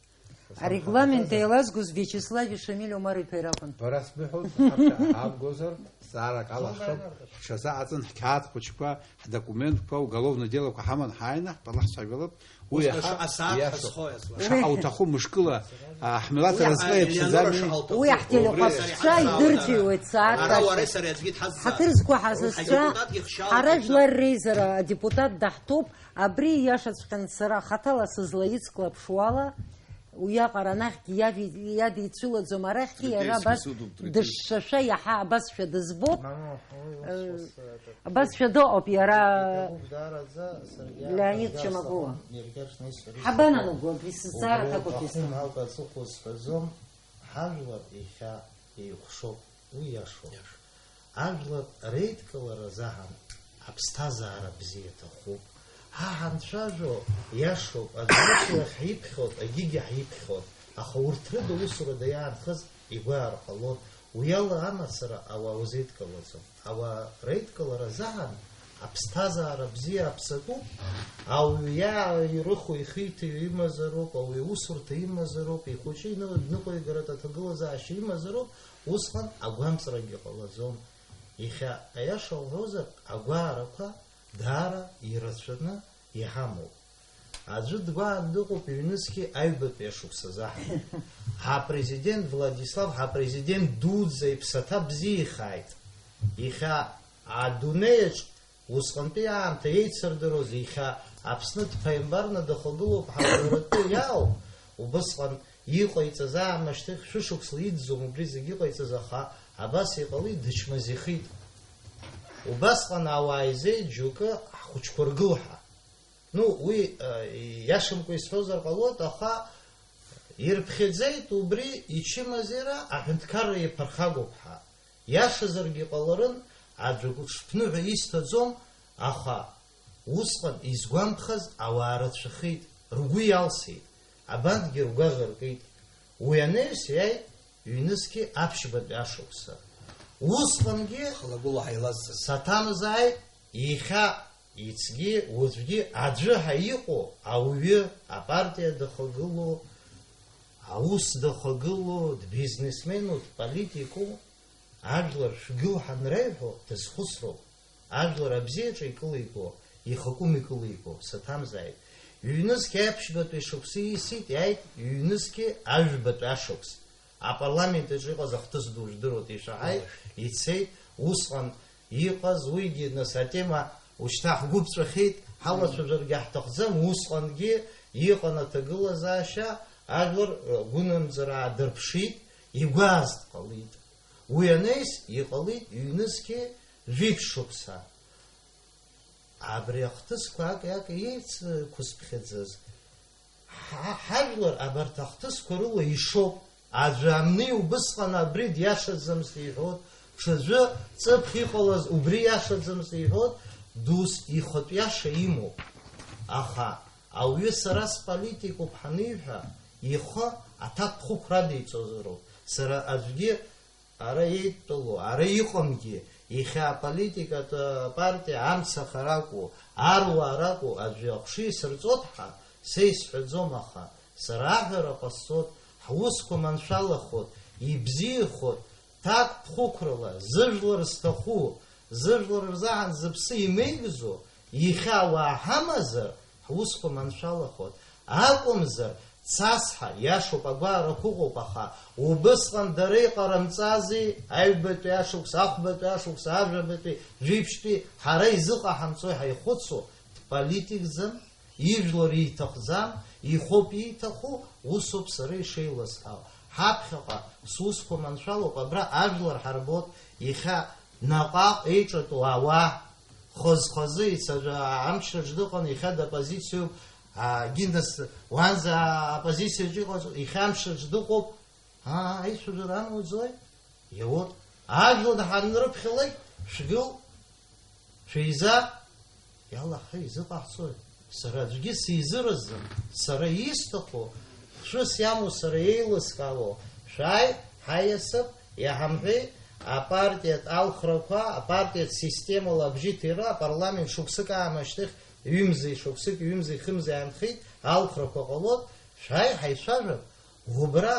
Арегламент еилазгоз Виачеслави Шамиль Омар-иԥеи ракәын. Бара сбыҳәоз, ҳаԥхьа ҳаабгозар, зҵаарак ала ҳхы, ҳҽазаҟаҵан, ҳқьаад хәыҷқәа, ҳдокументқәа, уголовно делақәа ҳаман ҳааины, ҳтәала ҳцәажәалап. Уи иаҳа, иашоуп. Шаҟа уҭаху мышкыла, а, ҳмилаҭ аразҟы иаԥсаӡами? Уи ҳтелехәаԥшцәа идырӡҩуеит сааҭк ашьҭахь. Ҳаҭыр зқәу ҳасасцәа, ҳара жәлар реизара адепутат даҳҭоуп, абри ииашаҵәҟьан сара хаҭала сызлаицклаԥшуала, уиаҟара анахьгьы иави-, иадицәылаӡом, арахьгьы иара абас дышшашәа иаҳа абасшәа дызбоит. Абасшәа дыҟоуп иара. Иҭабуп даараӡа, саргьы Леонид аамҭазы Чамагәуа. Сахон, иаргьы аҽны исҳәар исҭахуп. Ҳабананаго, абри сызҵаара Убри аҭакуп аҭахума исҭаху. Акәу аҵыхәа сҳәаӡом, ҳажәлар иахьа еиҟәшоуп, уи иашоуп. Иашоуп. Ажәлар реидкылара азаҳан аԥсҭазаара бзиа аҭахуп. Ҳа ҳанцәажәо иашоуп, аӡәы ус ҳиԥхьоит, егьигьы ҳиԥхьоит, аха урҭ рыда усурада иаанхаз игәаара ҟалон, уи ала амацара ауаа узеидкылаӡом. Ауаа реидкылара азаҳан аԥсҭазаара бзиа аԥсатәуп, ауаҩы иааирыхуа, ихиҭаҩ имазароуп, ауаҩы иусурҭа имазароуп, ихәыҷы ины-, дныҟәигаратә аҭагылазаашьа имазароуп, усҟан агәамҵрагьы ҟалаӡом. Иахьа, аиаша уҳәозар, агәаарақәа даара ирацәаны иҳамоуп. Аӡәы дгәаан дыҟоуп, ҩнызқьи аҩбатәи ашықәс азы ҳа-, ҳапрезидент Владислав, ҳапрезидент дуӡӡа иԥсаҭа бзиахааит. Иахьа адунеиаҿ усҟантәи аамҭа еицырдыруаз, иахьа Аԥсны дԥааимбарны дахагылоуп, ҳагаратәы иаауп, убысҟан иҟаиҵаз аамышьҭахь шәышықәсла иӡӡом убри зегь иҟаиҵаз, аха абас иҟалеит, дычмазаҩхеит. Убасҟан ауаа изеит џьоукы ҳхәыҷқәа ргылҳәа. Ну, уи, э, иашамкәа исҳәозар ҟалоит, аха ирԥхьаӡеит убри ичымазара аҳәынҭқарра иаԥырхагоуп ҳәа. Иашазаргьы ҟаларын, аӡәы гәыҽԥныҳәа исҭаӡом, аха усҟан изгәамԥхаз ауаа рацәахеит, ргәы иалсит, абантәгьы ргәаӷ ркит. Уи анаҩс иааит ҩнызқьи аԥшьбатәи ашықәса. Усҟангьы Халагәыла ҳаилазҵаз. Саҭамзааит, иахьа, ицгьы, уаҵәгьы аӡәы ҳәа иҟоу ауаҩы, апартиа дахагылоу, аус дахагылоу, дбизнесмену, дполитику, ажәлар шәгыл ҳанреиҳәо дазхәыцроуп. Ажәлар абзиаҿы икылиго, ихакәым икылиго, саҭамзааит. Ҩнызқь аԥшьбатәи шықәсы исит, иааит ҩнызқьи ажәбатәи ашықәс. Апарламент аҿы иҟаз ахҭыс ду жәдыруеит, ишәаҳаит, ицеит, усҟан иҟаз, уигьы, нас, атема ушьҭа ҳгәы ԥҵәахьеит, ҳалацәажәаргьы ҳҭахӡам, усҟангьы иҟан аҭагылазаашьа, ажәлар, э, гәынамӡара аадырԥшит, игәаазт ҟалеит. Уи анаҩс иҟалеит ҩнызқьи жәиԥшь шықәса. Абри ахҭысқәа аки-аки еицқәызԥхьаӡаз, Ҳа-, ҳажәлар абарҭ ахҭысқәа рыла ишоуп. Аӡәы амни убысҟан абри диашаӡамызт иҳәот, ҽаӡәы ҵыԥх иҟалаз убри иашаӡамызт иҳәот, дус ихатә иаша имоуп. Аха ауаҩы сара сполитикуп ҳаниҳәа, ихы аҭакԥхықәра адиҵозароуп. Сара аӡәгьы ара еидтәалоу, ара иҟамгьы, иахьа аполитикатә партиа амцахара акәу, аруаа ракәу, аӡәы ахшыҩ сырҵот ҳәа, са исҳәаӡом, аха сара аҳәара ҟасҵот, ҳусқәа маншәалахот, ибзиахот, ҭакԥхықәрала, зыжәлар зҭаху, зыжәлар рзаҳан зыԥсы имеигӡо, иахьа ауаа ҳамазар, ҳусқәа маншәалахот. Акәымзар, цасҳа, иашоуп, агәаарақәа ыҟоуп, аха убысҟан дара иҟарымҵази, аҩбатәи ашықәс, ахәбатәи ашықәс, ажәабатәи, жәиԥшьтәи, ҳара изыҟаҳамҵои ҳаихәыцуа, дполитикӡам, ижәлар иҭахӡам, ихоуп ииҭаху, усоуп сара ишеилыскаау. Ҳаԥхьаҟа сусқәа маншәалоуп, абра ажәлар ҳарбот, иахьа наҟ-ааҟ еиҿатәоу ауаа, хаз-хазы ицаҩ амчраҿ дыҟан, иахьа дапозициоуп, а, Гиннес уанӡа апозициаҿ иҟаз, иахьа амчраҿ дыҟоуп. Аа, аицәажәара амуӡои? Иауртә. Ажәла ҳанрыԥхьалак, шәгыл, шәеиза, иалаҳхи, изыҟаҳҵои? Сара аӡәгьы сизыразым, сара исҭаху, хшәыс иамоу сара еилыскаауоу, шәааи, ҳаиасып, иаҳамҳәеи, апартиатә алхрақәа, апартиатә системала абжьы ҭира, апарламент шықәсык аамышьҭахь, ҩымзи шықәсык, ҩымзи хымзи аанхеит, алхрақәа ҟалот, шәааи, ҳаицәажәап, убра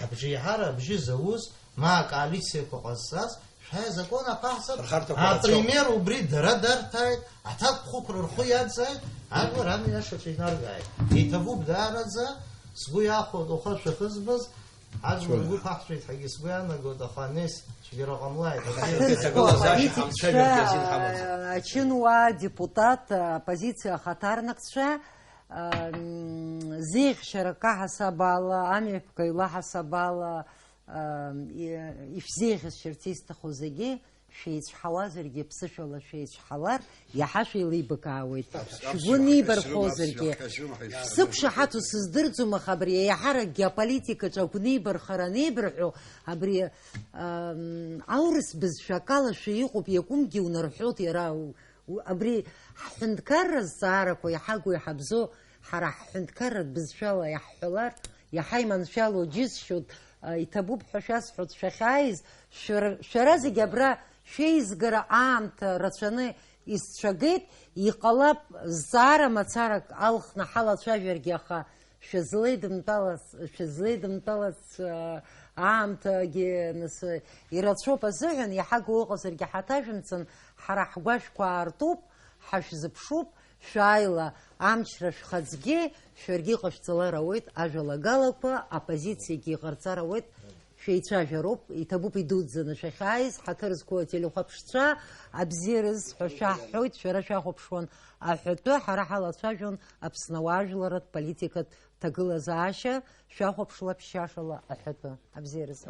абжеиҳара абжьы зауз, ма акоалициақәа ҟазҵаз, шәааи, азакон аԥаҳҵап, Рхарҭақәа рацәоуп. Апремиер убри дара дарҭааит, аҭакԥхықәра рхы иадҵааит, ажәлар амҩа иашаҿы инаргааит. Иҭабуп даараӡа, сгәы иахәоит уаха шәахызбаз, ажәлар Цәгьа. Ргәы ԥаҳҵәеит ҳәагьы сгәы иаанагоит, аха анес цәгьара ҟамлааит. Ҳҭыӡқәа, Ҳҭыӡқәа, аполитикцәа, ҳамцәажәаргьы азин ҳамаӡам. Ачынуаа, адепутат, аоппозициа ахаҭарнакцәа, ам, зеиӷьшьарак аҳасабала, амҩаԥгаҩ лаҳасабала, ам, и-, ишәзеиӷьасшьарц исҭаху зегьы, шәеицәҳауазаргьы, ԥсышәала шәеицәҳалар, иаҳа шәеилибакаауеит. Аԥс-, Шәгәы аԥсшәа нибархозаргьы, ҳаиҿырума, аԥсшәа ҳаиҿырума, ҳаиҿырума. Сықәшаҳаҭу сыздырӡом, аха абри еиҳаракгьы аполитикаҿы агәнибархара анеибырҳәо, абри, ам, аурыс бызшәа акалашәа иҟоуп, иакәымгьы унарҳәот, иара у-, у-, абри ҳҳәынҭқарра азҵаарақәа иҳагу иҳабзоу, ҳара ҳҳәынҭқарратә бызшәала иаҳҳәалар, иаҳа иманшәалоу џьысшьоит, а, иҭабуп ҳәа шәасҳәоит, шәахьааиз, шәара, шәара зегьы абра шәеизгара аамҭа рацәаны исцәагеит, иҟалап, зҵаара мацарак алхны ҳалацәажәаргьы, аха шәызлеидымтәалац, шәызлеидымтәалац, а, аамҭагьы, нас, ирацәоуп азыҳәан, иҳагу ыҟазаргьы ҳаҭажәымҵан, ҳара ҳгәашәқәа аартуп, ҳашәзыԥшуп, шәааила, амчра шәхаҵгьы, шәаргьы иҟашәҵалар ауеит, ажәалагалақәа, оппозициагьы иҟарҵар ауеит, шәеицәажәароуп, иҭабуп идуӡӡаны шәахьааиз, ҳаҭыр зқәу ателехәаԥшцәа, абзиараз ҳәа шәаҳҳәоит, шәара шәахәаԥшуан аҳәатәы, ҳара ҳалацәажәон Аԥсны ауаажәларатә политикатә ҭагылазаашьа, шәахәаԥшла ԥшьашала аҳәатәы. Абзиараз.